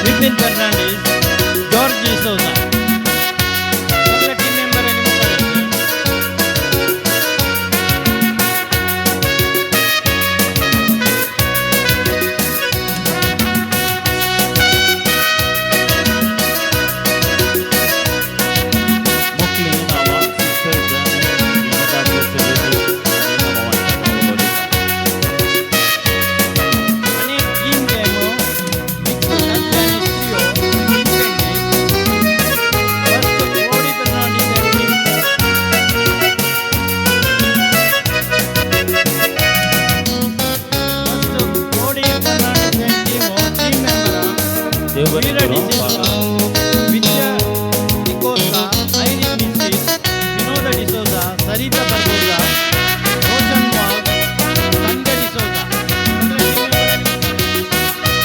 Vipin Fernandes, George D'Souza. सगळे टीम मेंबरांनी मुखार येवचें. मुखली नांवां सिस्टर आनी टीम गेम मिक्स दादले आनी स्त्रियो first Odi Fernandes and team, first Odi Fernandes and team, team मेंबरां देव बरें वीरा करूं. डिसोजा, विद्या डिकोस्ता, आयरीन मिस्कित, विनोद डिसोजा, सरिता बर्गोजा, रोशन वाघ, संध्या डिसोजा. सगळ्या टीम मेंबरांनी मुखार येवचें.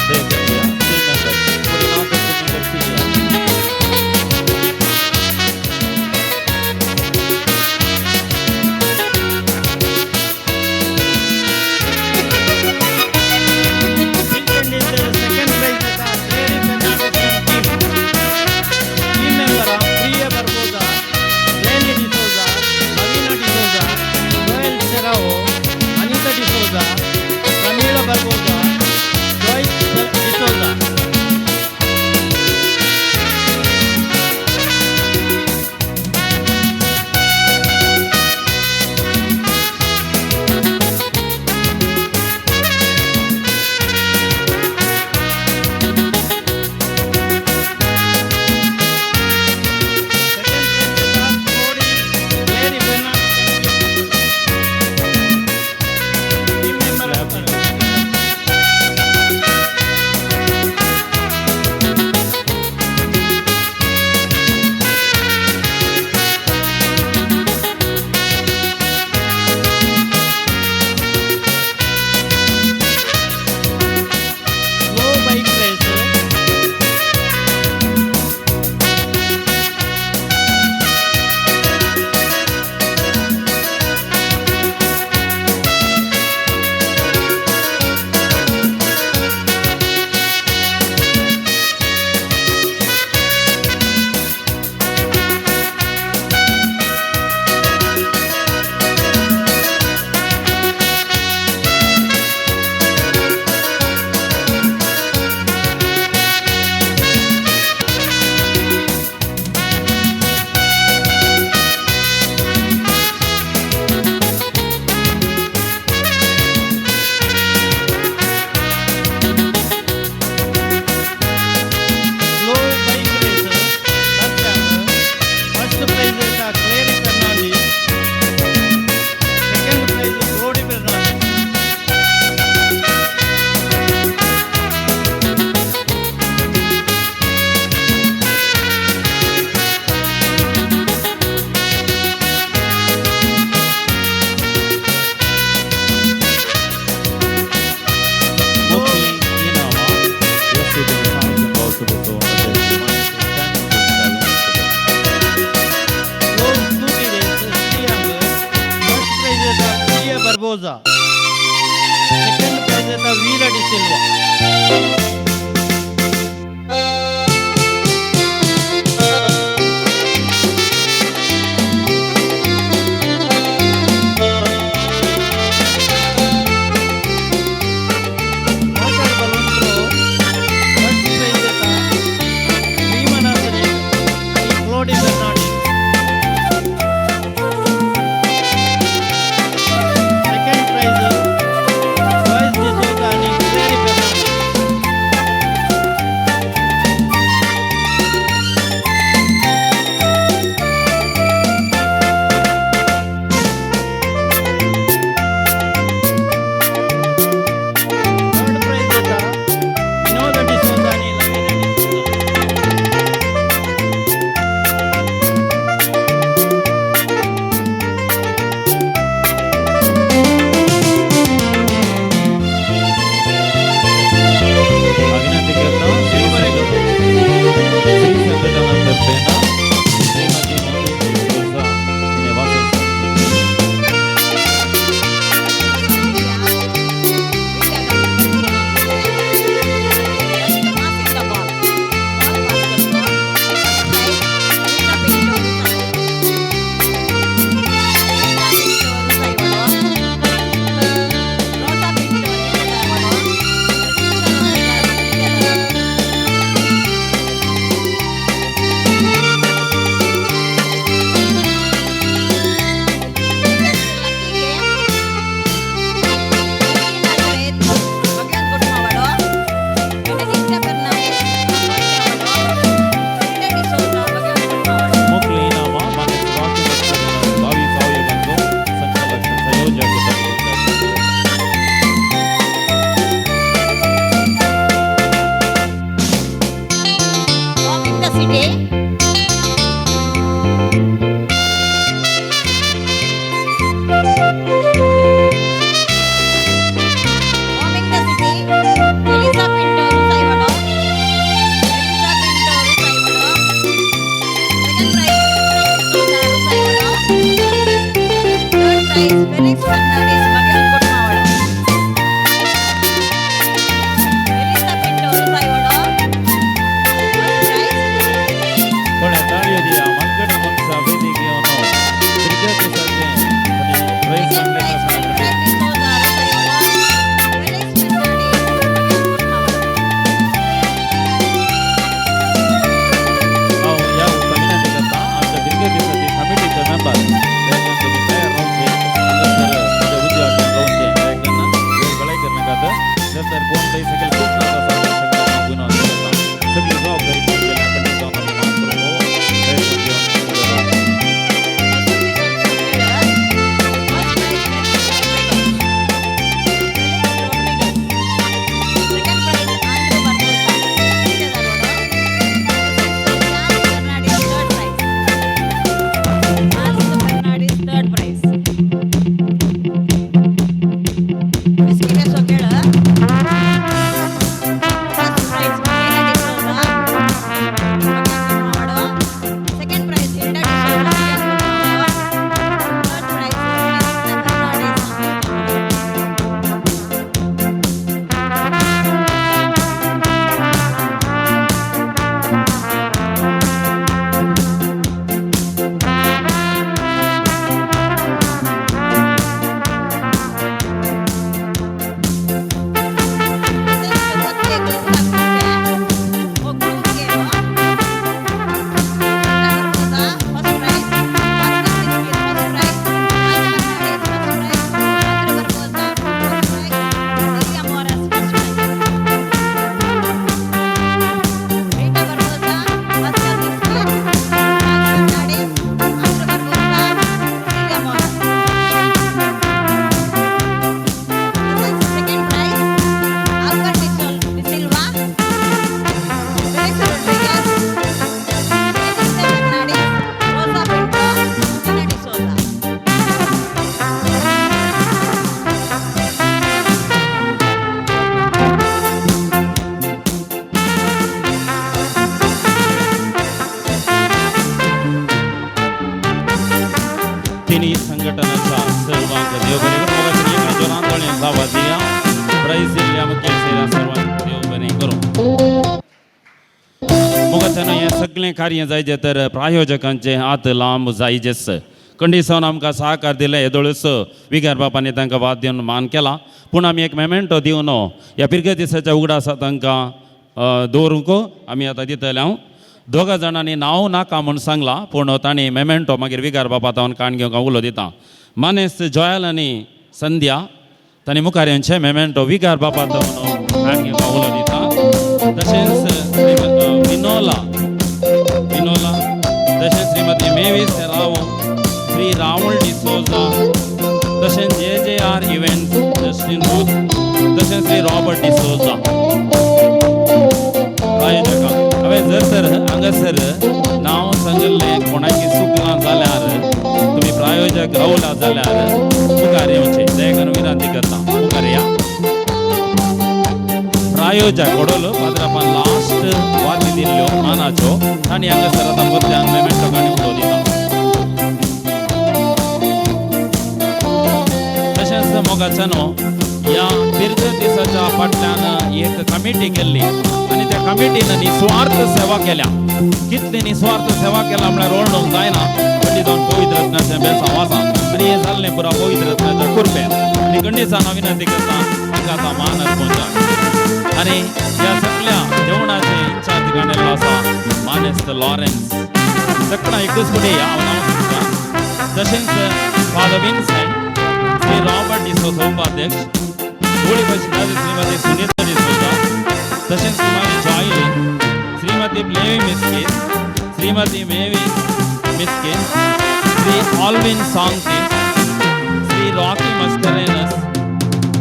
दयाकन या टीम मेंबर फुडें नांव तर तुमी व्यक्ती या. सेकंड प्रायज येता Jerry Fernandes and team, team मेंबरां Priya Barbosa, Lenny D'Souza, Lavina D'Souza, D'Souza. Second prize येता Veera D'Silva. Water balloon throw first prize येता रीमा नासरे आनी क्लोडी फर्नांडीस. सेकंड प्रायज जॉयस डिसोजा आनी क्लेरी फर्नांडीस. थर्ड प्रायज येता विनोद डिसोजा आनी लवीना डिसोजा. विनंती करता श्री संघटना तर्फे श्रीमती मोदी डिसोजा हिणे वाचन सांगचें. मुकली इनामां मानेस्त वाचन 22 आयोगांचो संचालक संयोजक Roaming the city. Roaming the city. Elisa Pinto Rusaiwado. Elisa Pinto Rusaiwado. Second prize, Souza Rusaiwado. Third prize, Felix Fernandez Bagyan Kotmawado. Elisa Pinto Rusaiwado. First prize. थोड्या ताळयो दिया मालगडा मनशां वेदीक येवन भुरग्या दिसाचें आनी प्रयत्न Second prize, सांगलें. Ventura D'Souza Rusaiwado. Felix Fernandez Bagyan Kotmawado. हांव ह्या उपरांत विनंती करता आमच्या भुरग्या दिसाची कमिटीचे मेंबर दयाकरून तुमी तयार रावचे. हांगासर म्हज्या उजव्या हातान रावचे. दयाकरून वेळ गळाय करनाकात. जर तर कोण थंय सकयल खूब नाच आसा त्या सगळ्यांक हांव विनवणी करता. सगळी जबाबदारी तुमगेल्या कडेन जावन आमी मान करूंक फावो. दयाकरून येवन उबे रावचे. Second prize, Andrew Barbosa, Dharwad. Fernandes, third prize. Charles Fernandes, third prize. Biscuit Sokela. First prize, Marina D'Souza, Second prize, Hilda D'Souza, Third prize, Benedicta Fernandes. Second prize, Albert D'Silva, Felix Rodriguez, Benedicta Fernandes, Rosa Pinto, Tina D'Souza. तिन्ही संघटनांच्या सर्वांक देव बरें करूं. जोरान ताळयांक आवाज दिया. Prize दिल्ल्या मुखेल सेवा सर्वांक देव बरें करूं. मोगाच्यान हें सगळें कार्य जायजें तर प्रायोजकांचें हात लांब जायजेच. कंडिसावन आमकां सहकार दिलें येदोळूच विगार बापांनी तांकां वाद दिवन मान केला. पूण आमी एक मेमेंटो दिवन ह्या पिरगे दिसाच्या उगडासा तांकां दवरूंक आमी आतां दितले. हांव दोगा जाणांनी नांव नाका म्हूण सांगलां, पूण तांणी मेमेंटो मागीर विगार बापा तावन काण घेवंक हांव उलो दितां. मानेस्त जॉयल आनी संध्या तांणी मुखार येवचें मेमेंटो विगार बापा तावन काण घेवंक हांव उलो दितां. तशेंच विनोला विनोला, तशेंच श्रीमती मेवीस राव, श्री राहुल डिसोजा, तशेंच J J R events Justin Ruth, तशेंच श्री रॉबर्ट डिसोजा प्रायोजकां. हांवें जर तर हांगासर नांव सांगिल्लें कोणाकी चुकलां जाल्यार तुमी प्रायोजक रावला जाल्यार मुखार येवचें. दया विनंती करता मुखार या. प्रायोजक वडोल पाद्रापान लास्ट वाती दिल्ल्यो मानाच्यो तांणी हांगासर आतां मदल्यान मेमेंटो काणी उलो दिता. तशेंच मोगाच्यानो ह्या दीर्घ दिसाच्या फाटल्यान एक कमिटी केल्ली आनी त्या कमिटीन निस्वार्थ सेवा केल्या. कितली निस्वार्थ सेवा केल्या म्हळ्यार ओळणूंक जायना. खंडीत जावन पवित्र रत्नाचें बेसांव आसा आनी हें जाल्लें पुरा पवित्र रत्नाच्या कुरपेन. आनी खंडीसान हांव विनंती करता हांकां आतां मान अर्पण. आनी ह्या सगळ्या जेवणाचें इन्चार्ज काडिल्लो आसा मानेस्त लॉरेन्स. सगळ्यां एकूच फुडें हांव नांव सांगता. तशेंच father Vincent, Shri Robert D'Souza उपाध्यक्ष, गोळी बशिल्ल्या श्रीमती सुनीता डिसोजा, तशेंच श्रीमती जॉयलीन, श्रीमती प्लेवी मिस्कीस, श्रीमती मेवी मिस्कीस, श्री ऑल्विन साँगती, श्री रॉकी मस्करेनस,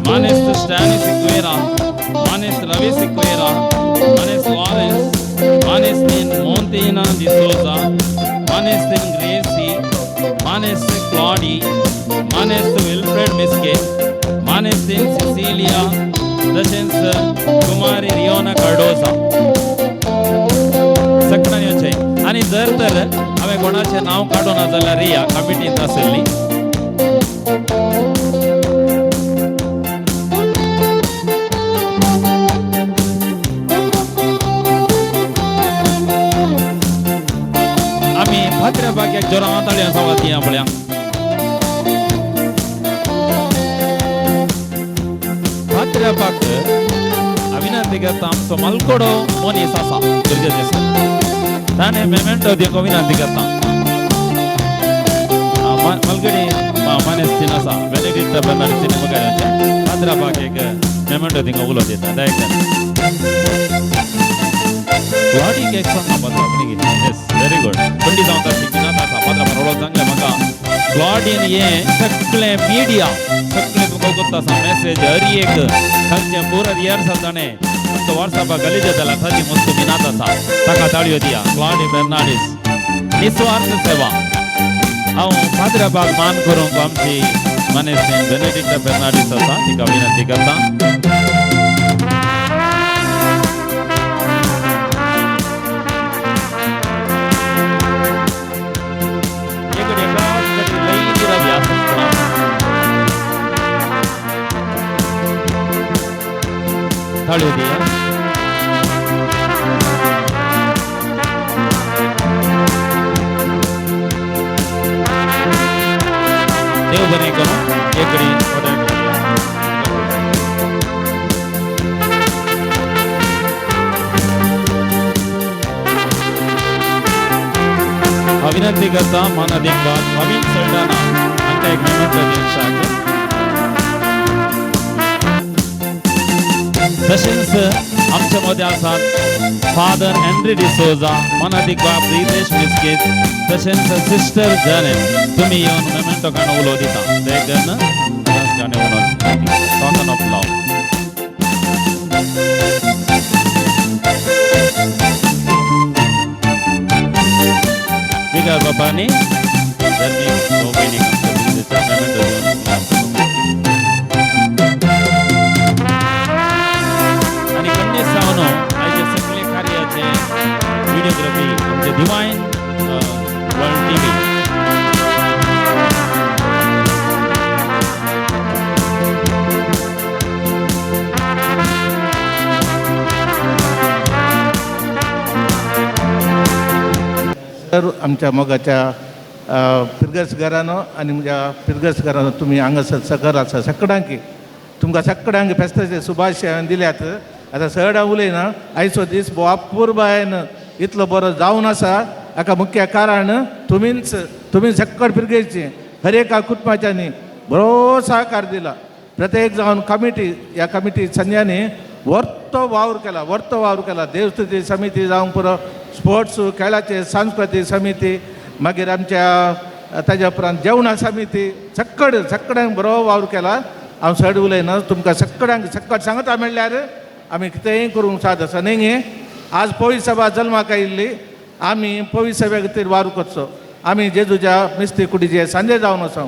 मानेस्त स्टॅनी सिक्वेरा, मानेस्त रवी सिक्वेरा, मानेस्त लॉरेन्स, मानेस्तीन मोंतीना डिसोजा, मानेस्तीन ग्रेसी, मानेस्त क्लॉडी, मानेस्त विल्फ्रेड मिस्केस, मानेस्तीन सिसिलिया, तशेंच कुमारी रियोना कार्डोजा. सगळ्यांनी येवचें. आनी जर तर हांवें कोणाचें नांव काडूं ना जाल्यार ह्या कमिटींत आशिल्ली. आमी भात्र्या भाग्याक जोरां ताळयां सावत दिया पळया. भात्र्या बाग विनंती करता आमचो मालकोडो मनीस आसा गरजे दिसा ताणें मेमेंटो दिवंक विनंती करता. मालगडी मानेस्तीन आसा बेनेडिक्ट बेर्नाडीस मुखार येवचें. भात्र्या बाग एक मेमेंटो दिवंक उलो दिता. दया वाडीक एक सांगा पाद्रा. येस, व्हेरी गुड. खंडीत हांव ताची मिनात आसा पाद्रा रोडो सांगलें म्हाका क्लॉडीन हें सगळें मिडिया सगळें तुमकां गोत्त आसा मॅसेज हर एक खंयचें पुरा रिहर्सल ताणें आमचो वॉट्सॅपाक गलीज जाल्या ताची मस्त मिनात आसा. ताका ताळयो दिया. क्लॉडी बेर्नाडीस निस्वार्थ सेवा. हांव पाद्रा बाग मान करूंक आमची मानेस्तीन बेनेडिक्ट बेर्नाडीस आसा तिका विनंती करता. ताळयो दिया. देव बरें करूं. एकडी हांव विनंती करता मानादीक बाब नवीन सल्डाना हांकां एक मेमेंटो दिवच्याक. तशेंच आमच्या मदें आसात फादर हेनरी डिसोजा, मनादीक बाब रितेश मिस्केत, तशेंच सिस्टर जॅनेट. तुमी येवन मेमेंटो काणो उलो दिता. ते गाणें उलोवन टोकन ऑफ लव. विगार बाबांनी धर्मीक भाव भयणीक आमच्या मेमेंटो दिवन. आनी खंडीत जावन आयचे सगळे कार्याचे व्हिडियोग्राफी आमचे डिवायन वर्ल्ड टीव्ही. सर आमच्या मोगाच्या पिरगस घरानो आनी म्हज्या पिरगस घरानो तुमी हांगासर सगळ आसा सगळ्यांकी तुमकां सगळ्यांक फेस्ताचे शुभाशय हांवें दिल्यात. आतां चड हांव उलयना. आयचो दीस भोव अपुरबायेन इतलो बरो जावन आसा हाका मुख्य कारण तुमीच तुमी सकट पिरगेची हर एका कुटुंबाच्यांनी बरो सहकार दिला. प्रत्येक जावन कमिटी ह्या कमिटी संज्यांनी वर्तो वावर केला वर्तो वावर केला. देवस्तुती समिती जावंक पुरो स्पोर्ट्स खेळाचे सांस्कृतीक समिती मागीर आमच्या ताज्या उपरांत जेवणा समिती सक्कड सगळ्यांक बरो वावर केला. हांव चड उलयना तुमकां सगळ्यांक सक्कड सांगता म्हणल्यार आमी कितेंय करूंक साद आसा न्ही गे. आज पवी सभा जल्माक आयिल्ली आमी पवी सभे खातीर वावर करचो. आमी जेजूच्या मिस्ती कुडीचे सांजे जावन आसा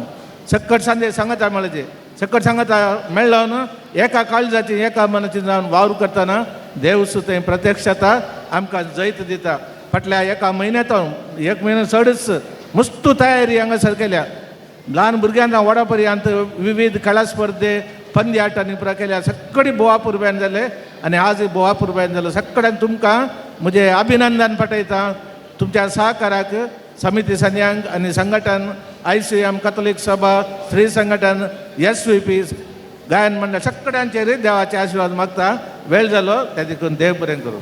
सक्कड सांजे सांगता म्हणचे सक्कड सांगता मेळ्ळो न्हू एका काळजाची एका मनाची जावन वावर करतना देव सुद्दां प्रत्यक्षता आमकां जैत दिता. फाटल्या एका म्हयन्यांत एक म्हयनो चडच मस्तू तयारी हांगासर केल्या. ल्हान भुरग्यांक व्हडा पर्यंत विविध खेळा स्पर्धे पंद्याटांनी पुरा केल्या. सगळी बोवा पुरब्यान जाले आनी आज बोवा पुरब्यान जालो. सगळ्यांक तुमकां म्हजें अभिनंदन पाठयता तुमच्या सहकाराक समिती संज्यांक आनी संघटन ICM Catholic सभा स्त्री संघटन SVP गायन मंडळ सगळ्यांचेर देवाचे आशिर्वाद मागता. वेळ जालो त्या देखून देव बरें करूं.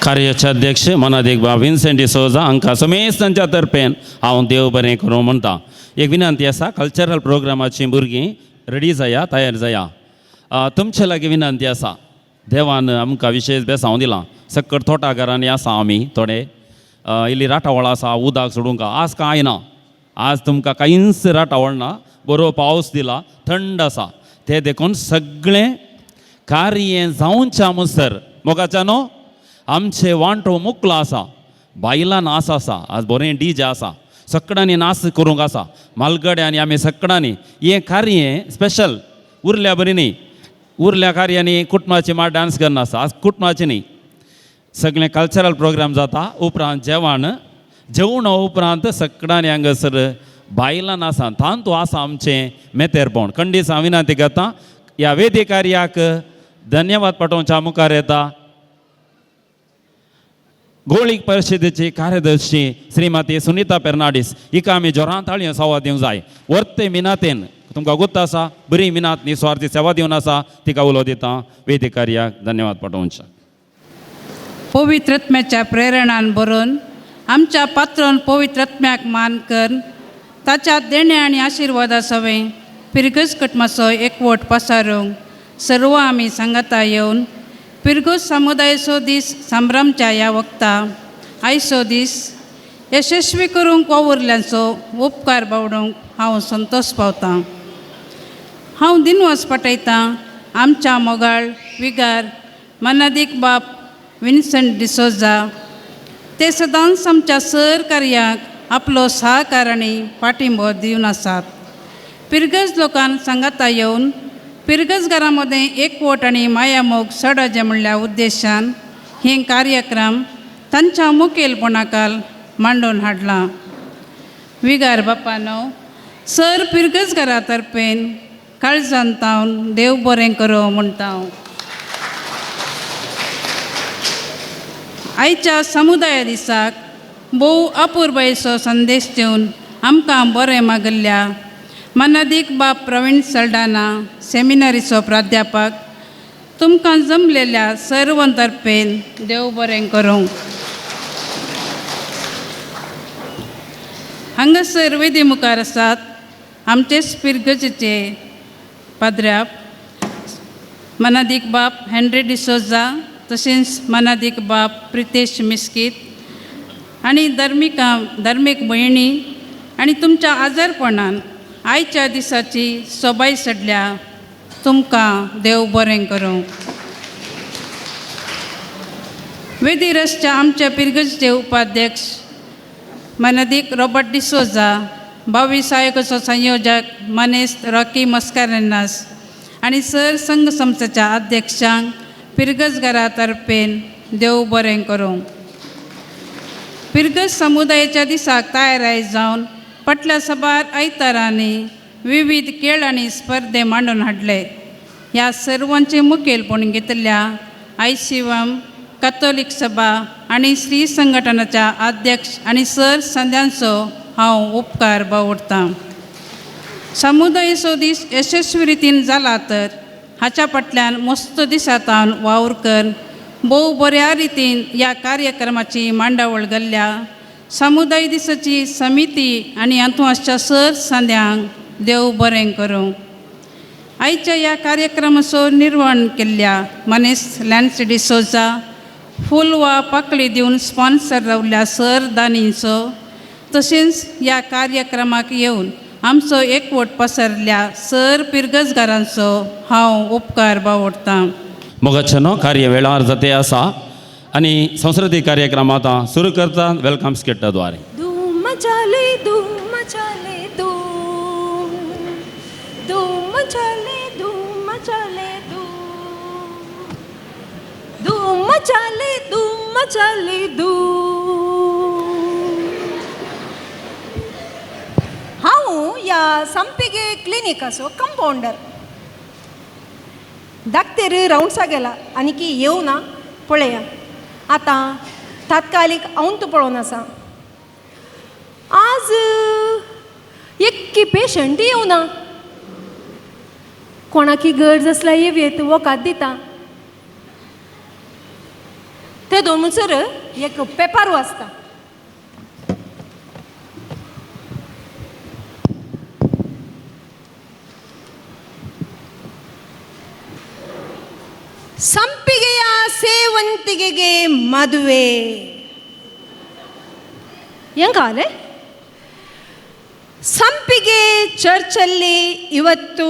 कार्याचे अध्यक्ष मनादीक बाब विन्सेंट डिसोजा हांकां समेस्तांच्या तर्फेन हांव देव बरें करूं म्हणटा. एक विनंती आसा कल्चरल प्रोग्रामाची भुरगीं रेडी जाया तयार जाया. तुमचे लागीं विनंती आसा देवान आमकां विशेश बेसांव दिलां. सक्कड तोटाघरांनी आसा आमी थोडे इल्ली राटावळ आसा उदक सोडूंक आज कांय ना. आज तुमकां कांयच राटावळ ना. बरो पावस दिला थंड आसा ते देखून सगळें कार्य जावच्या मुसर मोगाच्या न्हू आमचे वांटो मुकलो आसा. बायलां नाच आसा आज बरें डीजे आसा सगळ्यांनी नाच करूंक आसा मालगड्यांनी आमी सगळ्यांनी हें कार्य स्पेशल उरल्या बरी न्ही. उरल्या कार्यांनी कुटुंबाची मात डांस करना आसा आज कुटुंबाची न्ही. सगळें कल्चरल प्रोग्राम जाता उपरांत जेवण जेवणा उपरांत सगळ्यांनी हांगासर बायलां नासा तांतू आसा आमचें मेतेरपण खंडीस हांव विनंती करता ह्या वेदी कार्याक धन्यवाद पाठोवच्या मुखार येता गोळीक परिशदेची कार्यदर्शी श्रीमती सुनीता फेर्नांडीस हिका आमी जोरान ताळयो सेवा दिवंक जाय. वर्ते मिनातेन तुमकां गुत्त आसा बरी मिनात निस्वार्थी सेवा दिवन आसा तिका उलो दिता वेदी कार्याक धन्यवाद पाठोवच्या. पवित्रत्म्याच्या प्रेरणान बरोवन आमच्या पात्रोन पवित्रत्म्याक मान कर ताच्या देणे आनी आशिर्वादा सवें पिरगज कुटुंबाचो एकवट पसारूंक सर्व आमी सांगाता येवन पिरगुज समुदायाचो दीस संभ्रमच्या ह्या वखता आयचो दीस यशस्वी करूंक वावुरल्यांचो उपकार बावडूंक हांव संतोश पावतां. हांव दिनवास पाठयतां आमच्या मोगाळ विगार मनादीक बाप विन्संट डिसोजा ते सदांच आमच्या सर कार्याक आपलो सहकार आनी पाठिंबो दिवन आसात. पिरगज लोकांक सांगाता येवन पिरगज घरा मदें एकवट आनी मायामोग चडोवचें म्हणल्या उद्देशान हे कार्यक्रम तांच्या मुखेलपणाखाल मांडून हाडला. विगार बापानो सर पिरगज घरा तर्फेन काळजान तावन देव बरें करूं म्हणटा. आयच्या समुदाया दिसाक भोव अपुरबायेचो संदेश दिवन आमकां बरें मागल्ल्या मनादीक बाप प्रवीण सल्डाना सेमिनारीचो प्राध्यापक तुमकां जमलेल्या सर्व तर्फेन देव बरें करूं. हांगासर वेदी मुखार आसात आमचेच पिरगजेचे पाद्र्याप मनादीक बाप हेनरी डिसोजा तशेंच मनादीक बाप प्रितेश मिस्कीत आनी धार्मीक भयणी आनी तुमच्या आजारपणान आयच्या दिसाची सोबाय सडल्या तुमकां देव बरें करूं. वेदी रसच्या आमच्या पिरगजचे उपाध्यक्ष मनादीक रॉबर्ट डिसोजा 22 आयोगाचो संयोजक मनेश रॉकी मस्कारेन्हास आनी सर संघ संस्थेच्या अध्यक्षांक पिरगज घरा तर्फेन देव बरें करूं. पिरगज समुदायाच्या दिसाक तयाराय जावन फाटल्या साबार आयतारांनी विविध खेळ आनी स्पर्धे मांडून हाडले. ह्या सर्वांचे मुखेलपण घेतिल्ल्या ICM कॅथोलीक सभा आनी स्त्री संघटनाच्या अध्यक्ष आनी सर संद्यांचो हांव उपकार बावडटां. समुदायचो दीस यशस्वी रितीन जाला तर हाच्या फाटल्यान मस्त दिसातान वावर कर भोव बऱ्या रितीन ह्या कार्यक्रमाची मांडावळ घाल्ल्या समुदाय दिसाची समिती आनी हातूंत आसच्या सर संद्यांक देव बरें करूं. आयच्या ह्या कार्यक्रमाचो निर्वण केल्ल्या मनीस लॅन्सी डिसोजा फूल वा पाकळी दिवन स्पॉन्सर रावल्या सर दानींचो तशेंच ह्या कार्यक्रमाक येवन आमचो एकवट पसरल्या सर पिरगजगारांचो हांव उपकार बावडटां. मोगाच्यानो कार्य वेळार जाते आसा आनी सांस्कृतीक कार्यक्रम आतां सुरू करता welcome स्किटा द्वारे. धूम मचाले धूम मचाले धूम, धूम मचाले धूम मचाले धूम, धूम मचाले धूम मचाले धूम. हांव ह्या संपिगे क्लिनिकाचो कंपावंडर. दाक्तेर रावंड्सा गेला आनी की येवना पळया आतां तात्कालीक हांव पळोवन आसा. आज एक्की पेशंट येवना. कोणाकी गरज आसल्यार येवयेत वखद दिता. ते दोन म्हणसर एक पेपर आसता. ಸಂಪಿಗೆಯ ಸೇವಂತಿಗೆಗೆ ಮದುವೆ. ಹೆಂಗಾಲೆ ಸಂಪಿಗೆ ಚರ್ಚಲ್ಲಿ ಇವತ್ತು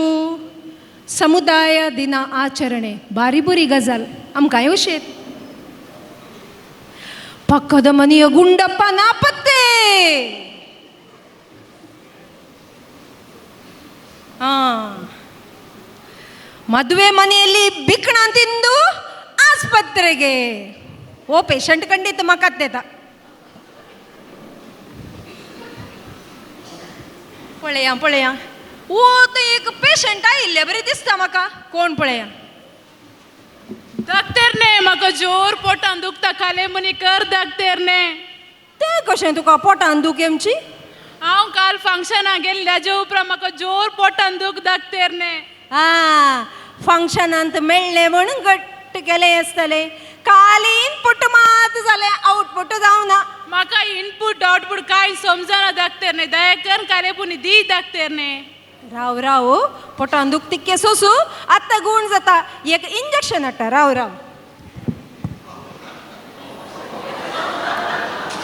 ಸಮುದಾಯ ದಿನ ಆಚರಣೆ. ಬಾರಿ ಬುರಿ ಗಜಲ್ ಅಮ್ಕಾಯ ಉಶೇತ್. ಪಕ್ಕದ ಮನೆಯ ಗುಂಡಪ್ಪ ನಾಪತ್ತೆ. ಮದುವೆ ಮನೆಯಲ್ಲಿ ಬಿಕ್ಕಣ ತಿಂದು ಆಸ್ಪತ್ರೆಗೆ. ಓ ಪೇಷಂಟ್ ಖಂಡಿತ ಮಕತ್ತೇತ. पळया पळया ओ तो एक पेशंट आयिल्ले बरें दिसता म्हाका. कोण पळया? दाक्तेर ने म्हाका जोर पोटान दुखता खाले मनी कर दाक्तेर ने. तें कशें तुका पोटान दूख येमची? हांव काल फंक्शनाक गेल्लें हाजे उपरांत म्हाका जोर पोटान दूख दाक्तेर ने. आ फंक्शनांत मेळ्ळें म्हणून घट्ट केलें आसतलें. काल इनपूट मात जालें आउटपूट जावना. म्हाका इनपूट आउटपूट कांय समजना दाक्तेर ने. दया कर कालेपुनी दी दाक्तेर ने. राव राव पोटान दूख तिक्के सोसू आत्तां गूण जाता. एक इंजेक्शन हाडटा. राव राव.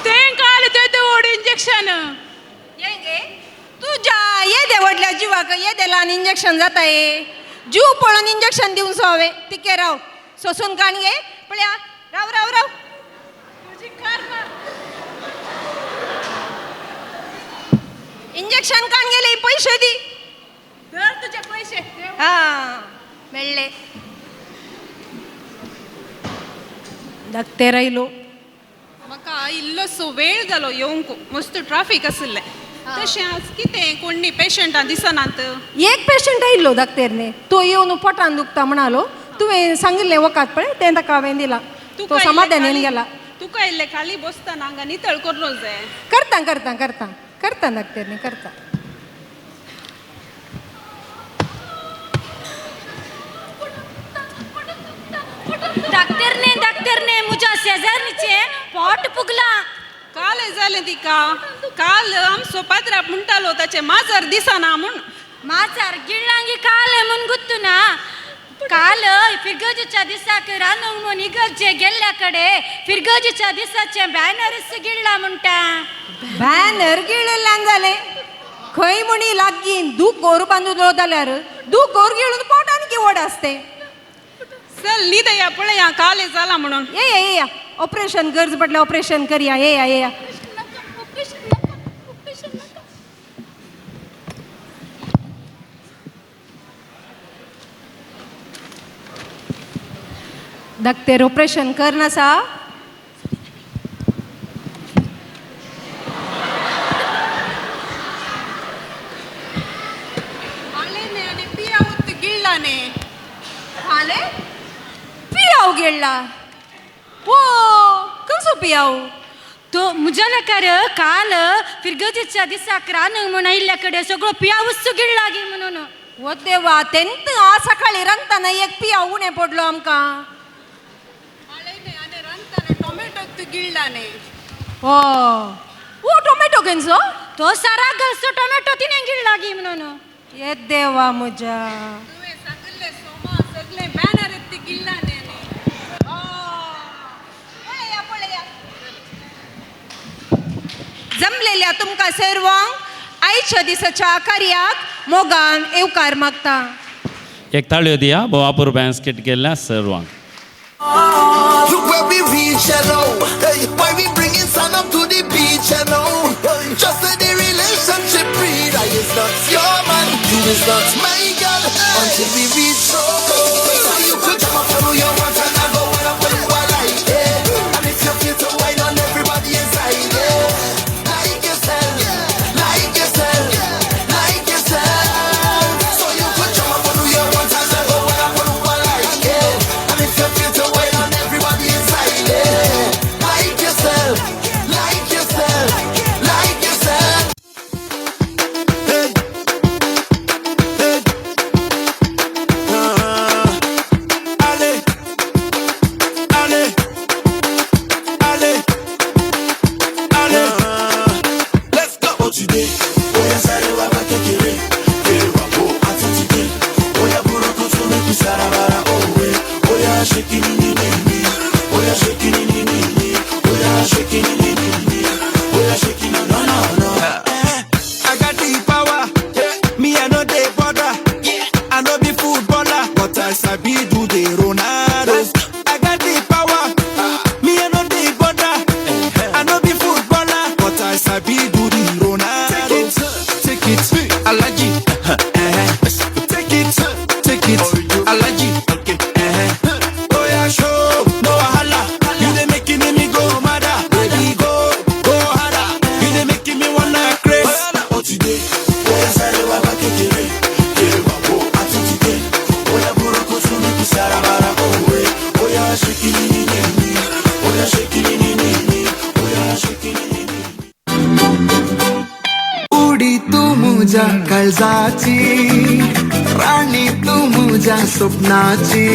तें काल तें व्हड इंजेक्शन. हें तुज्या येदे व्हडल्या जिवाक येदे ल्हान इंजेक्शन जाता. हे जीव पळोवन इंजेक्शन दिवन सो हांवें. तिके राव सोसून काण गे पळया. राव राव राव. इंजेक्शन काण गेले पयशे दी. धर तुजे पयशे. हां मेळ्ळे. धाकटे रायलो. म्हाका इल्लोसो वेळ जालो येवंक. मस्त ट्राफीक आशिल्लें. तशें आज कितें कोणी पेशंटां दिसनात. एक पेशंट आयिल्लो धाकटेर न्ही तो येवन पोटान दुखता म्हणालो. तुवें सांगिल्लें वखद पळय तें ताका हांवें दिलां. तो समाधानान गेला. तुका इल्लें खाली बसतना हांगा नितळ करूंक जाय. करता करता करता करता धाकटेर न्ही करता. डाक्टरने डाक्टरने मुझ्या शेजारणीचें पोट फुगलां. काल जालें तिका. काल आमचो पात्राप म्हणटालो ताचें माजर दिसना म्हूण. माजर गिळ्ळांगी काल म्हूण गुत्तू ना. काल फिरगजेच्या दिसाक रांदूंक म्हूण इगर्जे गेल्ल्या कडेन फिरगजेच्या दिसाचें बॅनरच गिळ्ळा म्हणटा. बॅनर गिळिल्ल्यान जालें खंय म्हणी लागीं दुकोर बांदून जाल्यार दुकोर गिळून पोट आनी वड आसतें. चल न्हिदया पळया काल जाला म्हणून. येया येया ऑपरेशन गरज पडल्यार ऑपरेशन करया. येया येया. धाकटेर ऑपरेशन करनासा. गिळ्ळा ने. हाले पियाव गिळ्ळा. पो खंयचो पियाव तो म्हज्या नाकार काल फिरगजेच्या दिसाक रांदूंक म्हूण आयिल्ल्या कडेन सगळो पियावूच गिळ्ळा गी म्हणून. ओ देवा, तेंत आ सकाळी रांदतना एक पियाव उणें पडलो आमकां. टोमॅटो तू गिळला न्ही. ओ ओ टोमॅटो खंयचो? तो सारा घालचो टोमॅटो तिणें गिळ्ळा गी म्हणून. ये देवा म्हज्या. तुवें सांगिल्लें सोमा सगळें बॅनर ती गिळ्ळा न्ही. पळया पळया. जमलेल्या तुमकां सर्वांक आयच्या दिसाच्या कार्याक मोगान येवकार मागता. एक ताळयो दिया बोवापूर बँस्केट केल्ल्या सर्वांक. Look where we reach, hello. Hey, why we bringing sun up to the beach, hello. Just let the relationship breathe. I is not your man, you is not my girl. Until we reach, so you could jump up and you want and I go and up and I like, yeah. And if you feel to wine on everybody inside, yeah. Like yourself, like yourself, like yourself. So you could jump up and you want and I go and up and I like, yeah. And if you feel to wine on everybody inside, yeah. Like yourself, like yourself, like yourself. Hey, hey, allez, allez, allez, allez. Let's go. Today, oya sáré wá bá kékeré, kéré wá kó àtúntìdé. Oya burúkú tún make you sarabara òwe. Oya ṣe kíní ní ní ní, oya ṣe kíní ní ní ní, oya ṣe kíní ní ní ní, oya ṣe kíní no no no. I got the power, me I no dey bother. I no be footballer, but I sabi do the Ronaldo. I got the power, me I no dey bother. I no be footballer, but I sabi do the Ronaldo. Take it, Alaji. Take it, Alaji. Oh yeah, show no wahala. You dey making me go mad, baby go, go harder. You dey making me wanna craze. Oh today, oya sáré wá bá kékeré, kéré wá kó àtúntìdé. Oya burúkú tún make you sarabara òwe. Oya ṣe kíní ní ní ní, oya ṣe kíní ní ní ní, oya ṣe kíní ní ní. उडी तू मुझ्या काळजाची, राणी तू मुझ्या स्वप्नाची,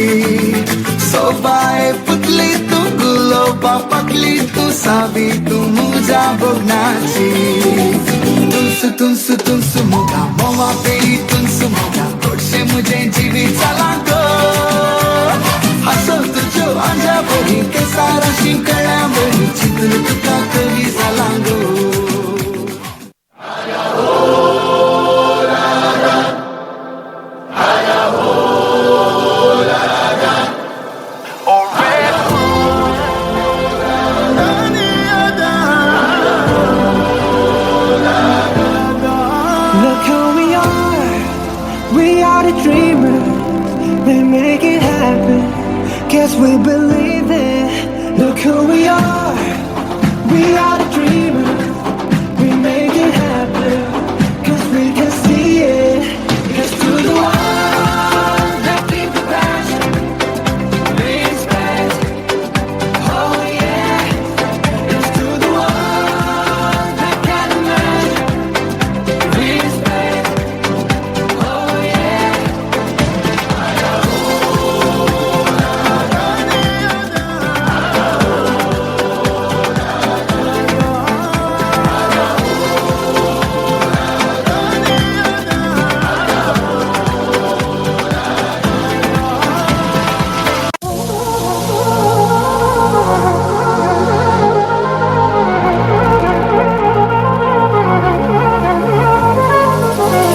सोबाय पुतली तू गुलोबा पाकली तू सावी तू मुझ्या भोगनाची. तुलसू तुलसू तुलसू मोगा मोवा पेरी तुलसू मोगा गोडशे मुझे जिवीत जालां गो. हसो तुज्यो आंज्या बरी केसाराशी कळ्या बरी चिंतून तुका कवी जालां गो. Look who we are the dreamers, we make it happen, guess we believe it. Look who we are the dreamers, we make it happen, cause we can see it. Cause to the ones that keep the passion, respect, oh yeah. It's to the ones that can't imagine, respect, oh yeah.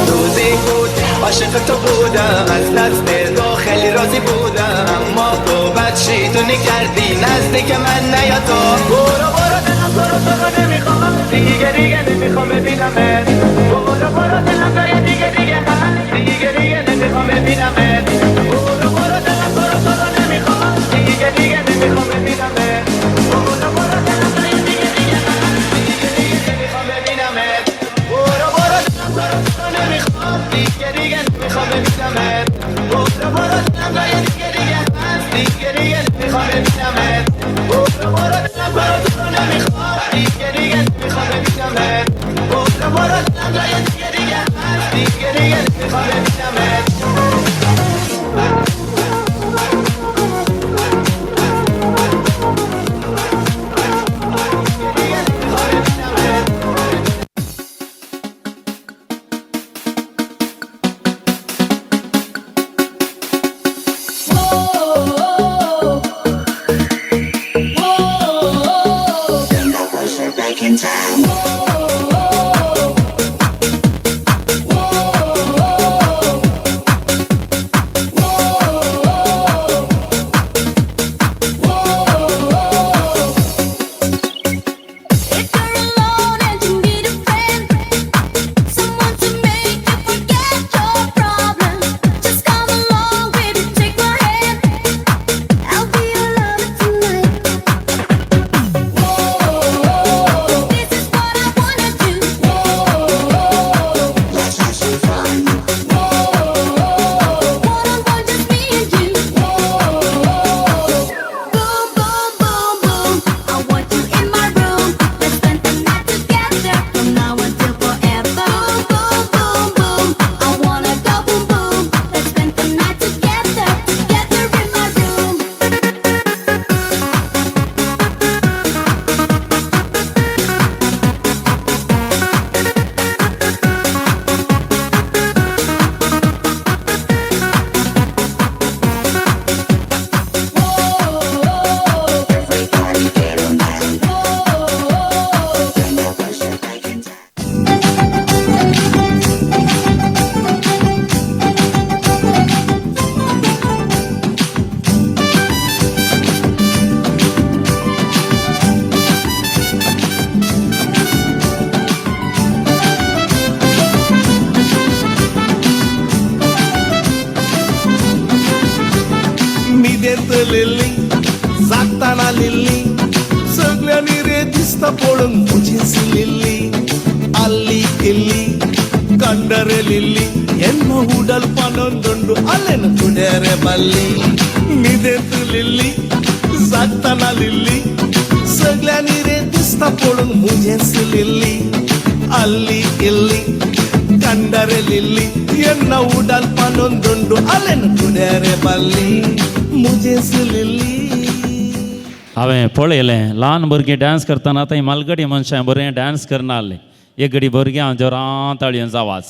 روزی بود عاشق تو بودم، از دست تو خیلی راضی بودم، اما تو بد شیطونی کردی نزدیک من نیا تو. برو برو دلم تو رو تو رو نمیخوام دیگه، دیگه نمیخوام ببینمت. برو برو دلم جای دیگه دیگه هست، دیگه دیگه نمیخوام ببینمت. برو برو دلم تو رو تو رو نمیخوام دیگه، دیگه نمیخوام ببینمت. برو برو دلم جای دیگه دیگه هست، دیگه دیگه نمیخوام ببینمت. برو برو دلم تو رو تو رو نمیخوام دیگه، دیگه نمیخوام ببینمت. برو برو دلم جای دیگه دیگه هست، دیگه دیگه نمیخوام ببینمت. برو برو دلم برو تو رو نمیخواد، دیگه دیگه نمیخوام ببینمت. برو برو دلم جای دیگه دیگه هست، دیگه دیگه نمیخوام ببینمت. हांवें पळयलें ल्हान भुरगीं dance करतना थंय मालगडी मनशां बरें dance करना आहलीं. एक घडी भुरगीं हांव जोरान ताळयांचो आवाज.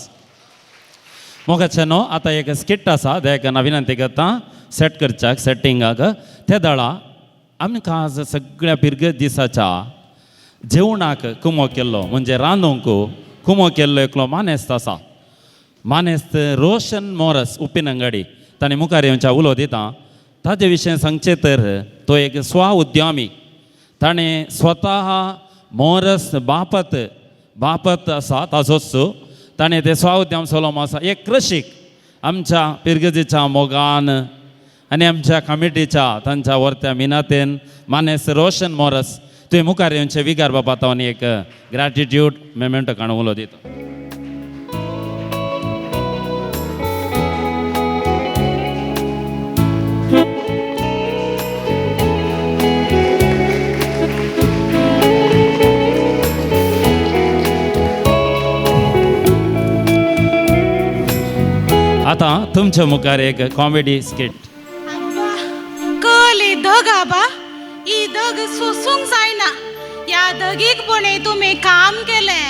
मोगाचे न्हू आतां एक स्किट आसा देखून हांव विनंती करता सेट करच्याक सेटिंगाक. ते दळा आमकां आज सगळ्या पिरगत दिसाच्या जेवणाक कुमो केल्लो म्हणजे रांदूंक कुमो केल्लो एकलो मानेस्त आसा. मानेस्त रोशन मोरस उपिनंगडी ताणें मुखार येवच्या उलो दिता. ताजे विशय सांगचें तर तो एक स्व उद्यमी. ताणें स्वता मोरस बापत बापत आसा ताजोच ताणें ते स्व उद्यम चलोवप आसा. एक कृशीक आमच्या पिरगजेच्या मोगान आनी आमच्या कमिटीच्या तांच्या वर्त्या मिनातेन मानेस रोशन मोरस तुवें मुखार येवचें विगार बाबा तांणी एक ग्रॅटिट्यूड मेमेंटो काडून उलो दिता. आतां तुमच्या मुखार एक कॉमेडी स्किट. कली धग आबा, ही धग सोसूंक जायना. ह्या धगीक पणय तुमी काम केलें,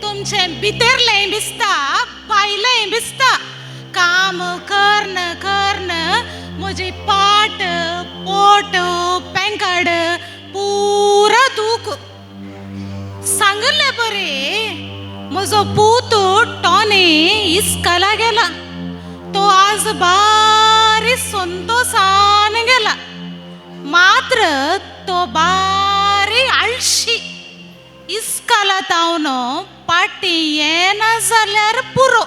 तुमचें भितरलें दिसता भायलें दिसता. काम कर्ण कर्ण म्हजी पाट पोट पेंकड पुरा दूख. सांगले बरें म्हजो पूत टॉनी इस्कला गेला, तो आज बारी संतोषान गेला. मात्र तो बारी आळशी. इस्कला तावन पाटी येना जाल्यार पुरो,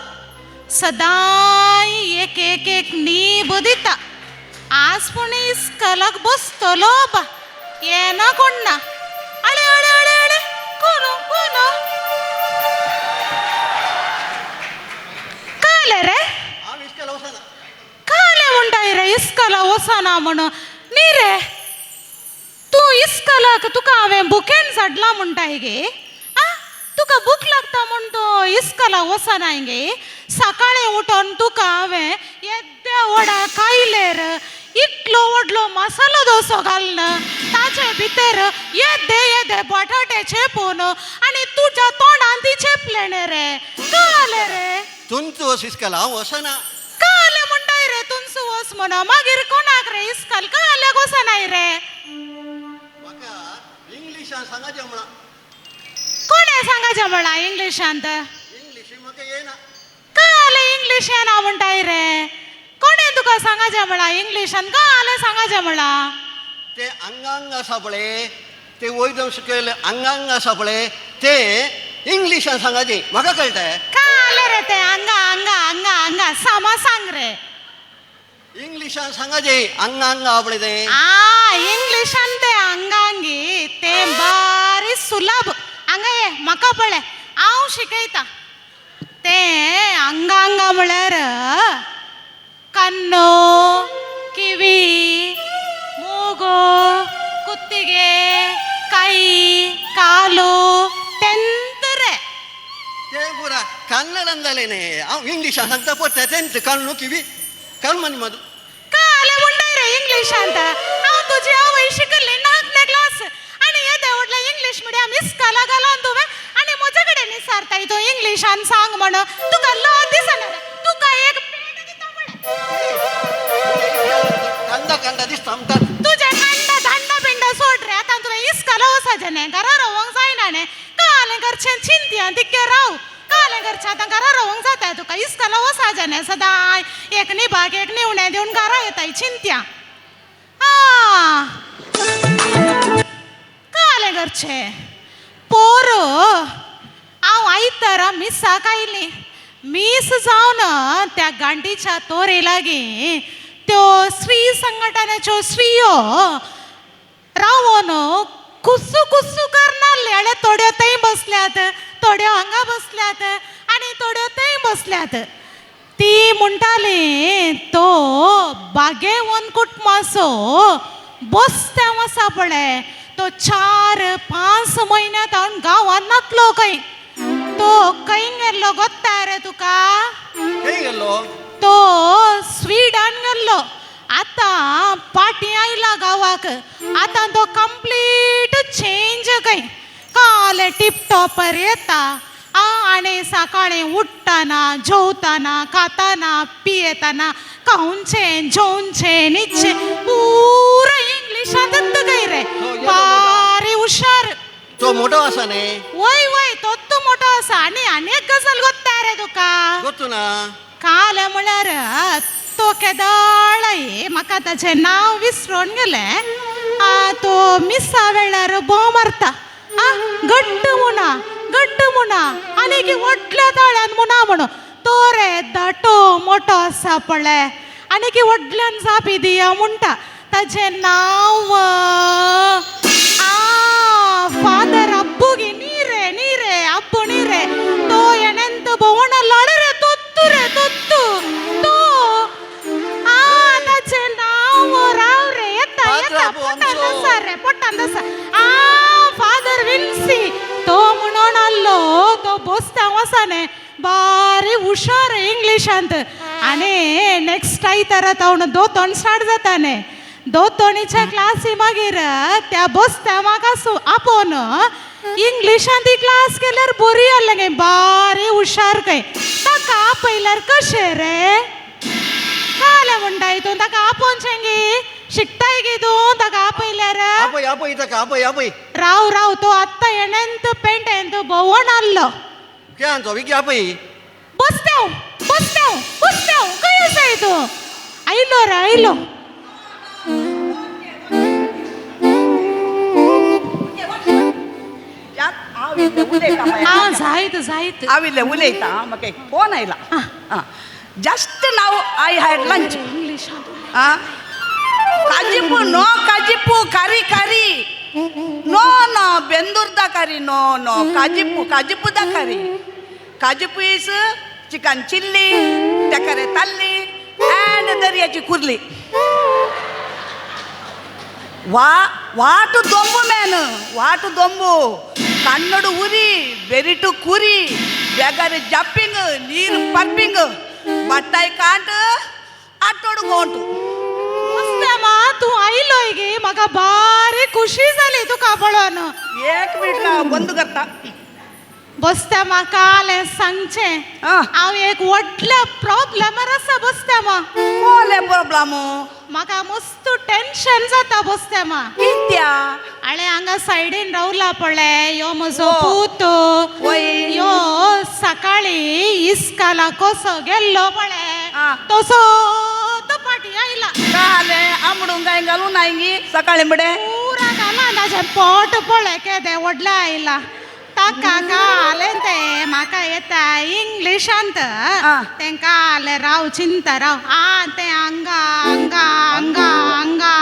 सदांय एक एक एक नीब दिता. आज पूण इस्कलाक बसतलो बा, येना कोण ना. अळे अळे अळे अळे कोण कोण काले रे काले म्हणटाय रे इस्कला वचना म्हणून. न्ही रे, तूं इस्कॉलाक तुका हांवें बुकेन झाडला म्हणटाय गे. आ तुका भूक लागता म्हूण तूं इस्कॉलाक वचनाय गे. सकाळीं उठोन तुका हांवें येद्या व्हडा कायलेर इतलो व्हडलो मसालो डोसो घालन ताचे भितर येदे येदे बटाटे चेपून आनी तुज्या तोंडान ती चेपलें रे. कळ्ळें रे? तुमचो वस इस्कॉल हांव वचना. कळ्ळें म्हणटाय रे तुमचो वस म्हणून मागीर कोणाक रे इस्कॉल कळ्ळ्याक वचनाय रे? म्हाका इंग्लिशान सांगाचें म्हणा. कोणें सांगाचें म्हणा इंग्लिशांत? इंग्लिश म्हाका येना. कळ्ळें इंग्लिश येना म्हणटाय रे? कोणें तुका सांगाचें म्हणा इंग्लिशान? कळ्ळें सांगाचें म्हणा? ते आंगांग आसा पळय ते वयदम शिकयलें आंगांग आसा पळय ते इंग्लिशान सांगाचें म्हाका कळटा. कळ्ळें रे ते आंगा आंगा आंगा आंगा सामा सांग रे. इंग्लिशान सांगाचें आंगा आंगा पळय तें. आ इंग्लिशान ते आंगांगी ते बारी सुलभ. हांगा ये म्हाका पळय हांव शिकयता. ते आंगा आंगा म्हळ्यार ಕಣ್ಣು ಕಿವಿ ಮೂಗು ಕುತ್ತಿಗೆ ಕೈ ಕಾಲು ತೆಂತರೆ. ते पुरा कन्नडान जालें न्ही. हांव इंग्लिशान सांगता पळय तेंच कण्णू किवी कण्मनी मधू. काले म्हणटाय रे इंग्लिशांत? हांव तुजी आवय शिकल्ली नाकणे क्लास आनी येदे व्हडलें इंग्लीश मिडियम इस्कॉला घालून तुवें आनी म्हजे कडेन विचारताय तूं इंग्लिशान सांग म्हणून. तुका लज दिसना रे? तुका एक कांदा कांदा दिसता म्हणटात. तुजें कांडा दांडा बिंडा सोड रे. आतां तुवें इस्कॉला वचपाचें न्ही, घरा रावंक जायना न्ही. कालें घरचें चिंतया तितकें राव. कालें घरचें आतां घरा रावंक जाता तुका. इस्कॉला वचपाचें न्ही. सदांय एक निभाग एक निवणें दिवन घरा येताय चिंतया. आं कालें घरचें पोर हांव आयतारा मिसाक आयलीं. मीस जावन त्या गांठीच्या तोरे लागीं त्यो स्त्री संघटनेच्यो स्त्रियो रावन कुसू कुसू करनासले. आनी थोड्यो थंय बसल्यात, थोड्यो हांगा बसल्यात आनी थोड्यो थंय बसल्यात. ती म्हणटाली तो बागेवन कुटुंबाचो बस्त्यांव आसा पळय तो 4-5 म्हयन्या तावन गांवांत नातलो खंय. तो खंय गेल्लो गोत्ता रे तुका? खंय गेल्लो? तो स्विडन गेल्लो. आतां पाटी आयला गांवाक. आतां तो कंप्लीट चेंज खंय. काले टिपटॉपर येता आनी सकाळीं उठ्ठना जेवतना खाताना पियेतना खावचें जेवचें न्हिदचें पुरो इंग्लिशांतच खंय रे. बारी हुशार. तो मोठो आसा न्ही? वय वय तोच मोठो आसा. आनी आनी एक गजाल गोत्ता रे तुका? गोत्तू ना. काल म्हळ्यार तो केदळाय म्हाका ताचें नांव विसरून गेलें. तो मिसा वेळार बोंब मारता गट्ट म्हणा गट्ट म्हणा आनी की व्हडल्या ताळ्यान म्हणा म्हणून. तो रे धाटो मोठो आसा पळय आनी की व्हडल्यान जापी दिया म्हणटा. ताचें नांव फादर अब्बू गे. न्ही रे न्ही रे अब्बू न्ही रे. तो येणेंत भोंवण लाड रे तोत्तू रे तोत्तू तो. ताचें नांव राव रे येता येता पोटांत आसा रे पोटांत आसा. फादर विन्सी तो म्हणून आसलो. तो बोस्त्यांव आसा न्ही बारी हुशार इंग्लिशांत. आनी नेक्स्ट आयतारा तावन दोतोण स्टार्ट जाता न्ही. दोतोणीच्या क्लासी मागीर त्या बोस्त्यांवाक आपोवन इंग्लिशांत ती क्लास केल्यार बरी आसलें गे. बारी हुशार खंय. ताका आपयल्यार कशें रे? कालें म्हणटाय तूं? ताका आपोवचें गे? शिकताय गे तूं ताका आपयल्यार? आपय आपय ताका आपय आपय. राव राव तो आत्तां येणेंत पेंटेंत भोंवण आसलो. कित्यान विकी आपय. बसत्यांव बसत्यांव बसत्यांव खंय आसाय तूं? आयलो रे आयलो. जायत जायत हांव इल्लें उलयता. म्हाका एक फोन आयला. Just now I had lunch. काजिपू no काजिपू curry curry no no बेंदूरदा curry no no काजिपू काजिपूदा curry. काजिपू is chicken chilli तेकरे ताल्ली अँड दर्याची कुर्ली. वा ವಾಟು ದೊಂಬು ಮ್ಯಾನ್, ವಾಟು ದೊಂಬು. ಕನ್ನಡ ಉರಿ, ಬೆರಿಟು ಕುರಿ, ಬೆಗರ್ ಜಪ್ಪಿಂಗ್, ನೀರು ಪರ್ಪಿಂಗ್, ಬಟ್ಟಾಯಿ ಕಾಂಟ್ ಅಟ್ಟೋಡು ಗೋಂಟು. बसत्यामा तूं आयलोय गे, म्हाका बारी खुशी जाली तुका पळोवन. एक मिनिट राव, बंद करता. बसत्यामा काल हें सांगचें, हांव एक व्हडल्या प्रॉब्लेमार आसा बसत्यामा. कोले प्रॉब्लेम? म्हाका मस्त टेन्शन जाता बसत्यामा. कित्या? आळे हांगा सायडीन रावला पळय यो म्हजो पूत, यो सकाळी इस्काला कसो गेल्लो पळय तसो तो पाटी आयला. काले आमडून काय घालून नाय सकाळी बडे पुरा घाला ताजें पोट पळय केदें व्हडलें आयला. ताका कालें तें म्हाका येता इंग्लिशांत, तें कालें राव चिंता राव आ तें हांगा हांगा हांगा हांगा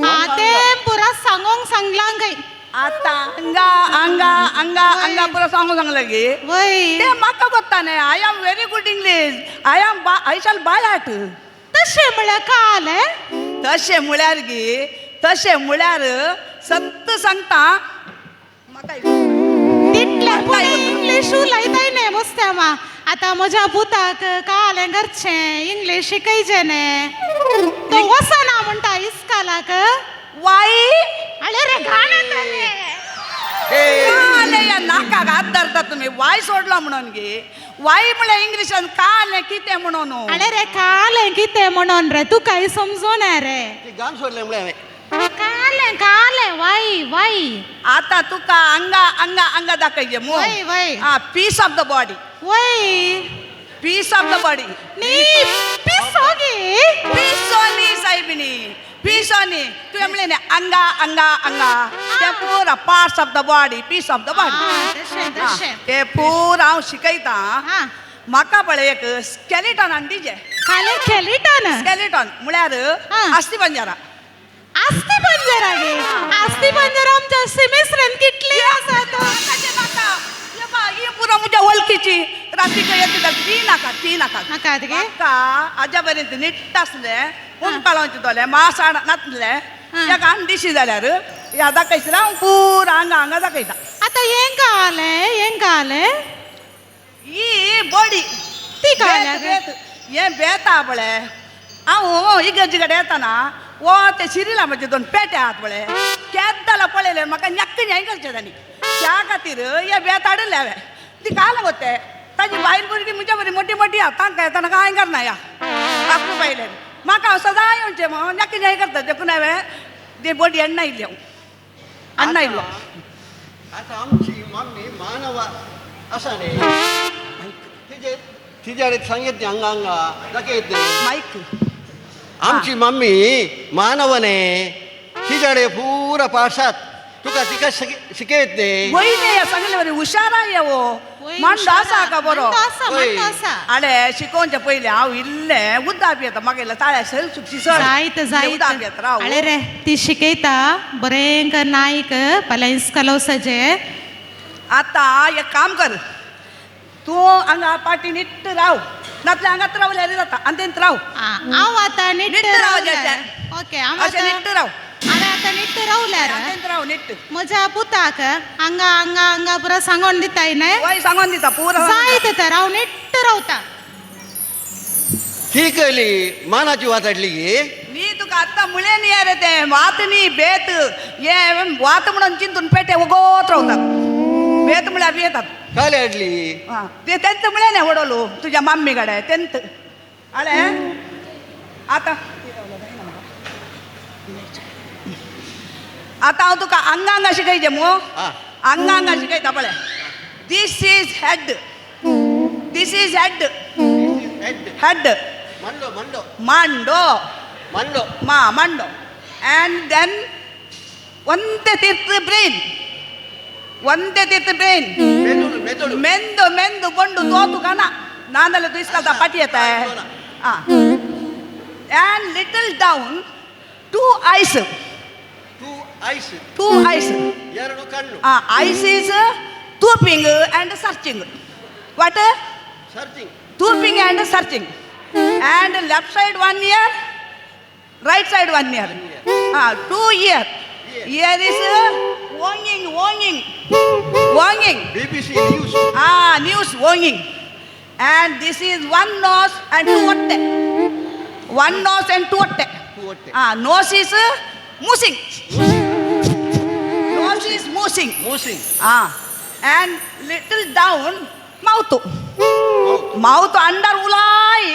आ तें पुरा सांगोंक सांगलां खंय. आतां हांगा हांगा हांगा हांगा पुरा सांगूंक सांगलें गे. वय तें म्हाका कोत्ता न्ही. I am very good English, I am I shall by heart. तशें म्हळ्यार कालें? तशें म्हळ्यार गे, तशें म्हळ्यार सत्त सांगता म्हाका तितलें पूण इंग्लीश उलयताय न्ही बसत्यामा. आतां म्हज्या पुताक कालें घरचें इंग्लीश शिकयचें न्ही, तो वचना म्हणटा इस्कालाक. वाय आळे रे घाण येतालें. कालें ह्या नाकाक हात धरता तुमी, वाय सोडलो म्हणून गे. वाय म्हळ्यार इंग्लिशान कालें कितें म्हणून. आळे रे कालें कितें म्हणून रे, तुकाय समजोना रे. गान सोडलें म्हळ्यार हांवें. कालें कालें वाय वाय. आतां तुका हांगा हांगा हांगा दाखयचें मू. वय वय. आं, पीस ऑफ the body. वय पीस ऑफ the body. न्ही पिसो गे. पिसो न्ही सायबिणी, पिसो न्ही. तुवें म्हणलें न्ही हांगा हांगा हांगा, तें पुरा parts of the body, piece of the body. तशें तशें तें पुरा हांव शिकयता. म्हाका पळय एक स्केलिटॉन आनी दिजें. कालें स्केलिटॉन? स्केलिटॉन म्हळ्यार अस्थी पंजरा. अस्थी पंजरा गे? अस्थी पंजरा आमच्या सिमेस्ट्रान कितली आसा. नाका ही पुरा म्हज्या वळखीची रातीक येता. ती नाका, ती नाका. नाका गे? म्हाका आज्या पर्यंत नीट्ट आसलें, पूण काळोवचें दोलें मास नासलें. ताका आनी दिशी जाल्यार ह्या दाखयता हांव पुरा हांगा हांगा दाखयता. आतां हें कालें, हें कालें ही बॉडी ती कालें हें बेता पळय. हांव इगर्जे कडेन येताना वो ते शिरिला म्हजे दोन पेटे आहात पळय, केद्दाला पळयलें म्हाका ñक्क न्याय करचें तांणी. त्या खातीर हे बेत हाडिल्लें हांवें. ती काल गो ते ताजी बायल भुरगीं म्हज्या बरी मोटी मोटी आहा, तांकां येताना कांय करना ह्या आपलो बायलेन. म्हाका हांव सदां येवचें म्हूण ñक्क न्याय करता. देखून हांवें ती बोडी अण्णा इल्ली, हांव अण्णा इल्लो. आतां आमची मम्मी मानव आसा न्ही, तिजे सांगत न्ही हांगा हांगा दाखयत न्ही. मायक आमची मम्मी मानवने तिच्याडे पुरा पासात तुका तिका शिकयत न्ही. वयने सांगले बरी हुशार येवो मांडो आसा का बरो. आळे शिकोवचे पयलीं हांव इल्लें उदक पियेता. म्हाका इल्लें ताळ्या सर सुक्षी सर जायत जायत उदक पियेता राव. आळे रे ती शिकयता बरें कर नायक फाल्यां इस्काला वचचें. आतां एक काम कर, तूं हांगा पाटी निट्ट राव, नातल्यार हांगात रावल्यार जाता. आनी तेंत राव. हांव आतां निट्ट राव. ओके, अशें निट्ट राव. हांवें आतां निट्ट रावल्यार राव निट्ट. म्हज्या पुताक हांगा हांगा हांगा पुरा सांगोन दिताय न्ही. वय सांगोन दिता पुरा. जायत तर हांव निट्ट रावता. ती कयली मानाची वात हाडली गे. न्ही तुका आतां मुळें न्ही रे तें वात न्ही बेत. हें वात म्हणून चिंतून पेटे उगोत रावतात. बेत म्हळ्यार येतात. काले हाडली? आं तें तेंत म्हळें न्ही वडोलो तुज्या माम्मी कडेन तेंत. आळे आतां आतां हांव तुका हांगा हांगा शिकयचें मू. हांगा हांगा शिकयता पळय. This is head, this is head, head. मांडो मांडो मांडो मांडो मा मांडो. अँड then ಒಂದೇ ತೀರ್ಥ ಬ್ರೈನ್, ಒಂದೇ ತೀರ್ಥ ಬ್ರೈನ್. ಮೆಂದು ಮೆಂದು ಬೊಂಡು ತೋತು ಕಣ ನಾನಲ್ಲ ತುಯಿಸ್ಕಲ್ತ ಪಟಿ येता. Ah, and little down two eyes, two eyes, two eyes. ಎರಡು ಕಣ್ಣು. Eyes is ತೂಪಿಂಗ್ and searching. What? Searching. ತೂಪಿಂಗ್ and searching. And left side 1 ear, right side 1 ear. 2 ear. Here is owning owning owning. BBC news. News owning. And this is one nose and two ಹೊಟ್ಟೆ. One nose and two ಹೊಟ್ಟೆ. Nose is ಮೂಸಿಂಗ್. Nose is ಮೂಸಿಂಗ್. ಮೂಸಿಂಗ್. And little down mouth. Mouth under ಉಲಾಯಿ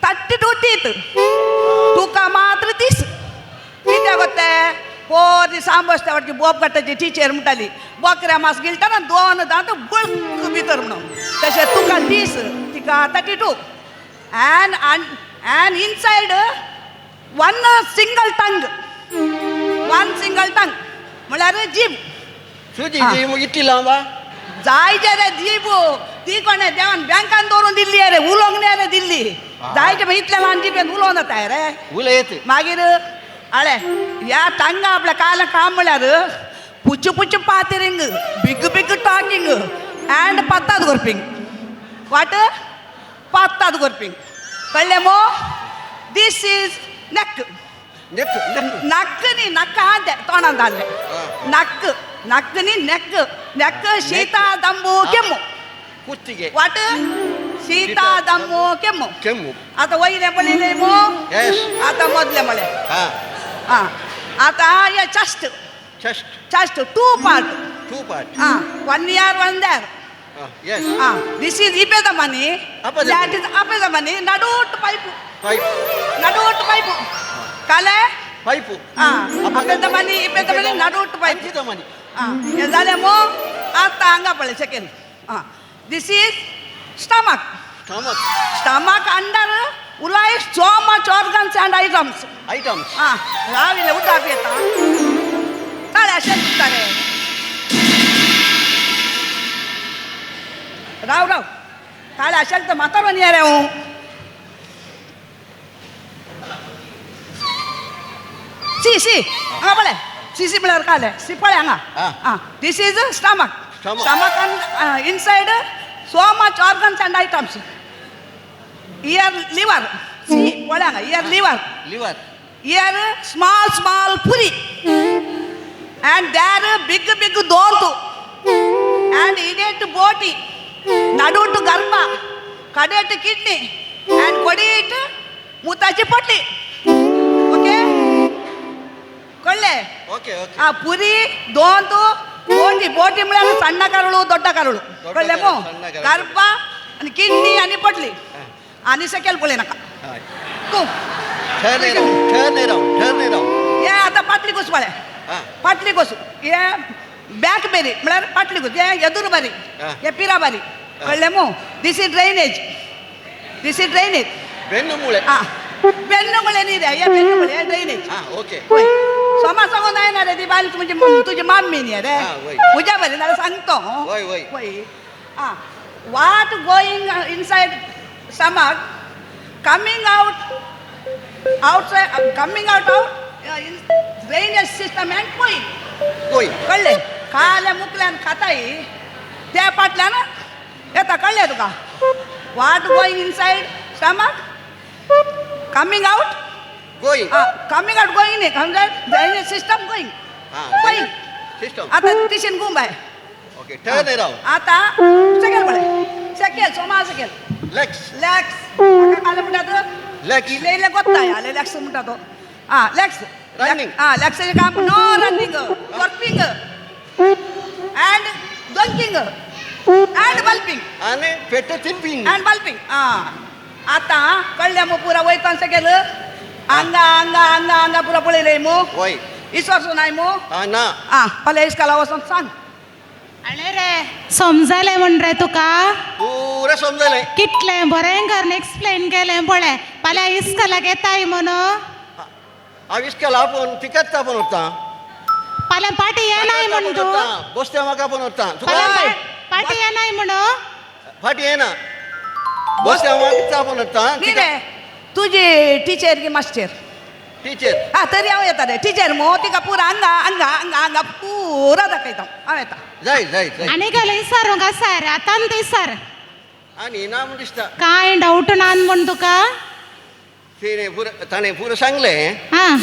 32 teeth. ತೂಕ ಮಾತ್ರ 30. कित्याक ಗೊತ್ತೆ ಪೋರಿ ಸಾಂಬಸ್ತೆ ಒಟ್ಟಿಗೆ ಬೋಪ್ ಕಟ್ಟಾची teacher म्हणटाली बोकऱ्या मास गिळटाना दोन दांत बळक भितर म्हणून. तशें तुका 30 तिका 32. And and inside one single tongue. One single tongue म्हळ्यार जीब. तुजी जीब इतली लांब? जायचे रे जीब ती कोणें देवान बँकान दवरून दिल्ली रे, उलोवंक न्ही रे दिल्ली. जायचे इतले ल्हान जिबेन उलोवन जाता रे. उलयत मागीर अळे ह्या टांगा आपल्या काल काम म्हळ्यार पुच्चू पुच्चू पातिरिंग बिग बिग टॉकिंग अँड पत्ताद कोरपिंग. वाट पत्ताद कोरपिंग कळ्ळें मो? This is neck. नक्क न्ही, नक्क आहा तें तोंडान धाडलें. नक्क नक्क न्ही, नेक. नेक शीता दम्बू ಕೆಮ್ಮು. ಕುತ್ತಿಗೆ. ವಾಟ್ ಶೀತ ದಮ್ಮು ಕೆಮ್ಮು. ಕೆಮ್ಮು. ಆತ वयलें पळयलें मो? आतां मदलें म्हळें. आतां हे chest. Chest. Chest two part. Two part. One year one there. Yes. This is ಇಪೆದ money. That is ಅಪೆದ ಮನಿ. ನಡುಟ್ ಪೈಪು. ನಡುಟ್ ಪೈಪು. ಕಲೆ ಪೈಪು. ಅಪೆದ ಮನಿ ಇಪೆದ ಮನಿ ನಡುಟ್ ಪೈಪು. ಮನಿ. हें जालें मो? आतां हांगा पळय second. This is stomach. Stomach. Stomach under Ulay so much organs and items. Items. राविले उदक पियेता ताळे अशें दुखता रे. राव राव ताळे अशें तर म्हातारो न्ही रे हांव. सी सी हांगा पळय. सी सी म्हळ्यार काले सी पळय हांगा. This is stomach. Stomach and inside so much organs and items. Here liver. See पळय हांगा. Here liver. Liver. Here small small Puri. And there big big ದೋಂತು. And ಇಡೇಟ್ ಬೋಟಿ. ನಡುಟು ಗರ್ಭ. ಕಡೇಟ್ ಕಿಡ್ನಿ. ಆ್ಯಂಡ್ ಕೊಡೀಟ್ ಮುತಾಚಿ ಪೊಟ್ಲಿ. ಓಕೆ ಕೊಳ್ಳೆ. Okay okay. ಪುರಿ ದೋಂತು ಬೋಟಿ. ಬೋಟಿ म्हळ्यार ಸಣ್ಣ ಕರುಳು ದೊಡ್ಡ ಕರುಳು. कळ्ळें मो? ಗರ್ಭ आनी किडनी आनी पोटली आनी सकयल पळय नाका तूं. हे आतां पाटली कूस पळय. पाटली कूस हे बॅक बेरी म्हळ्यार पाटली कूस. हे एदुर बारी हे पिरा बारी. कळ्ळें मो? This is drainage. This is drainage. ಬೆನ್ನು ಮೂಳೆ. ಬೆನ್ನು ಮೂಳೆ न्ही रे, हे बेन्नु मुळे, हे ड्रेनेज. ओके. सोमा सांगून जायना रे ती बायल म्हणजे तुजी माम्मी न्ही रे. म्हज्या बरें जाल्यार सांगतो. वय वय वय. What going inside stomach coming out outside, coming out out drainage system and going. Going. कळ्ळें? खाल्या मुकल्यान खाताय त्या फाटल्यान येता. कळ्ळें तुका? What going inside stomach coming out going. Coming out going न्ही, drainage system going. Going system. आतां तिशीन गुंबाय. Okay turn around. आतां सकयल पळय. सकयल सोमा सकयल. लेग्स. लेग्स हाका काले म्हणटा. लेग्स इल्ले इल्ले गोत्ताय आले लेग्स म्हणटा तो. Legs running. लेग्साचें काम no running warping and dunking and bulping. आनी पेट थिंपिंग. अँड बल्पिंग. आतां कळ्ळें मो? पुरा वयता सकयल हांगा हांगा हांगा हांगा पुरा पळयलें मो? वय. इसवसून नाय मो? ना. फाल्यां इस्काला वचोन सांग. अळे रे समजलें म्हण रे तुका? पुरें समजलें. कितलें बरें करून एक्सप्लेन केलें पळय. फाल्यां इस्कॉलाक येताय म्हणून. हांव इस्कॉल आपोवन तिकाच आपोवन व्हरता. फाल्यां पाटी येनाय म्हण तूं. बसते म्हाका आपोवन व्हरता. फाल्यां पाटी येनाय म्हणून. फाटी येना बसते म्हाका आपोवन व्हरता. न्ही रे तुजी टिचर की मास्टर? टीचर. हा तरी हांव येता रे. टिचर मो तिका पुरा हांगा हांगा हांगा हांगा पुरा दाखयता हांव. येता. जाय जाय जाय. आनी गेले विचारूंक आसा रे आतां ते विचार. आनी ना म्हूण दिसता. कांय डावट ना म्हण तुका? तिणें पुरो ताणें पुरो सांगलें.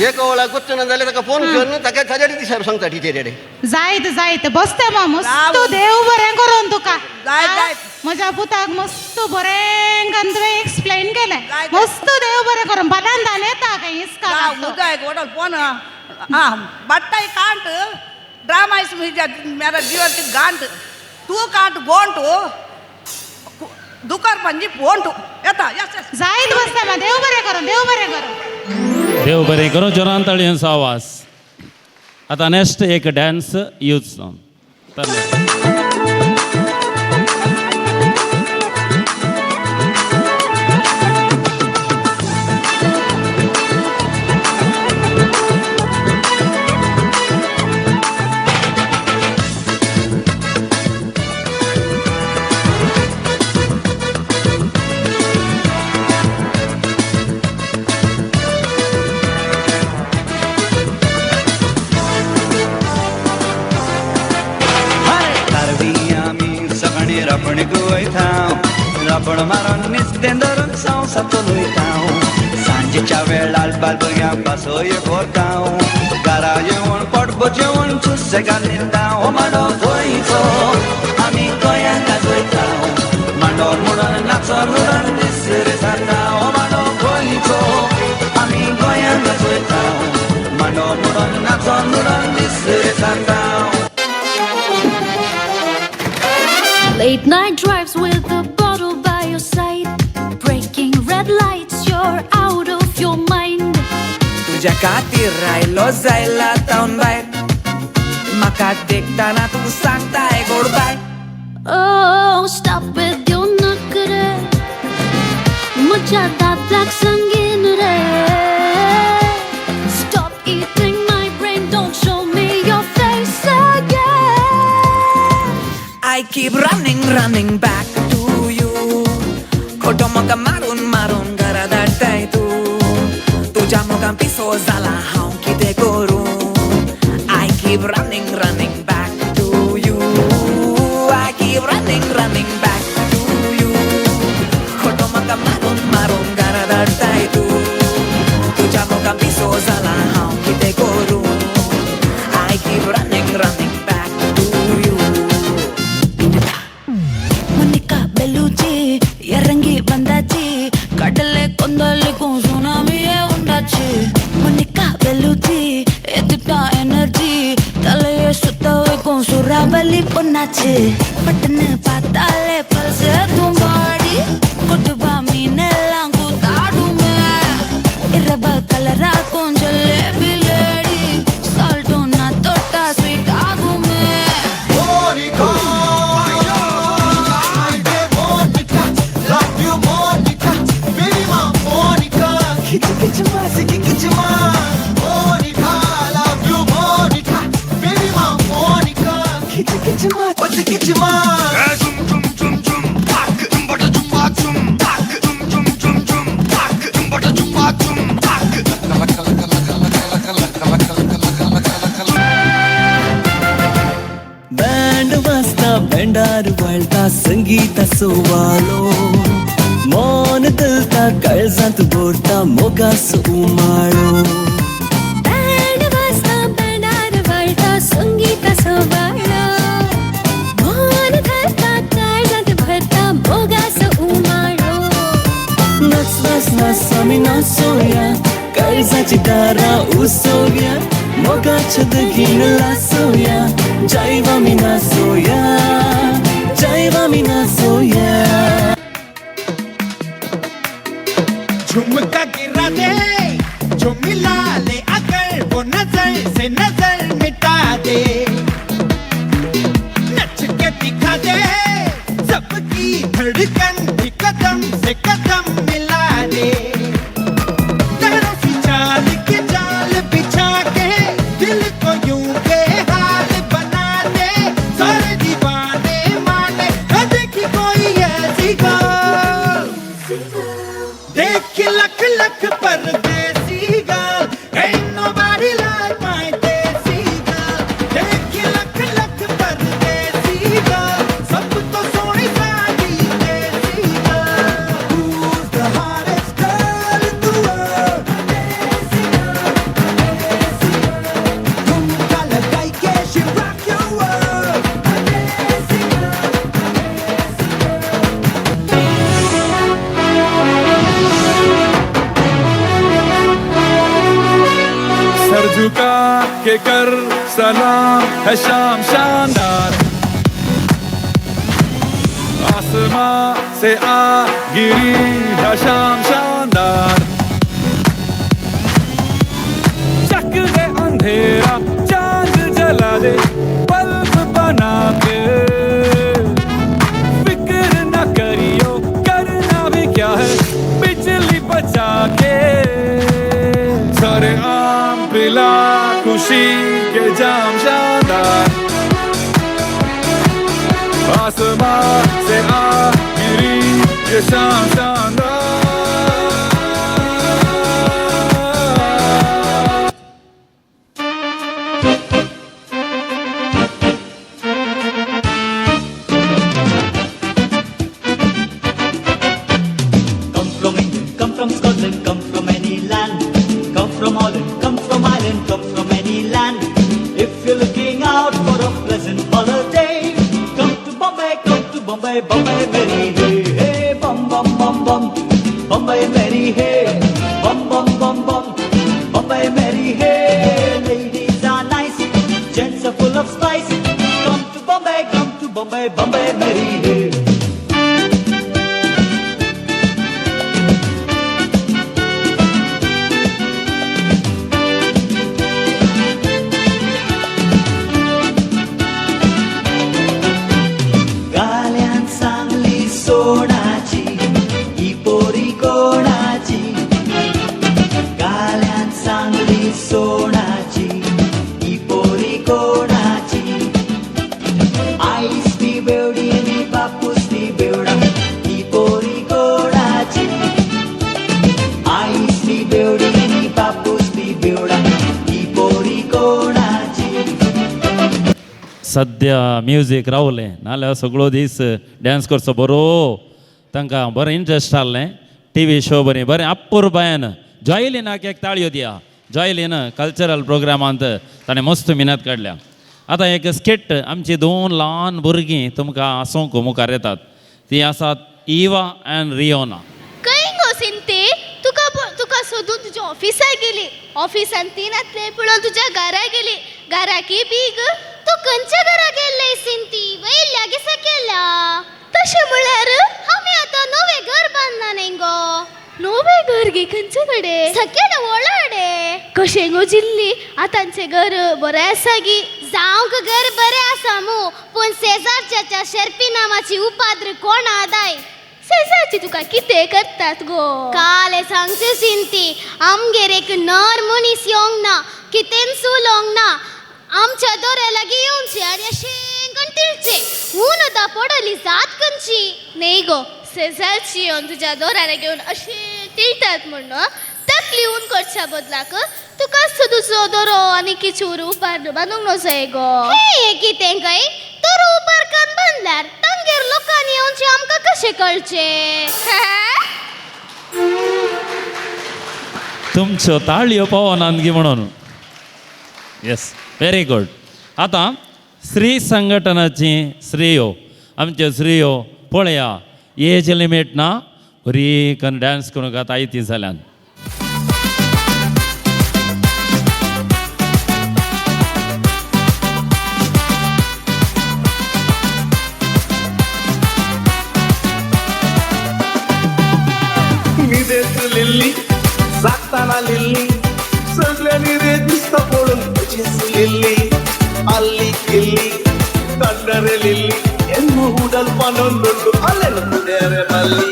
एक वळा गुत्त ना जाल्यार ताका फोन करून ताका ताज्या दिसार सांगता टिचरी. जायत जायत बसते मा मस्त देव बरें करून तुका. म्हज्या पुताक मस्त बरें करून तुवें एक्सप्लेन केलें. मस्त देव बरें करून फाल्यां धान येता खंय इस्कालाक. उदय वडल फोन आं बट्टाय कांट ड्रामा is मेरा जीवन गांट तूं कांट गोंट दुकार पंजी पोंटू येता. जायत बसता मा देव बरें करून देव बरें करून. देव बरें करूं. जोरान ताळयांचो आवाज. आतां नेक्स्ट एक डान्स यूज तर रापण मारून नुस्तें धरून संवसार चलयता. सांजेच्या वेळार बाल भुरग्यांक पासय व्हरता. घरा येवन पोटभर जेवण सुसेगाद न्हिदता. हो मांडो गोंयचो आमी गोंयांत गाजयता. मांडो म्हणून नाचोन म्हणून दीस रे जाता. हो मांडो गोंयचो आमी गोंयांत गाजयता. मांडो म्हणून नाचोन म्हणून दीस रे जाता. Late night drives with a bottle by your side, breaking red lights, you're out of your mind. तुझ्या खातीर रायलो जायला तावन भायर, म्हाका देखताना तूं सांगताय गोड बाय. Oh, stop with your नखरे, म्हज्या दादल्याक सांगीन रे. Stop eating my brain, don't show me your face again. I keep running, running back to you. खोटो म्हाका मारून मारून घरा धाडटाय तूं. तुज्या मोगान पिसो जाला हांव कितें करूं. I keep running, running back to you. I keep running, running back to you. खोटो म्हाका मारून मारून घरा धाडटाय तूं. तुज्या मोगान पिसो जाला हांव कितें करूं. I keep running, running back to you. Monica Bellucci இறங்கி வந்தாச்சு, கடலே கொந்தளிக்கும் சுனாமியே உண்டாச்சு. மோனிகா பெலூச்சி எதுட்டா எனர்ஜி, தலையே சுத்த வைக்கும் சுறாவலி பொண்ணாச்சு. பட்டுன்னு பார்த்தாலே பல்ஸ் தும்பாடி, கொட்டுவா மீனெல்லாம் கூத்தாடுமே. இரவ கலராக்கும் ஜலேபி லேடி, சால்ட்டும் நான் தொட்டா ஸ்வீட் ஆகுமே. बँड वाजता बँडार वळटा संगीता सुवाळो, मौन चलता काळजांत भरता मोगाचो उमाळो. बँड वाजता बँडार वळटा संगीता सुवाळो, मौन धरता काळजांत भरता मोगाचो उमाळो. नाच नाच नाच आमी नाचोया, काळजाची दारां उसोवया, मोगाचें दगीन लासोया, जायव आमी नाचोया, जायव आमी नाचोया. झुमका गिरा दे जो मिला ले अगर, वो नजर से नजर मिटा दे. नच के दिखा दे सबकी धड़कन भी कदम से कदम मिला दे. लहरों सी चाल के जाल बिछा के दिल को यूं बेहाल बना दे. सारे दीवाने माने न देखी कोई ऐसी गाल, देख लख लख परदेसी गाल. Ain't nobody like my desi girl. देख लख लख परदेसी गाल, सब तो सोनी साडी देसी girl. Who's the hottest girl in the world? के कर सलाम है शाम शानदार। आसमां से आ गिरी है शाम शानदार। चक दे अंधेरा चांद जला दे बल्ब बना के, फिक्र न करियो करना भी क्या है बिजली बचा के। सारे आम पिला खुशी के जाम शानदार। आसमां से आ गिरी ये शाम शानदार। Come from England, come from Scotland, come from any land. Come from Holland, come from Ireland, come from any land. If you're looking out for a pleasant holiday, come to Bombay, Bombay Mary, hey, hey, bum bum bum bum, Bombay Mary, hey, bum bum bum bum, Bombay Mary, hey. Ladies are nice, gents are full of spice. Come to Bombay, Bombay Mary, hey. गाल्यान सांगली सोनाची ही पोरी कोणाची, गाल्यान सांगली सोनाची ही पोरी कोणाची। Ice ती बेवडी आणि बापूस ती बेवडा ही पोरी कोणाची, आईस ती बेवडी आणि बापूस ती बेवडा ही पोरी कोणाची। सद्या म्युजीक रावलें नाल्यार सगळो दीस डांस करचो बरो तांकां बरें इंट्रस्ट आहलें। टी व्ही शो बरें बरें अपुरबायेन जॉयलिनाक एक ताळयो दिया। जॉयलिन कल्चरल प्रोग्रामांत ताणें मस्त मिनत काडल्या। आतां एक स्किट आमची दोन ल्हान भुरगीं तुमकां आसूंक मुखार येतात, ती आसात इवा एंड रियोना। खंय गो सिंती, तुका तुका सोदून तुज्या ऑफिसाक गेली, ऑफिसान ती नातले पळोवन तुज्या घरा गेली, घराकी बीग तूं खंयच्या घरा गेल्ले सिंती वयल्या गे सकयल्या। तशें म्हळ्यार आमी आतां नवें घर बांदलां न्ही गो। नवें घर गे खंयचे कडेन? सकयल वळाडे। कशें गो जिल्ली आतांचें घर बरें आसा गी? जावंक घर बरें आसा मू, पूण शेजारच्या शेर्पी नामाची उपाद्र कोण आदाय? शेजारची तुका कितें करतात गो? काल सांगचें सिंती, आमगेर एक नर मनीस येवंक ना, कितेंच उलोवंक ना, आमच्या दोऱ्या लागीं येवचें आनी अशें करून तिळचें, ऊन आतां पडली जात खंयची? न्ही गो, शेजारची येवन तुज्या दोरार घेवन अशें तिळटात म्हणून तकली ऊन करच्या बदलाक तुका तुजो दोरो आनी किचूर उबार बांदूंक नजय गो। हें कितें काय दोरो उबार करून बांदल्यार तांगेर लोकांनी येवचें आमकां कशें कळचें? तुमच्यो ताळयो पावनात गी म्हणून। Yes, very good. आतां स्त्री संघटनाची स्त्रियो, आमच्यो स्त्रियो पळया एज लिमीट ना, बरी करून डांस करूंक आतां आयती जाल्यान। निदेत लिल्ली जागताना लिल्ली सगळ्यांनी रे दिसता पळोवन म्हजीच लिल्ली आल्ली किल्ली कंडरे लिल्ली ಎನ್ನು ಉಡಲ್ ಪನೊಂದುಂಡು ಅಲ್ಲೆಲ್ಲ ಕುದೇರೆ ಬಲ್ಲಿ.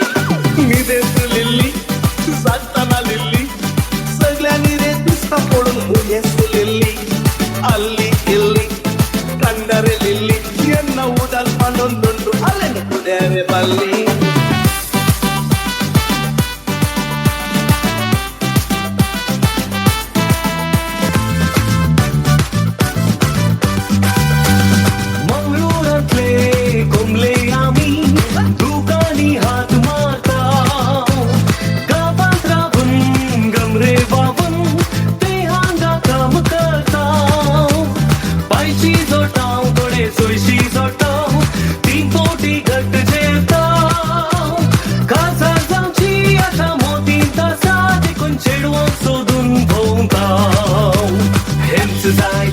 ನಿದೇತ್ ಲಿಲ್ಲಿ ಸಾಕ್ತಾನ ಲಿಲ್ಲಿ ಸಗಳ್यांनी रे दिसता पळोवन म्हजेच लिल्ली ಅಲ್ಲಿ ಇಲ್ಲಿ ಕಂಡರೆ ಲಿಲ್ಲಿ ಎನ್ನ ಉಡಲ್ ಪನೊಂದುಂಡು ಅಲ್ಲೆಲ್ಲ ಕುದೇರೆ ಬಲ್ಲಿ. जाय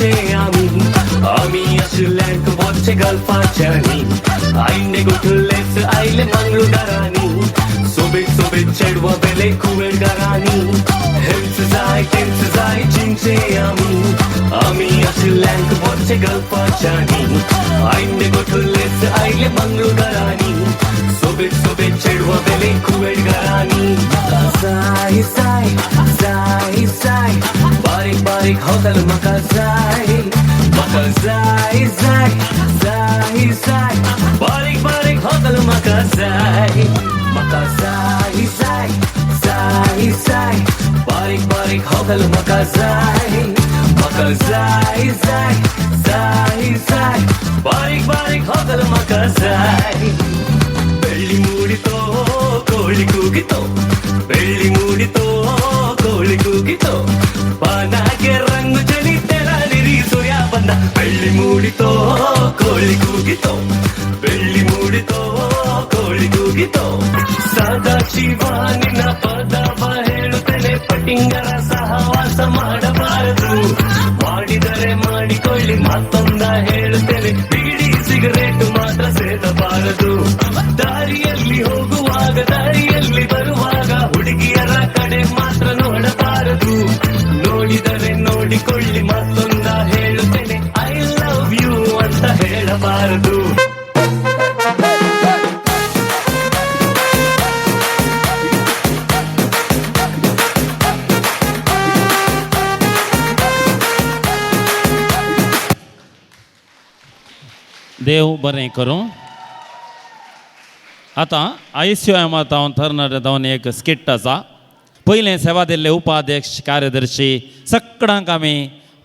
चिंचे आमी आमी आशिल्ल्यांक वच्चे गल्फाच्यांनी आयने गोठुल्लेच आयले मंगळूरांनी सोबीत सोबीत चेडवा बेले कुवेडगारांनी हेंच जाय तेंच जाय चिंचे आमी आमी आशिल्ल्यांक वच्चे गल्फाच्यांनी आयने गोठुल्लेच आयले मंगळूरांनी सोबीत सोबीत चेडवा बेले कुवेडगारांनी जाय जाय जाय जाय बारीक बारीक होटल म्हाका जाय म्हाका जाय जाय जाय जाय बारीक बारीक होटल म्हाका जाय म्हाका जाय जाय जाय जाय बारीक बारीक होटल म्हाका जाय म्हाका जाय जाय जाय जाय बारीक बारीक होटल म्हाका जाय ಬೆಳ್ಳಿ ಮೂಡಿತೋ ಕೋಳಿ ಕೂಗಿತೋ ಬೆಳ್ಳಿ ಮೂಡಿತೋ ಕೋಳಿ ಕೂಗಿತೋ ಬಾನಾಗೆ ರಂಗು ಚಲಿ ತೆಲಾಲಿರಿ ಸೂರ್ಯ ಬಂದ ಬೆಳ್ಳಿ ಮೂಡಿತೋ ಕೋಳಿ ಕೂಗಿತೋ ಬೆಳ್ಳಿ ಮೂಡಿತೋ ಕೋಳಿ ಕೂಗಿತೋ ಸದಾ ಶಿವ ನಿನ್ನ ಪದವ ಹೇಳುತ್ತೇನೆ ಪಟಿಂಗರ ಸಹವಾಸ ಮಾಡಬಾರದು ಮಾಡಿದರೆ ಮಾಡಿಕೊಳ್ಳಿ ಮತ್ತೊಂದ ಹೇಳುತ್ತೇನೆ ಬಿಡಿ ಸಿಗರೇಟ್ ಮಾತ್ರ ಸೇದಬಾರದು ದಾರಿಯಲ್ಲಿ ಹೋಗುವಾಗ ದಾರಿಯಲ್ಲಿ ಬರುವಾಗ ಹುಡುಗಿಯರ ಕಡೆ ಮಾತ್ರ ನೋಡಬಾರದು ನೋಡಿದರೆ ನೋಡಿಕೊಳ್ಳಿ ಮತ್ತೊಂದ ಹೇಳುತ್ತೇನೆ I love you ಅಂತ ಹೇಳಬಾರದು. देव बरें करूं. आतां आयसीओ एमातावन थर्नाटावन एक स्किट आसा. पयलें सेवा दिल्ले उपाध्यक्ष कार्यदर्शी सगळ्यांक आमी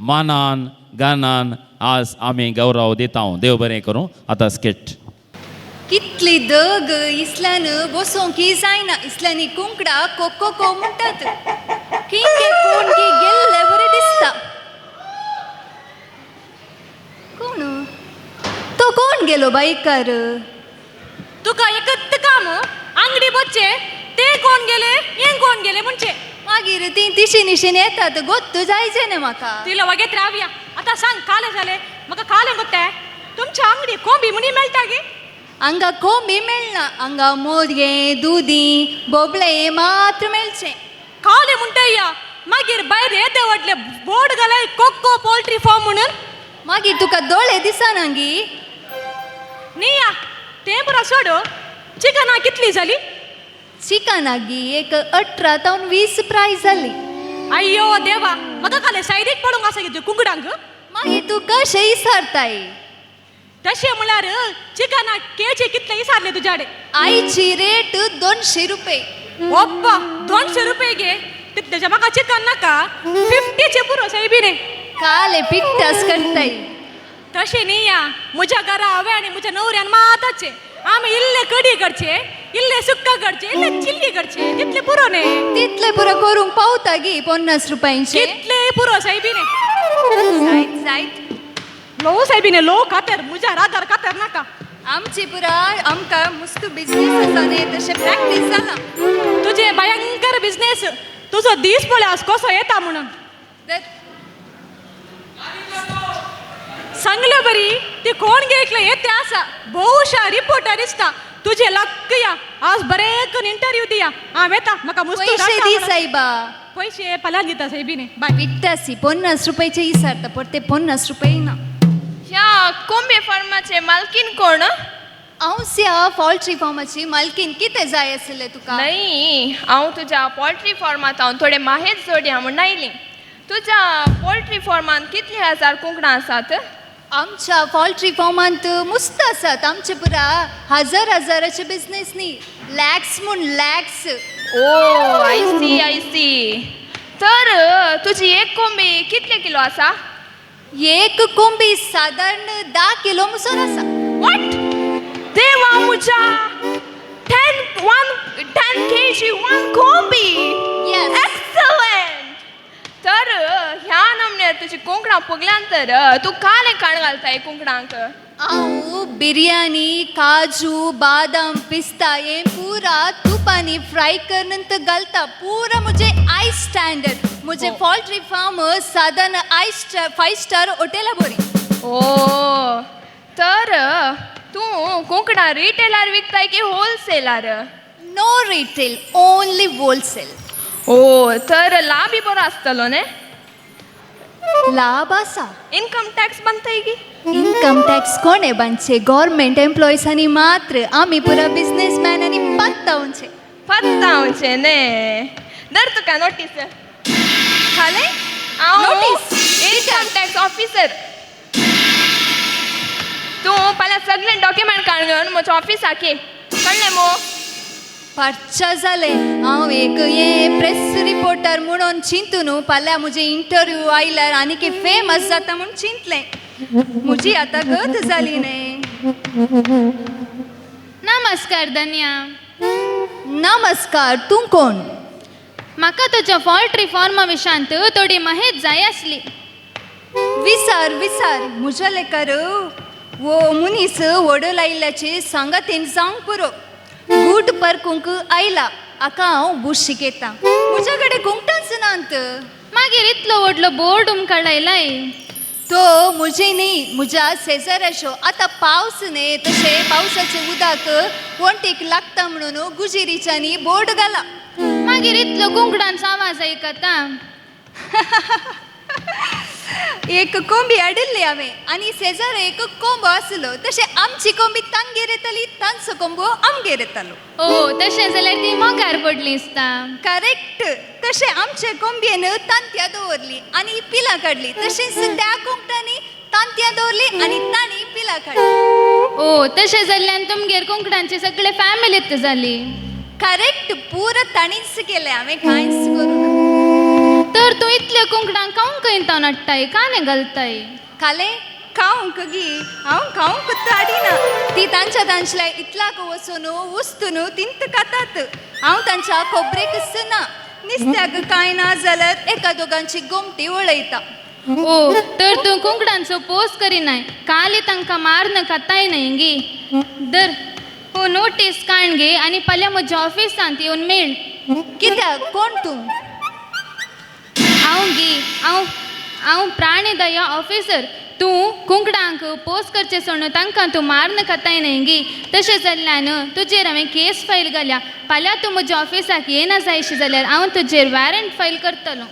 मानान गानान आज आमी गौरव दिता. देव बरें करूं. आतां स्किट. कितली दग इसल्यान बसोंक जायना इसल्यानी कुंकडा कोको को म्हणटात किंके कोण की गेल्ले बरें दिसता. कोण तो कोण गेलो बाईकार? तुका एकत काम आंगडी बच्चे ते कोण गेले हे कोण गेले म्हणजे मागीर ती तिशी निशीन येतात गोत्तू जायचे ना म्हाका. तिला वगेत रावया. आतां सांग काले जाले म्हाका काले गोत्ताय तुमच्या आंगडी कोंबी म्हणी मेळटा गे? हांगा कोंबी मेळना, हांगा मोदगे दुदी बोबले मात्र मेळचे. काले म्हणटाय मागीर भायर येदे व्हडले बोर्ड घालाय कोको पोल्ट्री फार्म म्हणून. मागीर तुका दोळे दिसना गी? न्ही तें पुरो सोड. चिकना कितली जाली? चिकना गी एक 18 तावन 20 प्रायस जाली. अय्यो देवा म्हाका काले सायडीक पडूंक आसा कितें कुंकडांक? मागीर तूं कशें इसारताय? तशें म्हळ्यार चिकना केजी कितले इसारले तुज्याडे? आयची रेट 200 रुपये. ओप्पा 200 रुपये गे? तितलेचें म्हाका चिकन नाका 50 पुरो सायबीने. काले पिट्टास करताय. तशें न्ही या म्हज्या घरा हांवें आनी म्हज्या न्हवऱ्यान माताचे आमी इल्ले कडी करचे इल्ले सुक्का करचे इल्ले चिल्ली करचे तितले पुरो न्ही. तितले पुरो करूंक पावता गी 50 रुपयांचे? कितले पुरो सायबीने. जायत जायत लो सायबीने लो खातर म्हज्या रागार खातर नाका. आमची पुरा आमकां मुस्त बिजनेस आसा न्ही तशें प्रॅक्टीस जाला. तुजें भयंकर बिजनेस तुजो दीस पळय आज कसो येता म्हणून. सांगले बरी ती कोण घेतले येते आसा बहुशा रिपोर्टर दिसता तुझे लक्क या आज बरें करून इंटरव्यू दिया. हांव येता म्हाका मुस्त पयशे दी सायबा. पयशे पल्यान दिता सायबीने. बाय. विट्टासी 50 रुपयाचे इसारता परते 50 रुपये ना. ह्या कोंबे फार्माचे मालकीन कोण? हांव ह्या पोल्ट्री फार्माची मालकीन. कितें जाय आसलें तुका? नाही हांव तुज्या पोल्ट्री फार्मांत हांव थोडे माहेत जोडया म्हूण आयली. तुज्या पोल्ट्री फार्मांत कितले हजार कुंकडां आसात? आमच्या पोल्ट्री फार्मांत मुस्त आसात. आमचे पुरा हजार हजाराचे बिजनेस न्ही, लॅक्स म्हूण लॅक्स. ओ आय सी आय सी. तर तुजी एक कोंबी कितले किलो आसा? एक कोंबी सादारण 10 किलो मुसोर आसा. What? देवा म्हज्या 10 kg 1 कोंबी. एक्सलंट. तर ह्या नमण्यार तुजी कोंकणां पगल्यान तर तूं कालें काण घालताय कोंकणांक? हांव बिरयानी काजू बादाम पिस्ता हें पुरा तुपांनी फ्राय करून घालता. पुरा म्हजें I standard. मुझे पोल्ट्री फार्म साधारण I star 5 star हॉटेला बोरी. ओ तर तूं कुंकडां रिटेलार विकताय की होलसेलार? No retail, only wholesale. ओ तर लाभ बरो आसतलो न्ही? लाभ आसा. इनकम टॅक्स बांदताय की? इनकम टॅक्स कोणे बांदचे? गव्हर्मेंट एम्प्लॉईजांनी मात्र. आमी पुरा बिझनेसमॅनांनी पत्तावचे. पत्तावचे न्ही. धर तुका नोटीस. खाले? हांव नोटीस? Income tax officer. तूं फाल्यां सगळे डॉक्युमेंट काड घेवन म्हज्या ऑफिसाक ये, कळ्ळें मो? परचा जालें. हांव एक हे प्रेस रिपोर्टर म्हणून चिंतून फाल्यां म्हजें इंटरव्यू आयल्यार आनीक फेमस जाता म्हूण चिंतलें. म्हजी आतां गत जाली न्ही. नमस्कार धन्या. नमस्कार. तूं कोण? म्हाका तुज्या पोल्ट्री फार्मा विशांत थोडी माहिती जाय आसली. विसार विसार. म्हज्या लेकार वो मनीस वडो लायिल्ल्याचे सांगातीन जावंक पुरो. गूट परकूंक आयला हाका हांव बूस शिकयता. म्हज्या कडेन कुंकटांच नात. मागीर इतलो व्हडलो बोर्ड उमकाळायलाय? तो म्हजे न्ही, म्हज्या शेजाऱ्याचो. आतां पावस न्ही, तशें पावसाचें उदक वण्टीक लागता म्हणून गुजिरीच्यांनी बोर्ड घाला. मागीर इतलो कुंकडांचो आवाज आयकता? एक कोंबी हाडिल्ली हांवें आनी शेजारा एक कोंबो आसलो. तशें आमची कोंबी तांगेर येताली, तांचो कोंबो आमगेर येतालो. ओ तशें जाल्यार ती मोगार पडली दिसता. करेक्ट. तशें आमचे कोंबयेन तांतयां दवरली आनी पिलां काडली. तशेंच त्या कोंकटांनी तांतयां दवरली आनी तांणी पिलां काडली. ओ तशें जाल्ल्यान तुमगेर कुंकडांची सगळे फॅमिलीत जाली. करेक्ट. पुरो तांणीच केलें, हांवें कांयच करूं ना. तर तूं इतल्या कुंकडांक खावंक खंय हाडटाय, काने घालताय? काले खावंक गी? हांव खावंक हाडिना. ती तांच्या तांचल्या इतलाक वचून उस्तून तिंत खातात. हांव तांच्या खोबरेकच ना. नुस्त्याक कांय ना जाल्यार एका दोगांची गोमटी वळयता. ओ तर तूं कुंकडांचो पोस करिनाय, काली तांकां मारन खाताय न्हय गी? दर हो नोटीस काण घे आनी फाल्यां म्हज्या ऑफिसांत येवन मेळ. कित्याक? कोण तूं? हांव गी, हांव हांव प्राणी दया ऑफिसर. तूं कुंकडांक पोस करचें सोडून तांकां तूं मारन खाताय न्हय गी? तशें जाल्ल्यान तुजेर हांवें केस फायल घाल्या. फाल्यां तूं म्हज्या ऑफिसाक येना जायशी जाल्यार हांव तुजेर वॉरंट फायल करतलो.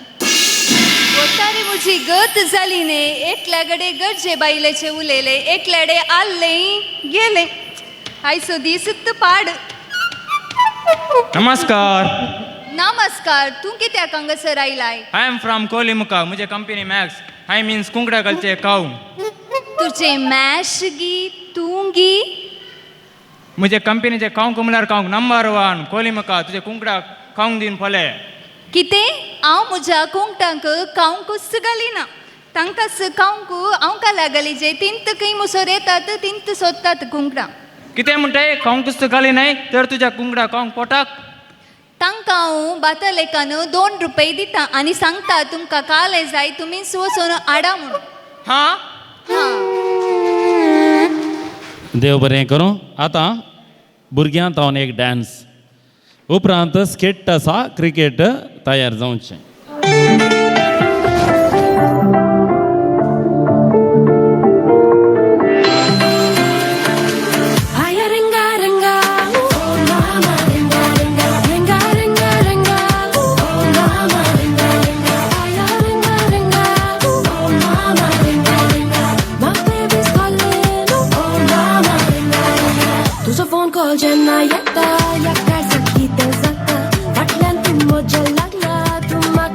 वतारी म्हजी गत जाली न्ही. एकल्या कडेन गरजे बायलेचें उलयलें, एकल्याडे आल्लें गेलें. आयचो दीस पाड. नमस्कार. नमस्कार. तूं कित्याक हांगासर आयलाय? I am from कोलीमुका. मुझे कंपनी मॅक्स. I means कुंकडा घालचे काऊ. तुझे मॅश गी तूं गी? मुझे कंपनीचे खावंक म्हणल्यार खावंक नंबर 1 कोलीमुका. तुझे कुंकडा खावंक दिन फले. कितें? हांव म्हज्या कुंकटांक खावंकूच घालिना. तांकां खावंक हांव काला घालिजे. तिंत खंय मुसोर येतात तिंत सोदतात कुंकडां. कितें म्हणटाय? खावंकूच घालिनाय तर तुज्या कुंकडा खावंक पोटाक? तांकां हांव बातलेकान 2 रुपये दिता आनी सांगता तुमकां कालें जाय तुमीच वचून हाडा म्हणून. हां हां. देव बरें करूं. आतां भुरग्यांत हांव एक डांस, उपरांत स्केट आसा, क्रिकेट तयार जावचें. जेन्ना येता या काय कितें जाता फाटल्यान तूं म्हज्या लागला तूं म्हाका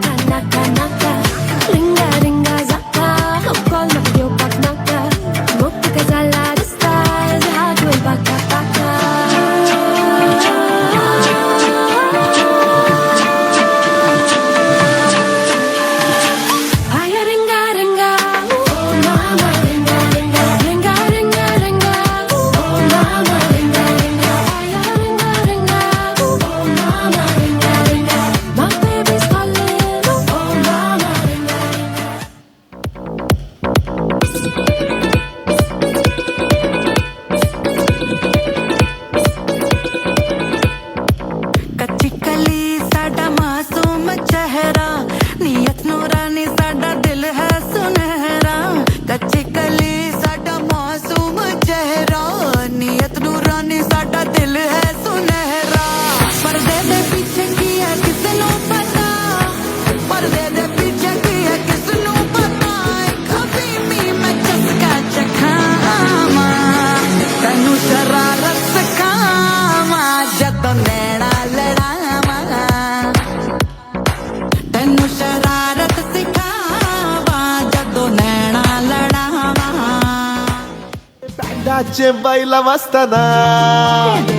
नाचे बायला वाचताना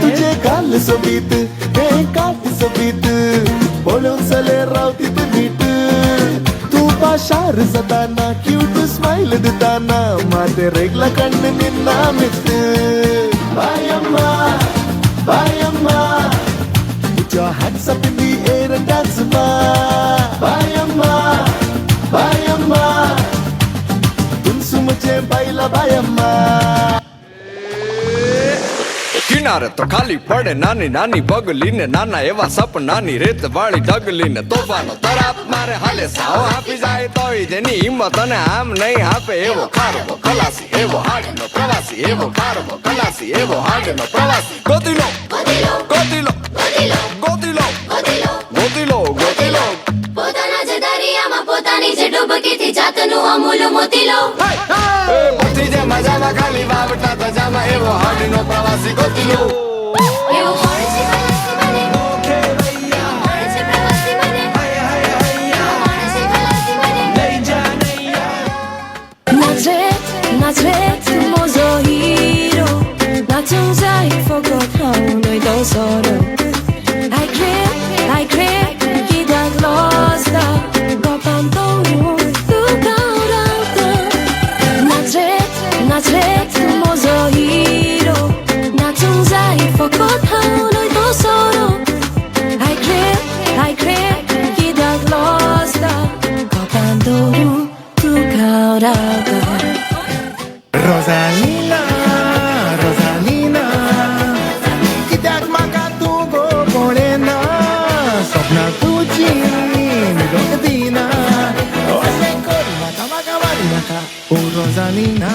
तुझे गाल सोबीत हे काट सोबीत पळोवन चले रावतीत मीट तू पाशार जाताना क्यूट स्मायल दिताना माते रेगला कण्ण निन्ना मित बायम्मा बायम्मा Put your hands up in the air and dance ma Bayamma Bayamma Tunsu mujhe baila Bayamma કિનારે તો ખાલી પડે નાની નાની પગલીને નાના એવા સપનાની રેત વાળી ડગલીને તોફાનો તરાપ મારે હાલે સાવ આપી જાય તોય જેની હિંમત અને આમ નહીં આપે એવો ખારવો ખલાસી એવો હાડનો પ્રવાસી એવો ખારવો ખલાસી એવો હાડનો પ્રવાસી ગોતી લો ગોતી લો ગોતી લો ગોતી લો ગોતી લો પોતાના જ દરિયામાં પોતાની જ ડૂબકીથી જાતનું અમૂલ મોતી લો. પથી જે મજામાં ખાલી વાવટા તજામાં એવો હાડનો પ્રવાસી ગોતી લો. એવો કોણ છે ખલાસી મને, કોણ છે પ્રવાસી મને, એવો કોણ છે ખલાસી મને. નાચે નાચે તું મોજો હીરો, નાચું જાય ફોગટ હાઉ નઈ તો sorrow. I crave, I crave, কিদাক লস্তা গপান তো তুকাও নাচে নাচে তুই মোজো হিরো, নাচুং যাই ফকত হাও নই তো সরো. I crave, I crave, কিদাক লস্তা গপান তো তুকাও Rosalina, Rosalina, कित्याक म्हाका तूं गो पळयना सपनां तुजीं न्हिदोंक दिना अशें करूं नाका म्हाका मारूं नाका ओ रोजालिना.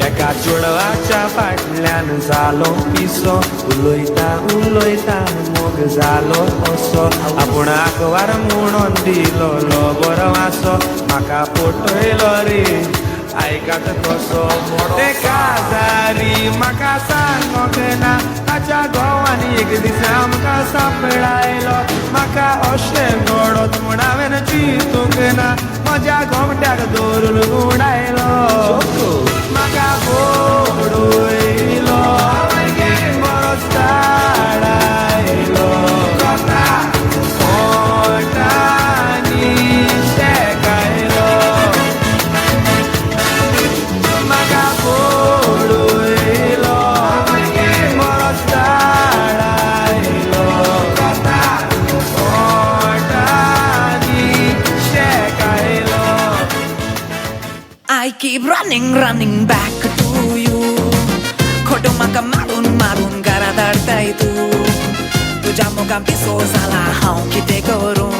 एका चेडवाच्या फाटल्यान जालो पिसो, उलयता उलयता मोग जालो असो, आपूण आकवार म्हणून दिलो लो बरो आसो, म्हाका पटयलो रे आयकात कसो मोटे काजारी म्हाका सांगोंक ना, ताच्या घोवान एक दीस आमकां सांपडायलो, म्हाका अशें घडत म्हूण हांवें चिंतूंक ना, म्हज्या गोमट्याक दवरून उडायलो, म्हाका बोडयलो बरोच ताडायलो, ओंठांनी शेकायलो, म्हाका बोडयलो बरोच ताडायलो, ओंठांनी शेकायलो. I keep running, running back to you. खोटो म्हाका मारून मारून घरा धाडटाय तूं, तुज्या मोगान पिसो जाला हांव कितें करूं.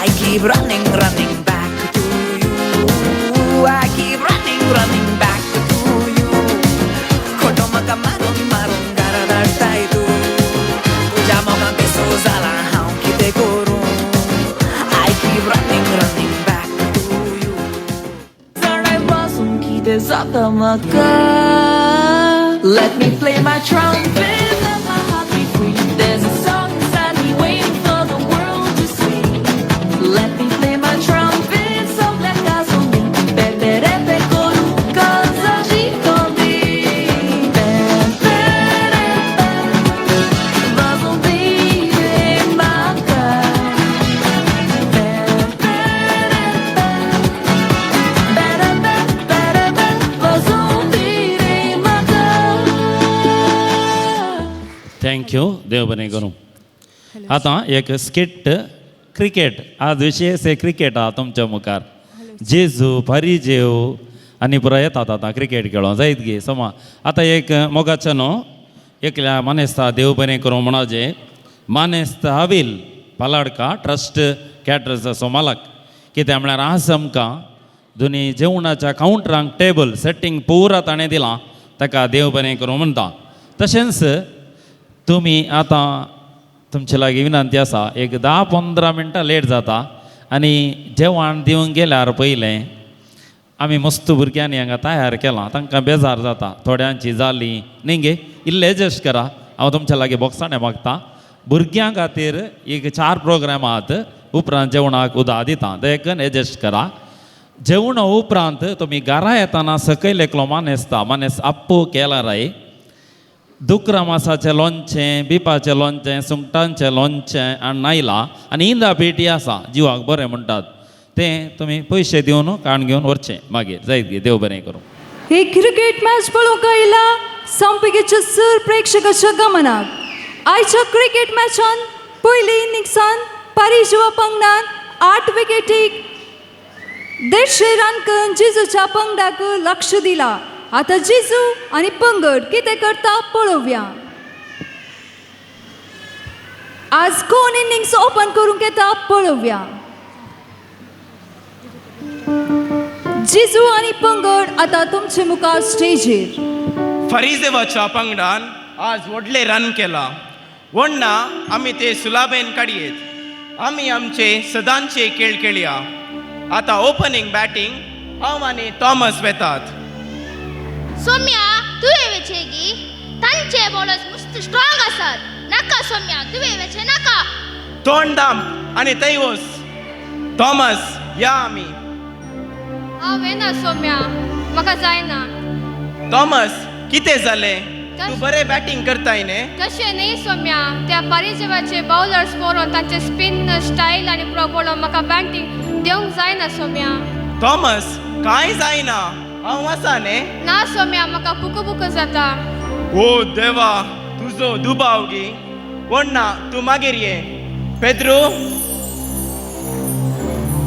I keep running, running back to you. I keep running, running back to you. खोटो म्हाका मारून मारून घरा धाडटाय तूं, तुज्या मोगान पिसो जाला हांव कितें करूं. I keep running, running back to you. Let me play my trumpet, let my heart be free. There's a song inside me waiting for the world to see. Let me play my trumpet, so black eyes on me. Peperepe koru kazajikombi. Peperepe, vazombi maka. Peperepe, perepe, perepe, vazombi maka. Thank you, देव बरें करूं. आतां एक skit cricket, आज विशेष cricket आहा तुमच्या मुखार. जेजू पारिजेव आनी पुरो येतात आतां क्रिकेट खेळों जायत गे समा. आतां एक मोगाचो न्हू एकल्या मानेस्ता देव बरें करूं म्हणोजे मानेस्त हावील पालाडका ट्रस्ट कॅटरर्साचो मालक. कित्याक म्हळ्यार आज आमकां दोनी जेवणाच्या कावंटरांक टेबल सेटींग पुरा ताणें दिलां, ताका देव बरें करूं म्हणटा. तशेंच तुमी आतां तुमचे लागीं विनंती आसा, एक 10-15 मिनटां लेट जाता आनी जेवण दिवंक गेल्यार पयलें आमी मस्त भुरग्यांनी हांगा तयार केलां, तांकां बेजार जाता, थोड्यांची जाली न्ही गे. इल्लें एडजस्ट करा. हांव तुमच्या लागीं बोगसाणें मागता. भुरग्यां खातीर एक 4 प्रोग्राम आहात, उपरांत जेवणाक उदक दिता, देखून एडजस्ट करा. जेवणा उपरांत तुमी घरा येतना सकयल एकलो मानेसता, मानेस आप्पू केलाराय, दुकरा मासाचें लोणचें, बिपाचें लोणचें, सुंगटांचें लोणचें आनी नायला आनी इंदा पेटी आसा, जिवाक बरें म्हणटात तें तुमी पयशे दिवन काण घेवन व्हरचें. मागीर जायत गे, देव बरें करूं. ही क्रिकेट मॅच पळोवंक आयला संपिकेच्या सर प्रेक्षकाच्या गमनाक. आयच्या क्रिकेट मॅचान पयली इनिंग्सान पारिजवा पंगडान 8 विकेटीक 150 रन करून जिजूच्या पंगडाक लक्ष दिला. आतां जिजू आनी पंगड कितें करता पळोवया. आज कोण इनिंग्स ओपन करूंक येता पळोवया. जिजू आनी पंगड आतां तुमचे मुखार स्टेजीर. फरीजेवाच्या पंगडान आज व्हडले रन केला. वण्णा आमी ते सुलाबेन काडयेत. आमी आमचे सदांचे खेळ खेळया. आतां ओपनींग बॅटींग हांव आनी थॉमस वेतात. सोम्या तुवें वेचें गी, तांचे बॉलर्स मस्त स्ट्रॉंग आसात. नाका सोम्या तुवें वेचें नाका. तोंड दाम आनी थंय वच. थॉमस या आमी. हांव वेना सोम्या, म्हाका जायना. थॉमस कितें जालें? तूं बरें बॅटींग करताय न्ही? तशें न्ही सोम्या, त्या पारिजेवाचे बावलर्स पळोवन तांचे स्पिन स्टायल आनी प्रो पळोवन म्हाका बॅटींग देवंक जायना सोम्या. थॉमस कांय जायना, हांव आसा न्ही? ना सोम्या, म्हाका पुकू पुकू जाता. ओ देवा, तुजो दुबाव गी. वण्णा तूं मागीर ये. पेद्रू,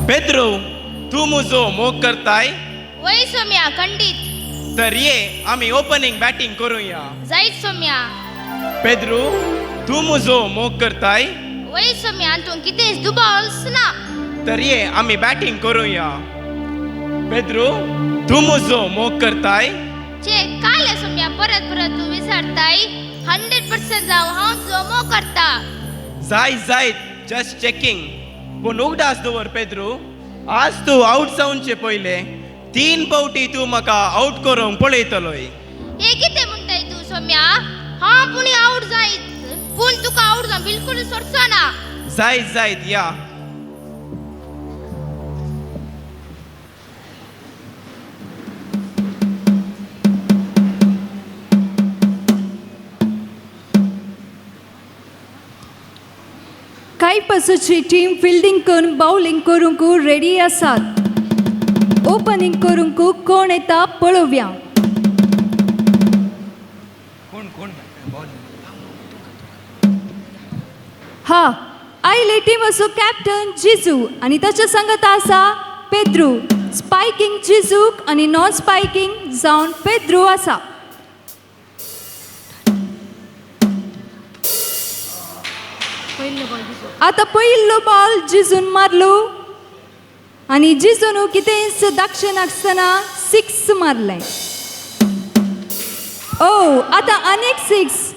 पेद्रू तूं म्हजो मोग करताय? वय सोम्या, खंडीत. तर ये आमी ओपनींग बॅटींग करूया. जायत सोम्या. पेद्रू तूं म्हजो मोग करताय? वय सोम्या, तूं कितेंच दुबावच ना. तर ये आमी बॅटींग करूया. पेद्रू तूं म्हजो मोग करताय? चे काले सोम्या, परत परत तूं विचारताय. 100% जावं हांव तुजो मोग करता. जायत जायत, जस्ट चॅकिंग. पूण उगडास दवर पेद्रू, आज तूं आवट जावचे पयले 3 फावटी तूं म्हाका आवट करूंक पळयतलोय. हे कितें म्हणटाय तूं सोम्या? हांव पुणी आवट जायत, पूण तुका आवट जावं बिलकूल सोडचो ना. जायत जायत या. कांय टीम फिल्डिंग करून बावलिंग करूंक रेडी आसात. ओपनिंग करूंक कोण येता पळोवया. हा आयले टीमाचो कॅप्टन जिजू आनी ताच्या सांगता आसा पेद्रू. स्पायकिंग जिजूक आनी नॉन स्पायकिंग जावन पेद्रू आसा. आतां पयलो बॉल जिजून मारलो आनी जिजून कितेंच दाक्षें नासतना 6 मारलें. ओ आतां आनीक 6.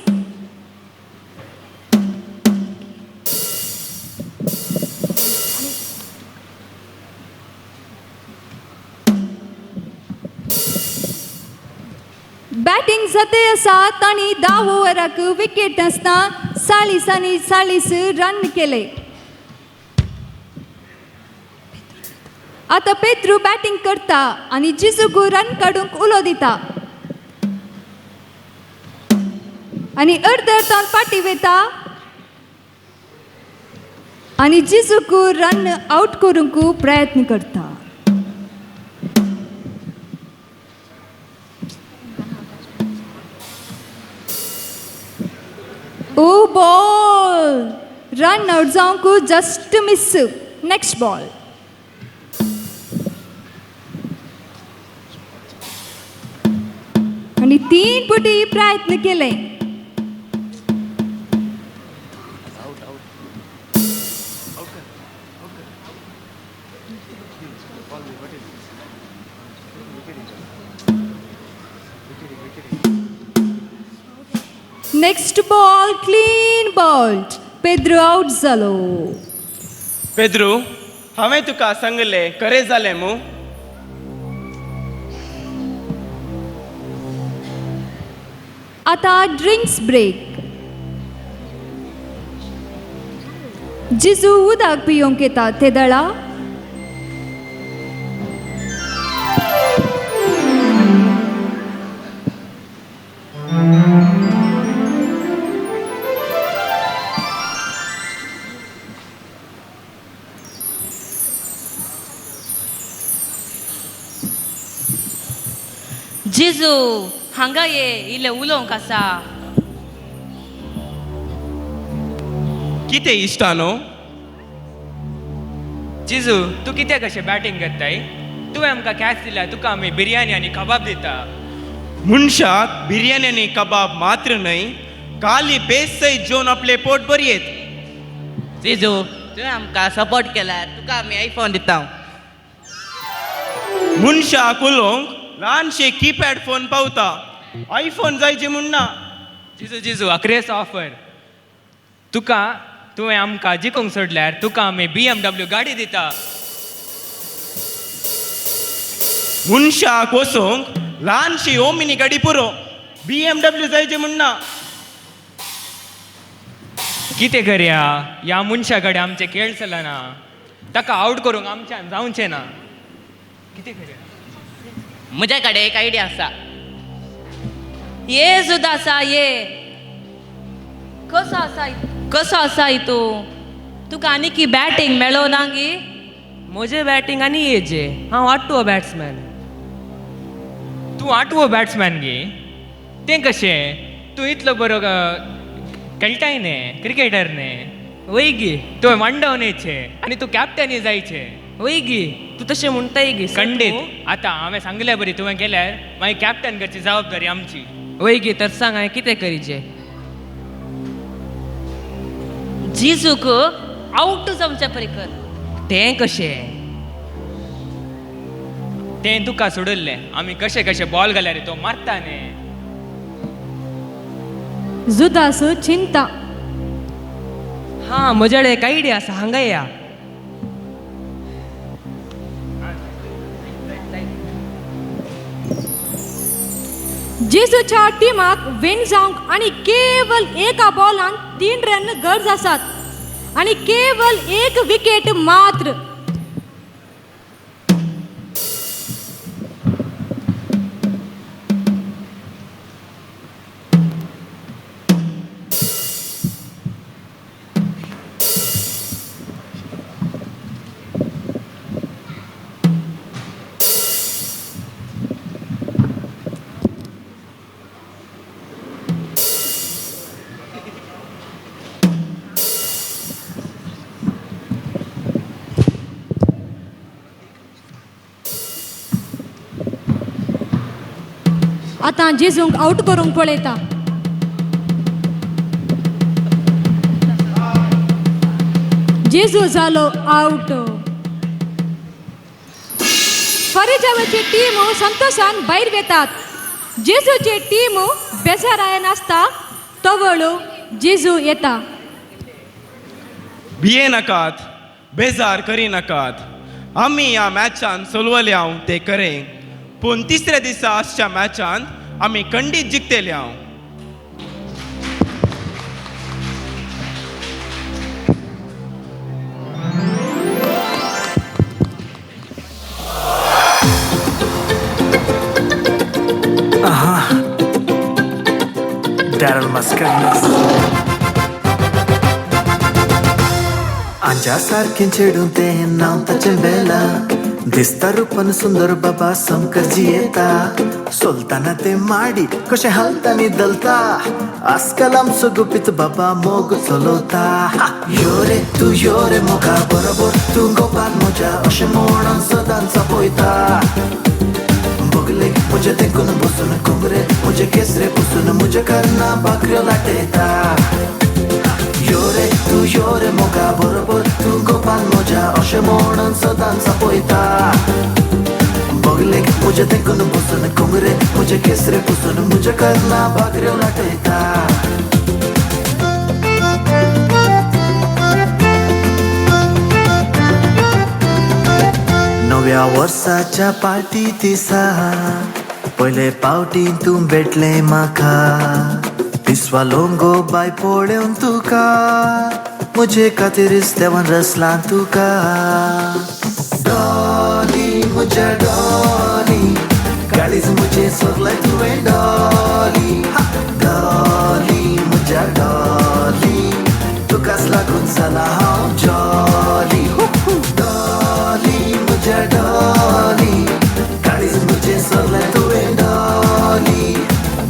बॅटींग जाते आसा तांणी 10 ओवराक विकेट नासतना 40 आनी 40 रन केले. आतां पेद्रू बॅटींग करता आनी जिजूक रन काडूंक उलो दिता आनी अर्द अर्दान फाटीं वयता आनी जिजूक रन आवट करूंक प्रयत्न करता. ओ बॉल रन आवट जावंक जस्ट मिस. Next ball. आनी 3 पुटी प्रयत्न केले. Next ball clean bowled. Pedro out जालो. पेद्रू हांवें तुका सांगलें खरें जालें मू? आतां ड्रिंक्स ब्रेक. जिजू उदक पियोंक येता ते दळा. जिजू हांगा ये, इल्लें उलोवंक आसा. कितें इश्टानो? जिजू, तूं कित्याक अशें बॅटींग करताय? तुवें आमकां कॅच दिल्या, तुका आमी बिरयानी आनी कबाब दिता. मनशाक बिरयानी आनी कबाब मात्र न्हय, काली बेस सयत जेवन आपलें पोट भरयेत. जिजू, तुवें आमकां सपोर्ट केल्यार तुका आमी आयफोन दिता. मनशाक उलोवंक ल्हानशे कीपॅड फोन पावता, आयफोन जायचे म्हूण ना. जिजू जिजू अक्रेस ऑफर, तुका तुवें आमकां जिखूंक सोडल्यार तुका आमी BMW गाडी दिता. मनशाक वचूंक ल्हानशी ओमिनी गाडी पुरो, BMW जायचे म्हूण ना. कितें करया, ह्या मनशा कडेन आमचें खेळ चलना, ताका आवट करूंक आमच्यान जावचें ना. कितें करया? म्हज्या कडेन एक आयडिया आसा. ये सुद्दां आसा, ये कसो आसा, कसो आसा तूं? तुका आनी की बॅटींग मेळो ना गी? म्हजें बॅटींग आनी येजे, हांव आठवो बॅट्समॅन. तूं आठवो बॅट्समॅन गे? तें कशें? तूं इतलो बरो खेळटाय न्ही, क्रिकेटर न्ही? वय गी. तुवें वन डावन येयचें आनी तूं कॅप्टनय जायचें. वय गी, तूं तशें म्हणटाय गी. खंडीत. आतां हांवें सांगल्या बरी तुवें केल्यार मागीर कॅप्टन करची जबाबदारी आमची. वय गी, तर सांग हांवें कितें करीचें? जिजूक आवट जावचे परी कर. तें कशें? तें तुका सोडिल्लें, आमी कशें कशें बॉल घाल्यार तो मारता न्ही. जुदास चिंता. हां, म्हजे कडेन एक आयडिया आसा, हांगा या. जेजूच्या टिमाक विन जावंक आनी केवल एका बॉलान 3 रन गरज आसात आनी केवल 1 विकेट मात्र. आतां जेजूंक आवट करूंक पळयता. जेजू जालो आवट. फरीजावाची टीम संतोषान भायर वेतात. जेजूची टीम बेजारायन आसता. तवळ जेजू येता. भिये नाकात, बेजार करी नाकात, आमी ह्या मॅचान सोलवले हांव ते करें, पूण तिसऱ्या दिसा आसच्या मॅचान आमी खंडीत जिखतले हांव. Daryl Mascarenhas. आंजा सारकें चेडूं तें नांव ताचें बेला, दिसता रूपान सुंदर बाबा समकर जियेता, सोलताना ते माडी कशें हालता नी दलता, आजकाल आमचो गुपीत बाबा मोग चलवता. यो रे तूं यो रे मोगा बरोबर तूं गोपाल म्हज्या अशें म्हणून सदांच पळयता, बगले म्हजे तेंकून बसून कोंबरे म्हजे केसरे पुसून म्हज्या कर्ना भाकऱ्यो लाटयता. यो रे तूं यो रे मोगा बरोबर तूं गोपाल म्हज्या अशें म्हणून सदांच पळयता, बगलेक म्हजे तेंकून बसून कोंबरे म्हजे केसरे पुसून म्हज्या कर्ना भाकऱ्यो लाटयता. नव्या वर्साच्या पार्टी दिसा पयले पावटी तूं भेटलें म्हाका पिसवालोंगो बाय पळोवन तुका म्हजे खातीर देवान रसलां तुका डॉली म्हज्या डॉली काळीज म्हजें सगळें तुवें डॉली डॉली म्हज्या डॉली तुकाच लागून जाला हांव जॉली डॉली म्हज्या डॉली काळीज म्हजें सगळें तुवें डॉली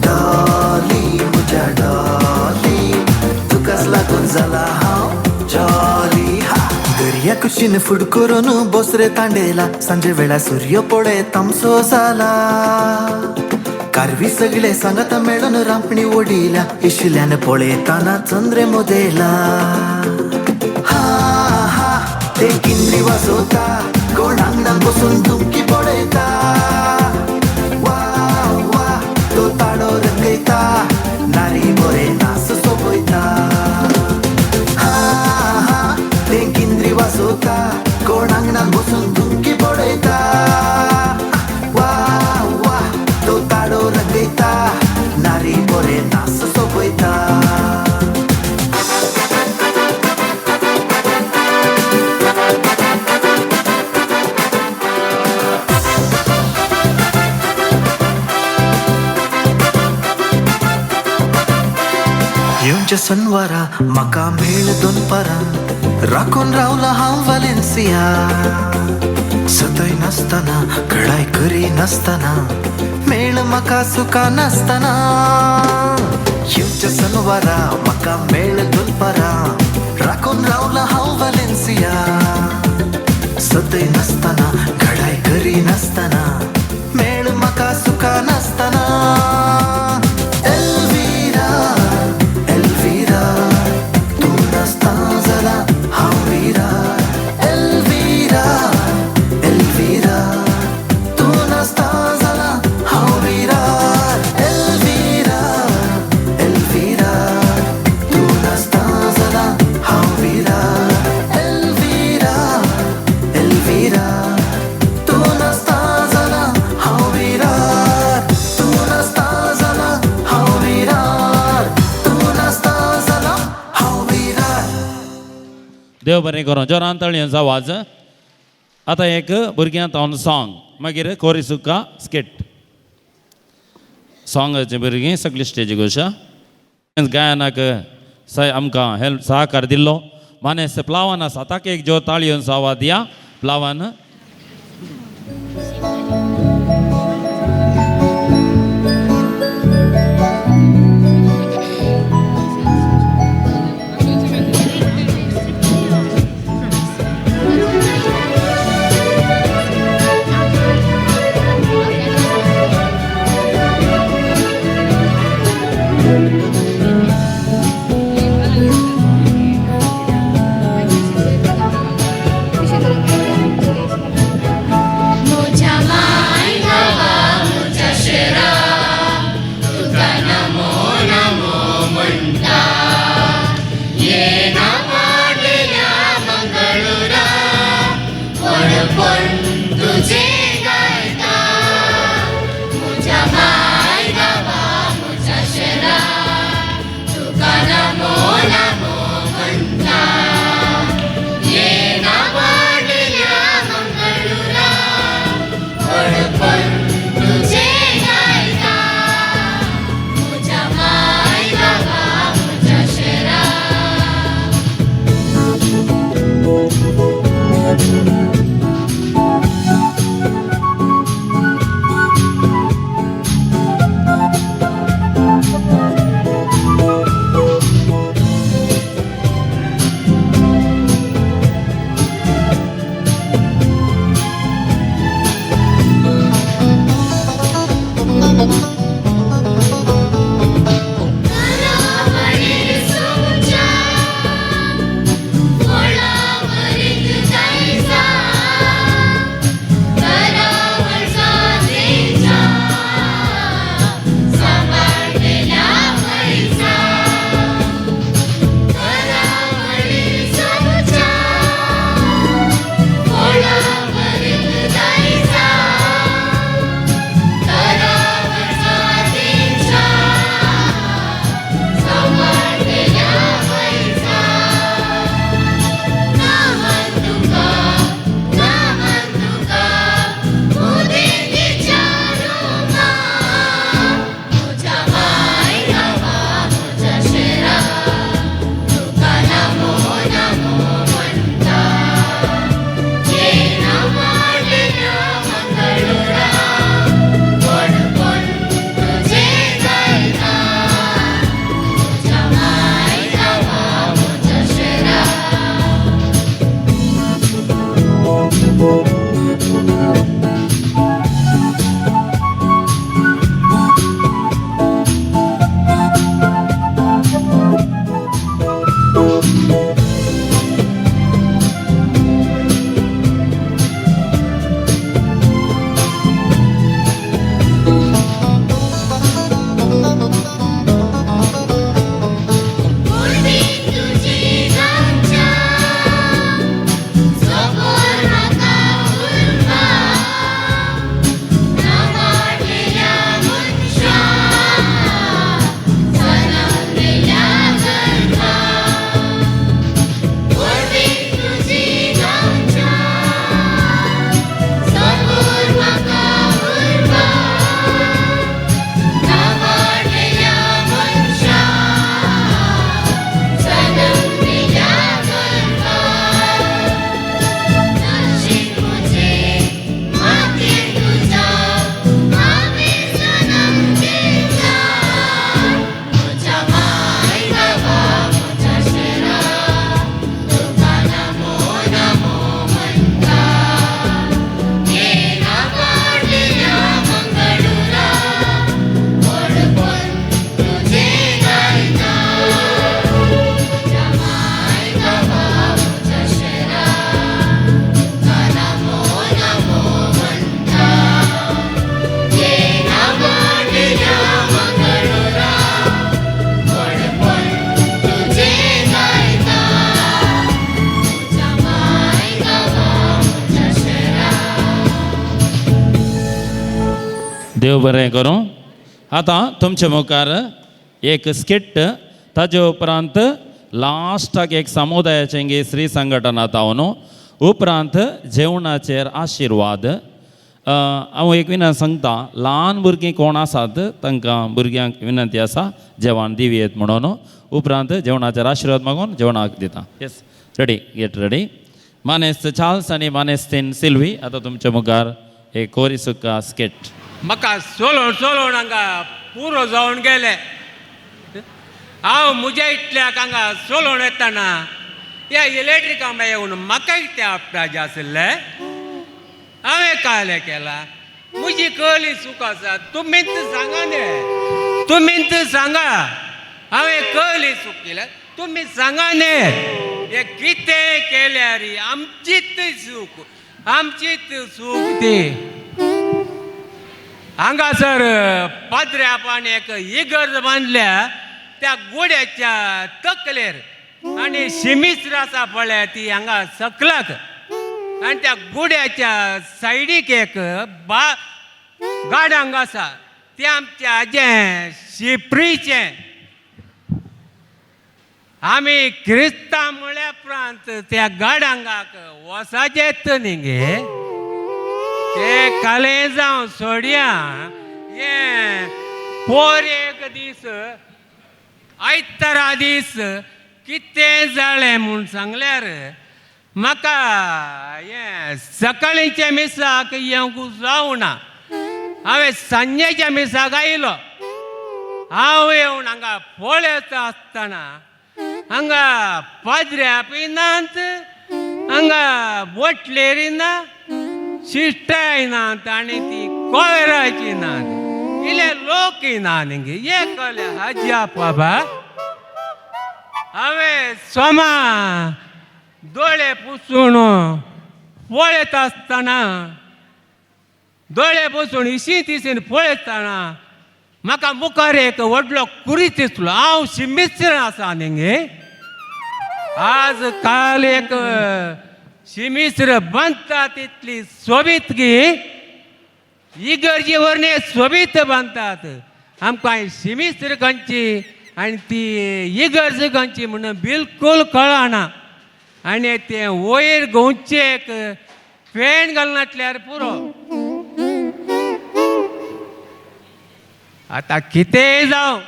डॉली म्हज्या डॉली तुकाच लागून जाला हांव जॉली. दर्या कुशीन फूड करून बोसरे तांडेला सांजे वेळा सूर्य पळे तामसो जाला कारवी सगळे सांगाता मेळून रांपणी ओडिल्या इशिल्यान पळयताना चंद्रे मोदेला. हा हा ते किंद्री वाजोता कोण आंगणान बसून धुमकी पळयता वा वा तो ताडो रंगयता नारी बरे नास सोबयता. हा हा ते किंद्री वाजोता कोण आंगणान बसून धुमकी पळयता वा वा तो ताडो रंगयता नारी बरे नास सोबयता. येवच्या सनवारा म्हाका मेळ दनपारां राखून रावला हांव वालेन्सिया सतय नासतना कडाय करी नासतना मेळ म्हाका सुखा नासतना. येवच्या सनवारा म्हाका मेळ दनपारां राखून रावला हांव वालेन्सिया सतय नासतना कडाय करी नासतना मेळ म्हाका सुखा नासतना. एल्विरा एल्विरा तूं नासता जाला हांव विरा एल्विरा एल्विरा तूं नासता जाला हांव विरा एल्विरा एल्विरा तूं नासता जाला हांव विरा एल्विरा एल्विरा तूं नासता जाला हांव विरा तूं नासता जाला हांव विरा तूं नासता जाला हांव विरा. देव बरें करूं जोरान ताळयांचो आवाज. आतां एक भुरग्यां तावन सॉंग मागीर कोरी सुका स्किट सॉंगाचे भुरगीं सगळी स्टेजीक वच्या. गायनाक आमकां हेल्प सहकार दिल्लो मानेस्त प्लावान आसा ताका एक जोर ताळयांचो आवाज दिया प्लावान. मुझ्या माय गांवा मुझ्या शहरा तुका नमो नमो म्हणटा येना वाडल्या मंगळुरा व्हडपण तुजें गायता. मुझ्या माय गांवा मुझ्या शहरा तुका नमो नमो म्हणटा येना वाडल्या मंगळुरा व्हडपण तुजें गायता. मुझ्या माय गांवा मुझ्या शहरा. देव बरें करूं. आतां तुमचे मुखार एक स्किट, ताजे उपरांत लास्टाक एक समुदायाचें श्री संघटना जाता न्हू, उपरांत जेवणाचेर आशिर्वाद. हांव एक विनंती सांगता, ल्हान भुरगीं कोण आसात तांकां भुरग्यांक विनंती आसा जेवण दिवयेत म्हणून. उपरांत जेवणाचेर आशिर्वाद मागून जेवणाक दिता. येस, रेडी, गेट रेडी. मानेस्त चार्ल्स आनी मानेस्तीन सिल्वी आतां तुमच्या मुखार एक कोरी सुक्का स्केट. म्हाका सोलोवन सोलोवन हांगा पुरो जावन गेले. हांव म्हज्या इतल्याक हांगा सोलोवन येतना ह्या इलेक्ट्रिका येवन म्हाका कितें आपटाचें आशिल्लें? हांवें कालें केलां? म्हजी कहली चूक आसा, तुमीच सांगा न्ही, तुमीच सांगा हांवें कहली चूक केल्या, तुमी सांगा न्ही. हें कितें केल्यार आमचीच चूक, आमचीच चूक ती. हांगासर पाद्र्यापान एक इगर्ज बांदल्या त्या गोड्याच्या तकलेर, आनी शिमिस्र आसा पळय ती हांगा सकलाक, आनी त्या गुड्याच्या सायडीक एक बा गाडांग आसा, तें आमच्या आजें शिपरीचें. आमी क्रिस्तांव म्हळ्या उपरांत त्या गाडांगाक वसाचेत न्ही गे, ते कालें जावं सोडया. हें पोर एक दीस आयतारा दीस कितें जालें म्हूण सांगल्यार म्हाका हें सकाळींच्या मिसाक येवंक जावना, हांवें सांजेच्या मिसाक आयलो. हांव येवन हांगा पळयता आसतना हांगा पाद्र्यापी नात, हांगा बोटलेरी ना, शिश्टाय नात, आनी ती कोयराची नात, इल्ले लोकय ना न्ही. हे कले हाज्या बाबा. हांवें सोमा दोळे पुसून पळयता आसतना, दोळे पुसून इशी तिशीन पळयतना म्हाका मुखार एक व्हडलो कुरीस दिसलो. हांव शिमिस्र आसा न्ही गे. आज काल एक शिमिस्र बांदता तितली सोबीत गी, इगर्जे वरणे सोबीत बांदतात. आमकां शिमिस्र खंयची आनी ती इगर्ज खंयची म्हणून बिलकूल कळना. आनी तें वयर गोंवचें एक फेण घालनातल्यार पुरो. आतां कितेंय जावं,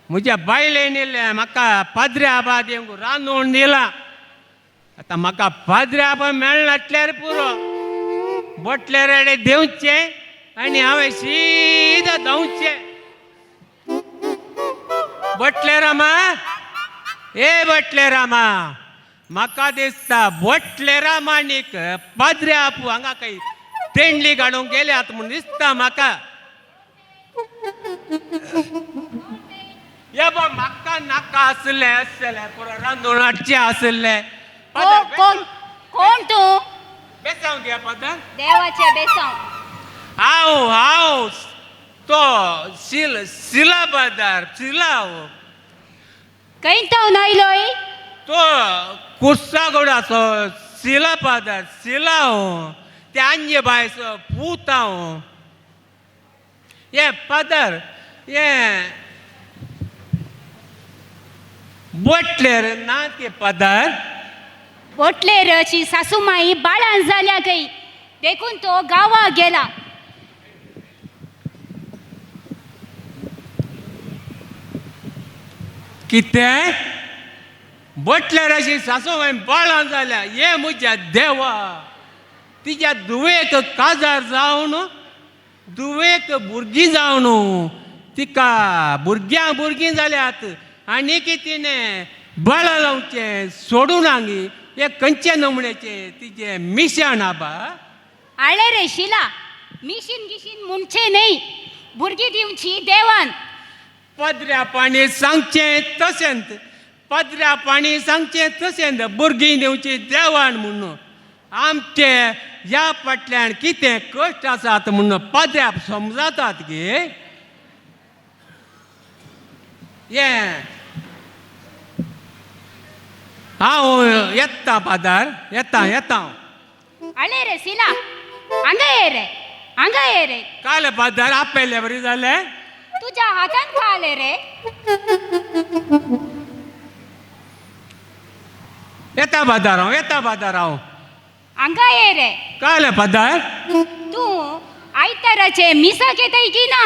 म्हज्या बायलेन इल्लें म्हाका पाद्रे आबा येवंक रांदून दिलां. आतां म्हाका पाद्रे आबा मेळनातल्यार पुरो. बोटले रेडे देंवचें आनी हांवें सीधा धांवचें. बोटले रामा, ए बोटले रामा, म्हाका दिसता बोटले रामानीक पाद्रे आपू हांगा काही तेंडली काडूंक गेल्यात म्हूण दिसता म्हाका. ये बा म्हाका नाका आसलें आसलें पुरो रांदून हाडचें आसलें. कोण कोण तूं? बेसांव घे पादर. देवाचें बेसांव. हांव हांव तो शिल शिला बाजार शिला. खंय तावन आयलोय? तो कुर्सागोडाचो शिला पादार शिला ते आंजे बायचो पूत हांव. हे फादर, हे बोटलेर ना ते फादर. बोटलेरची सासूमाई बाळान जाल्या खंय, देखून तो गांवाक गेला. कितें? बोटलेराची सासूमाई बाळान जाल्या? हे म्हज्या देवा, तिच्या धुवेक काजार जावन, धुवेक भुरगीं जावन, तिका भुरग्यां भुरगीं जाल्यात आनी की तिणें बाळां लावचें सोडून आंगी. हे खंयचे नमण्याचें तिचें मिशन आबा? आळे रे शिला, मिशीन गिशीन म्हणचें न्हय, भुरगीं दिवची देवान. पदऱ्या पाणी सांगचें तशेंच, पदऱ्या पाणी सांगचें तशेंच, भुरगीं दिवची देवान म्हणून. आमचे ह्या फाटल्यान कितें कश्ट आसात म्हणून पाद्र्याक समजातात गे. हें हांव येता पादार, येता येता. आळे रे शिला, हांगा ये रे. हांगा ये रे. काल फादर आपयले बरी जालें. तुज्या हातान खाले रे. येता फादर हांव, येता फादर हांव. हांगा ये रे. काल फादर? तूं आयताराचे मिसाक येताय की ना?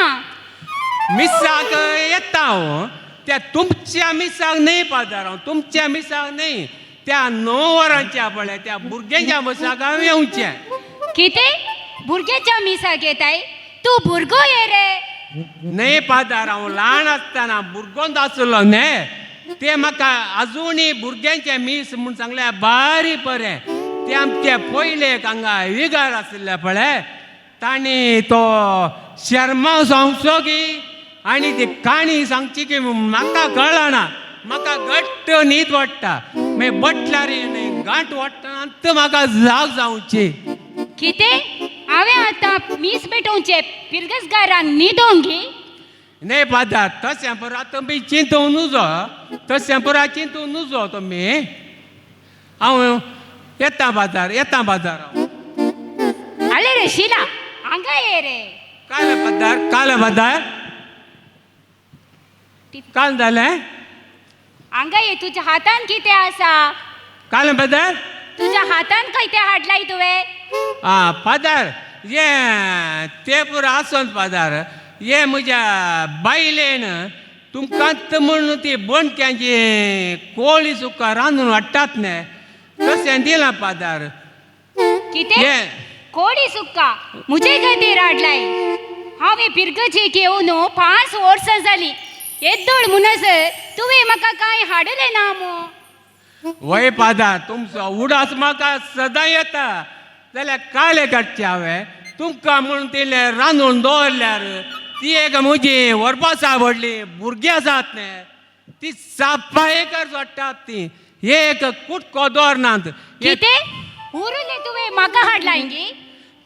मिसाक येता हांव, त्या तुमच्या मिसाक न्हय फादर हांव, तुमच्या मिसाक न्हय, त्या 9 वरांच्या पळय त्या भुरग्यांच्या मिसाक हांव येवचें. कितें भुरग्याच्या मिसाक येताय? तूं भुरगो ये रे. न्हय फादर, हांव ल्हान आसतना भुरगोंत आसलो न्हय, ते म्हाका आजुनूय भुरग्यांचें मीस म्हूण सांगल्यार बारी बरें. ते आमचे पयले हांगा विगार आशिल्ले पळय, तांणी तो शर्मा सांगचो की आनी ती काणी सांगची की म्हाका कळना, म्हाका घट्ट न्हीद वाडटा, मागीर बटल्यार गांठ वाडटा आनी म्हाका जाग जावची. कितें हांवें आतां मीस पेटोवचें पिरगसगारांक न्हिदोंक गी? न्हय फादर, तशें पुरा तुमी चिंतूंक नुजो, तशें पुरा चिंतूंक नुजो तुमी. हांव येता फादर, येता फादर हांव. आले रे शिला, हांगा ये रे. काल फादर, काल फादर, काल जालें? हांगा ये. तुज्या हातान कितें आसा? काल फादर? तुज्या हातान कितें हाडलाय तुवें? आं फादर, हें तें पुरो आसोन फादर, हें म्हज्या बायलेन तुमकांच म्हूण ती बोणक्यांची कोळी सुका रांदून हाडटात न्हय, तशें दिलां फादर. कितें कोळी सुक्का म्हजे खातीर हाडलाय? हांवें पिरगजेक येवन 5 वर्सां जालीं, येद्दोळ म्हणसर तुवें म्हाका कांय हाडलें ना मू. वय फादर, तुमचो उडास म्हाका सदां येता, जाल्यार काले काडचें हांवें तुमकां म्हूण तिलें रांदून दवरल्यार ती एक म्हजी व्हरपा व्हडली भुरगीं आसात न्हय, ती सापायकर सोडटात, ती एक कुटको दवरनात. कितें उरलें तुवें म्हाका हाडलाय गी?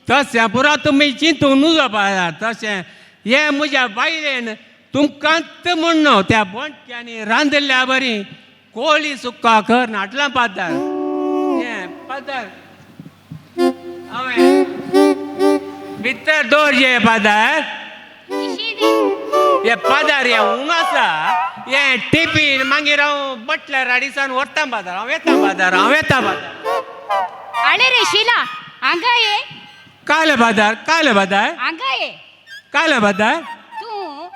तशें पुरा तुमी चिंतूंक नुजो फादर, तशें हें म्हज्या बायलेन तुमकांच म्हूण न्हू त्या बोणक्यांनी रांदिल्ल्या बरी कोळी सुक्का करून हाडलां फादर. हें फादर हांवें भितर दवरचें फादर. हे फादर हें हुंग आसा, हें टिफीन मागीर हांव बटल्यार हाडिसान व्हरता फादर. हांव येता फादर, हांव येता फादर. आले रे शिला, हांगा ये. काल फादर, काल फादर, हांगा ये. काल फादर? तूं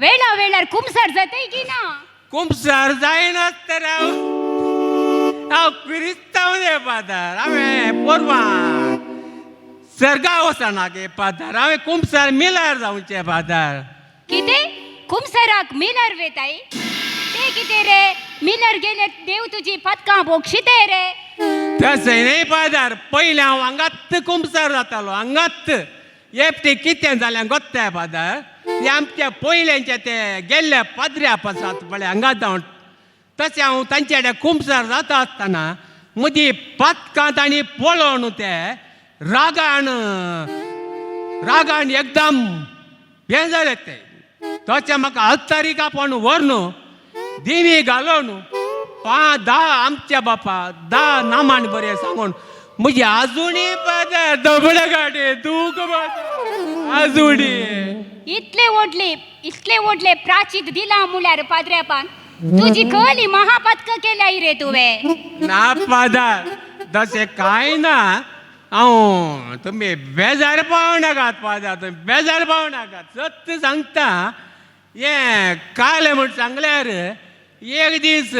वेळा वेळार कुमसार जाताय की ना? कुमसार जायनासतना हांव हांव क्रिस्तांव न्हय फादर, हांवें पोरवां सर्गा वचना गे फादर, हांवें कुमसार मिलार जावचें फादर. कितें कुमसाराक मिलार वेताय? तें कितें रे, मिलार गेले देव तुजी पदकां बोगशिताय रे? तशें न्हय फादर, पयलें हांव हांगाच कुमसार जातालो, हांगाच. एकटी कितें जालें गोत्ताय फादर, ते आमच्या पयल्यांचे ते गेल्ले पाद्र्या पासात पळय हांगा जावन, तशें हांव तांचे कडेन कुमसार जाता आसतना म्हजी पातकां तांणी पळोवन ते रागान रागान एकदम हें जालें ते. तशें म्हाका अल्तारीक आपोवन व्हरून दिमी घालोवन 5 10 आमच्या बापा 10 नामान बरें सांगून म्हजी आजुनी फादर दबळे गाडी दूख आजुनी. इतले व्हडले, इतले व्हडले प्राचीत दिलां म्हळ्यार पाद्र्यापान तुजी कली महापातक केल्याय रे तुवें. ना फादर, तशें कांय ना, हांव तुमी बेजार पावं नाकात फादर, तुमी बेजार पावं नाकात, सत्य सांगता. हें काल म्हूण सांगल्यार एक दीस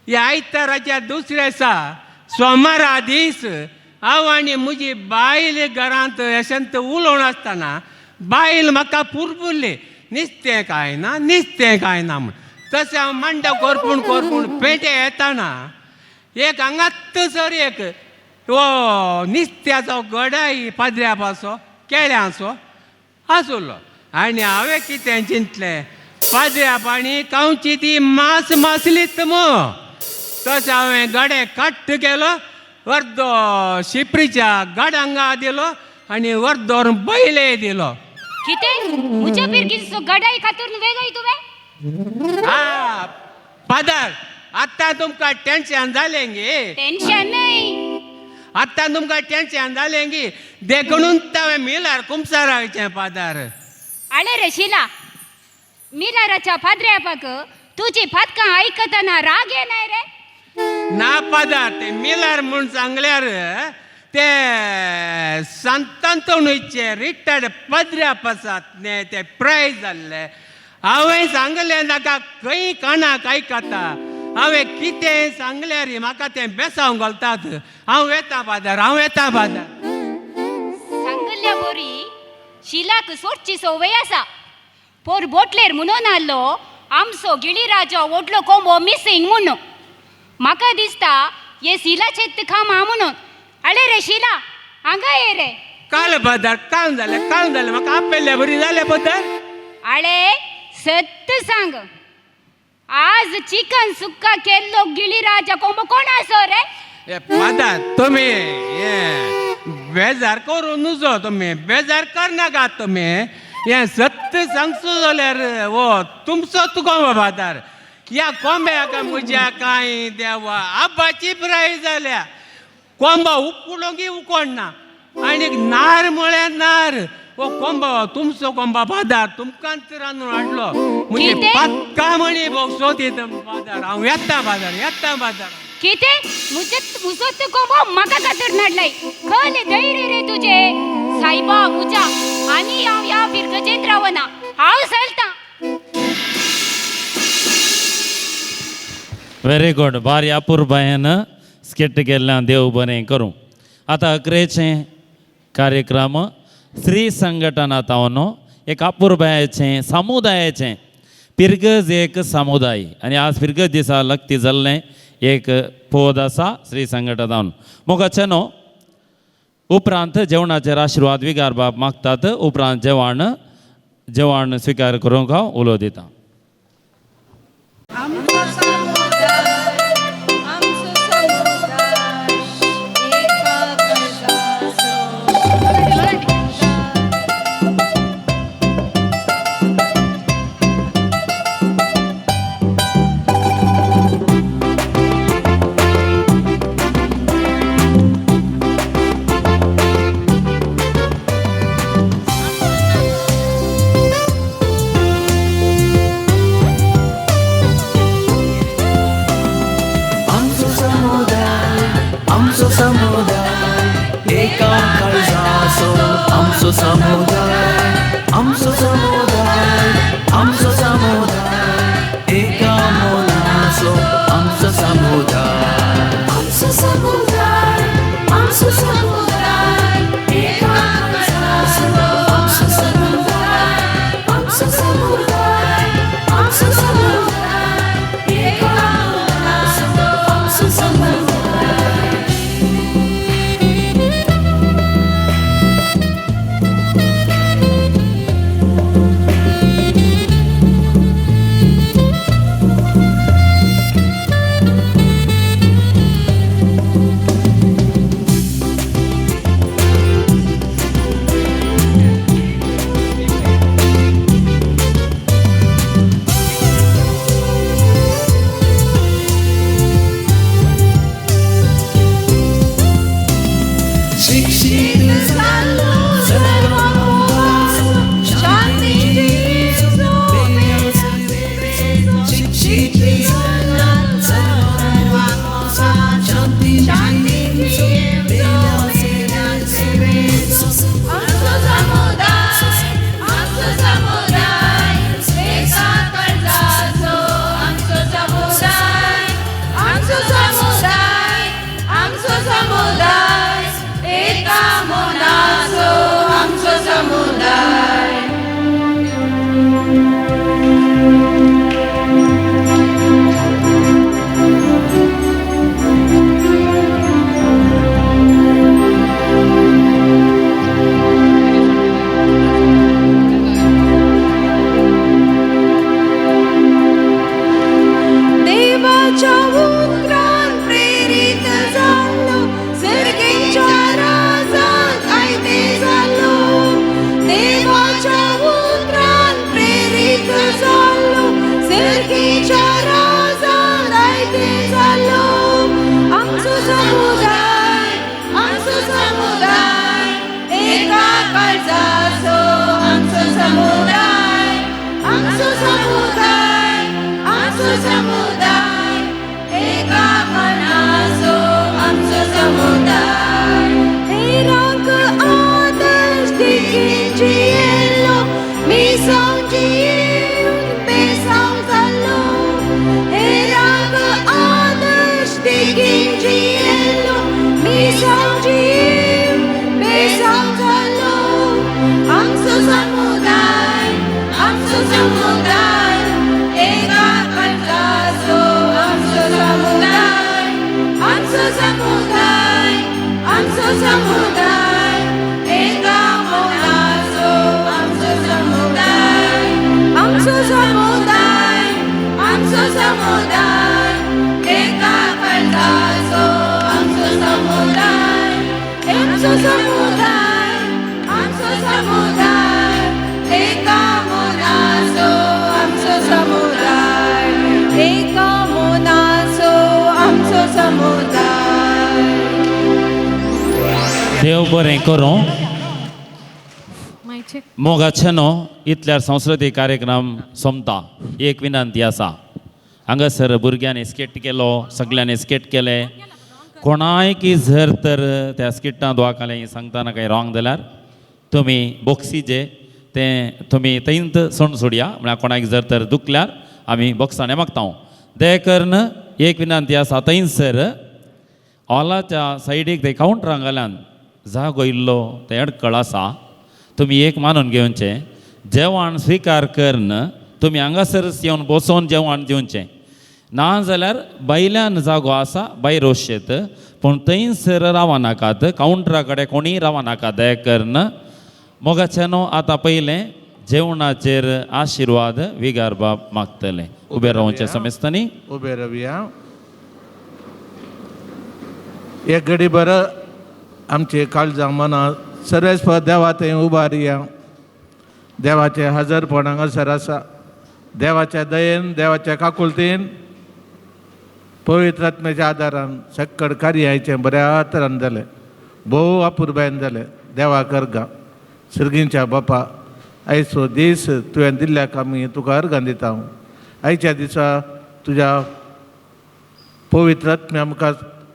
हे आयताराच्या दुसऱ्या दिसा सोमारा दीस हांव आनी म्हजी बायल घरांत अशेंच उलोवन आसतना बायल म्हाका पुरपुरली, नुस्तें कांय ना, नुस्तें कांय ना म्हूण. तशें हांव मांडो कोरपूण कोरपूण पेटे येताना एक हांगाच सर एक हो नुस्त्याचो गडाय पाद्र्या पासो केळ्यांचो आसलो, आनी हांवें कितें चिंतलें, पाद्र्या पाणी खावची ती मास मासलीच मू. तशें हांवें गडे काट्ट केलो, अर्दो शिपरीच्या गाडांगा दिलो आनी अर्दो बैले दिलो. कितें म्हज्या पिरगीचो गडाय खातून वेगळी तुवें? आ फादर, आतां तुमकां टेन्शन जालें गे? टेन्शन न्हय. आतां तुमकां टेन्शन जालें की देखून हांवें मिलार कुमसाराचें पादार. आळे रे शिला, मिलाराच्या पाद्र्यापाक तुजी पातकां आयकतना राग येनाय रे? ना पादार, ते मिलार म्हूण सांगल्यार ते सांतांतोणीचे रिटायर्ड पदऱ्या आसात न्ही, ते प्रायज जाल्ले. हांवें सांगलें नाका खंय कानाक आयकता. हांवें कितें सांगल्यार म्हाका तें बेसांव घालतात. हांव येता बाजार, हांव येता बाजार. सांगल्या बोरी शिलाक सोडची संवय आसा. पोर बोटलेर म्हणून आसलो आमचो गिळीराजो व्हडलो कोंबो मिसींग म्हणून. म्हाका दिसता हे शिलाचें खामा म्हणून. आळे रे शिला, हांगा ये रे. काल बाजार काल जालें, काल जालें, म्हाका आपयल्ल्या बरी जालें बाजार. आळे सत्य सांग, आज चिकन सुक्का केल्लो गिळीराजा कोंबो कोण आसो रे? फादर तुमी हे बेजार करूं नुजो, तुमी बेजार करनाका. तुमी हें सत्य सांगचो जाल्यार हो तुमचो तुका फादर. ह्या कोंब्याक म्हज्या कांय देवा आब्बाची पिराय जाल्या. कोंबो उकडो की उकडना आनी नार म्हळ्यार नार. हो कोंबो तुमचो कोंबो फादर, तुमकांच रांदून हाडलो. म्हणजे पाक्का म्हणी भोगसो ती फादर. हांव येता फादर, येता फादर. कितें मुझे मुजो कोंबो म्हाका खातीर नाडलाय? खले धैर्य रे तुजे सायबा मुजा. आनी हांव ह्या फिरगजेंत रावना, हांव चलतां. व्हेरी गुड, बारी अपुरबायेन स्किट केल्ल्यान देव बरें करूं. आतां अकरेचें कार्यक्रम स्त्री संघटना तावन एक अपुरबायेचें समुदायाचें पिरगज एक समुदाय आनी आज पिरगज दिसा लग्ती जाल्लें एक पद आसा स्त्री संघटना. मोगाचे न्हू उपरांत जेवणाचेर आशिर्वाद विगार बाब मागतात. उपरांत जेवण जेवण स्विकार करूंक हांव उलो दितां. आमचो समुदाय एका मनाचो. देव बरें करूं. मोगाचे न्हू इतल्यार संस्कृतीक कार्यक्रम सोंपता. एक विनंती आसा, हांगासर भुरग्यांनी स्केट केलो, सगल्यांनी स्केट केले, कोणायकी जर तर त्या स्किटांत वाकालें सांगतना काही रॉंग जाल्यार तुमी बोक्सीचे तें तुमी थंयच सोण सोडया, म्हळ्यार कोणाक जर तर दुखल्यार आमी बोक्साणे मागता. दया एक विनंती आसा, थंयसर हॉलाच्या सायडीक ते कावंटरां घाल्यान जागो इल्लो ते अडकळ आसा, तुमी एक मानून घेवचें, जेवण स्विकार करून तुमी हांगासरच येवन बसोन जेवण दिवचें, ना जाल्यार भायल्यान जागो आसा भायर वचचेत, पूण थंयसर रावनाकात, नाकात, कावंटरा कडेन कोणीय रावनाकात. दया करून मोगाचे न्हू आतां पयलें जेवणाचेर आशिर्वाद विगार बाब मागतले. उबे रावचें समेस्तांनी. उबे रावया. एक घडी बरं आमचे काळजां मनां सर्वेस्पर देवा थंय उबारया. देवाचें हजरपण हांगासर आसा. देवाच्या दयेन, देवाच्या काकुळतेन, पवित्र आत्म्याच्या आदारान सक्कड कार्याचें बऱ्या तरान जालें, भोव अपुरबायेन जालें. देवाक अर्गां. सर्गींच्या बापा, आयचो दीस तुवें दिल्ल्याक आमी तुका अर्गां दिता. आयच्या दिसा तुज्या पवित्र आत्म्या आमकां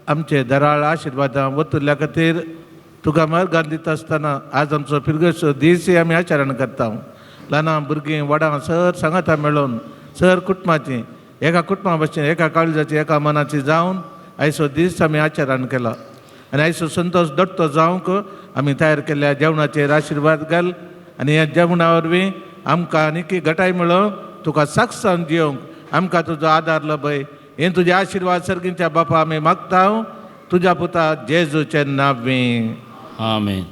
आमचे दराळ आशिर्वादां वतुल्ल्या खातीर तुका अर्गां दिता आसतना आज आमचो फिरगेचो दीसय आमी आचरण करता. ल्हानां भुरगीं व्हडां सर सांगाता मेळोवन सर कुटुंबाची एका कुटुंबा भशेन एका काळजाची एका मनाची जावन आयचो दीस आमी आचरण केला आनी आयचो संतोश दट्टो जावंक आमी तयार केल्ल्या जेवणाचेर आशिर्वाद घाल आनी ह्या जेवणा वरवीं आमकां आनीक घटाय मेळोवंक तुका साक्षान दिवंक आमकां तुजो आदार लभय. हे तुजे आशिर्वाद सर्गींच्या बापा आमी मागता तुज्या पुता जेजूचे नांवी. आमेन.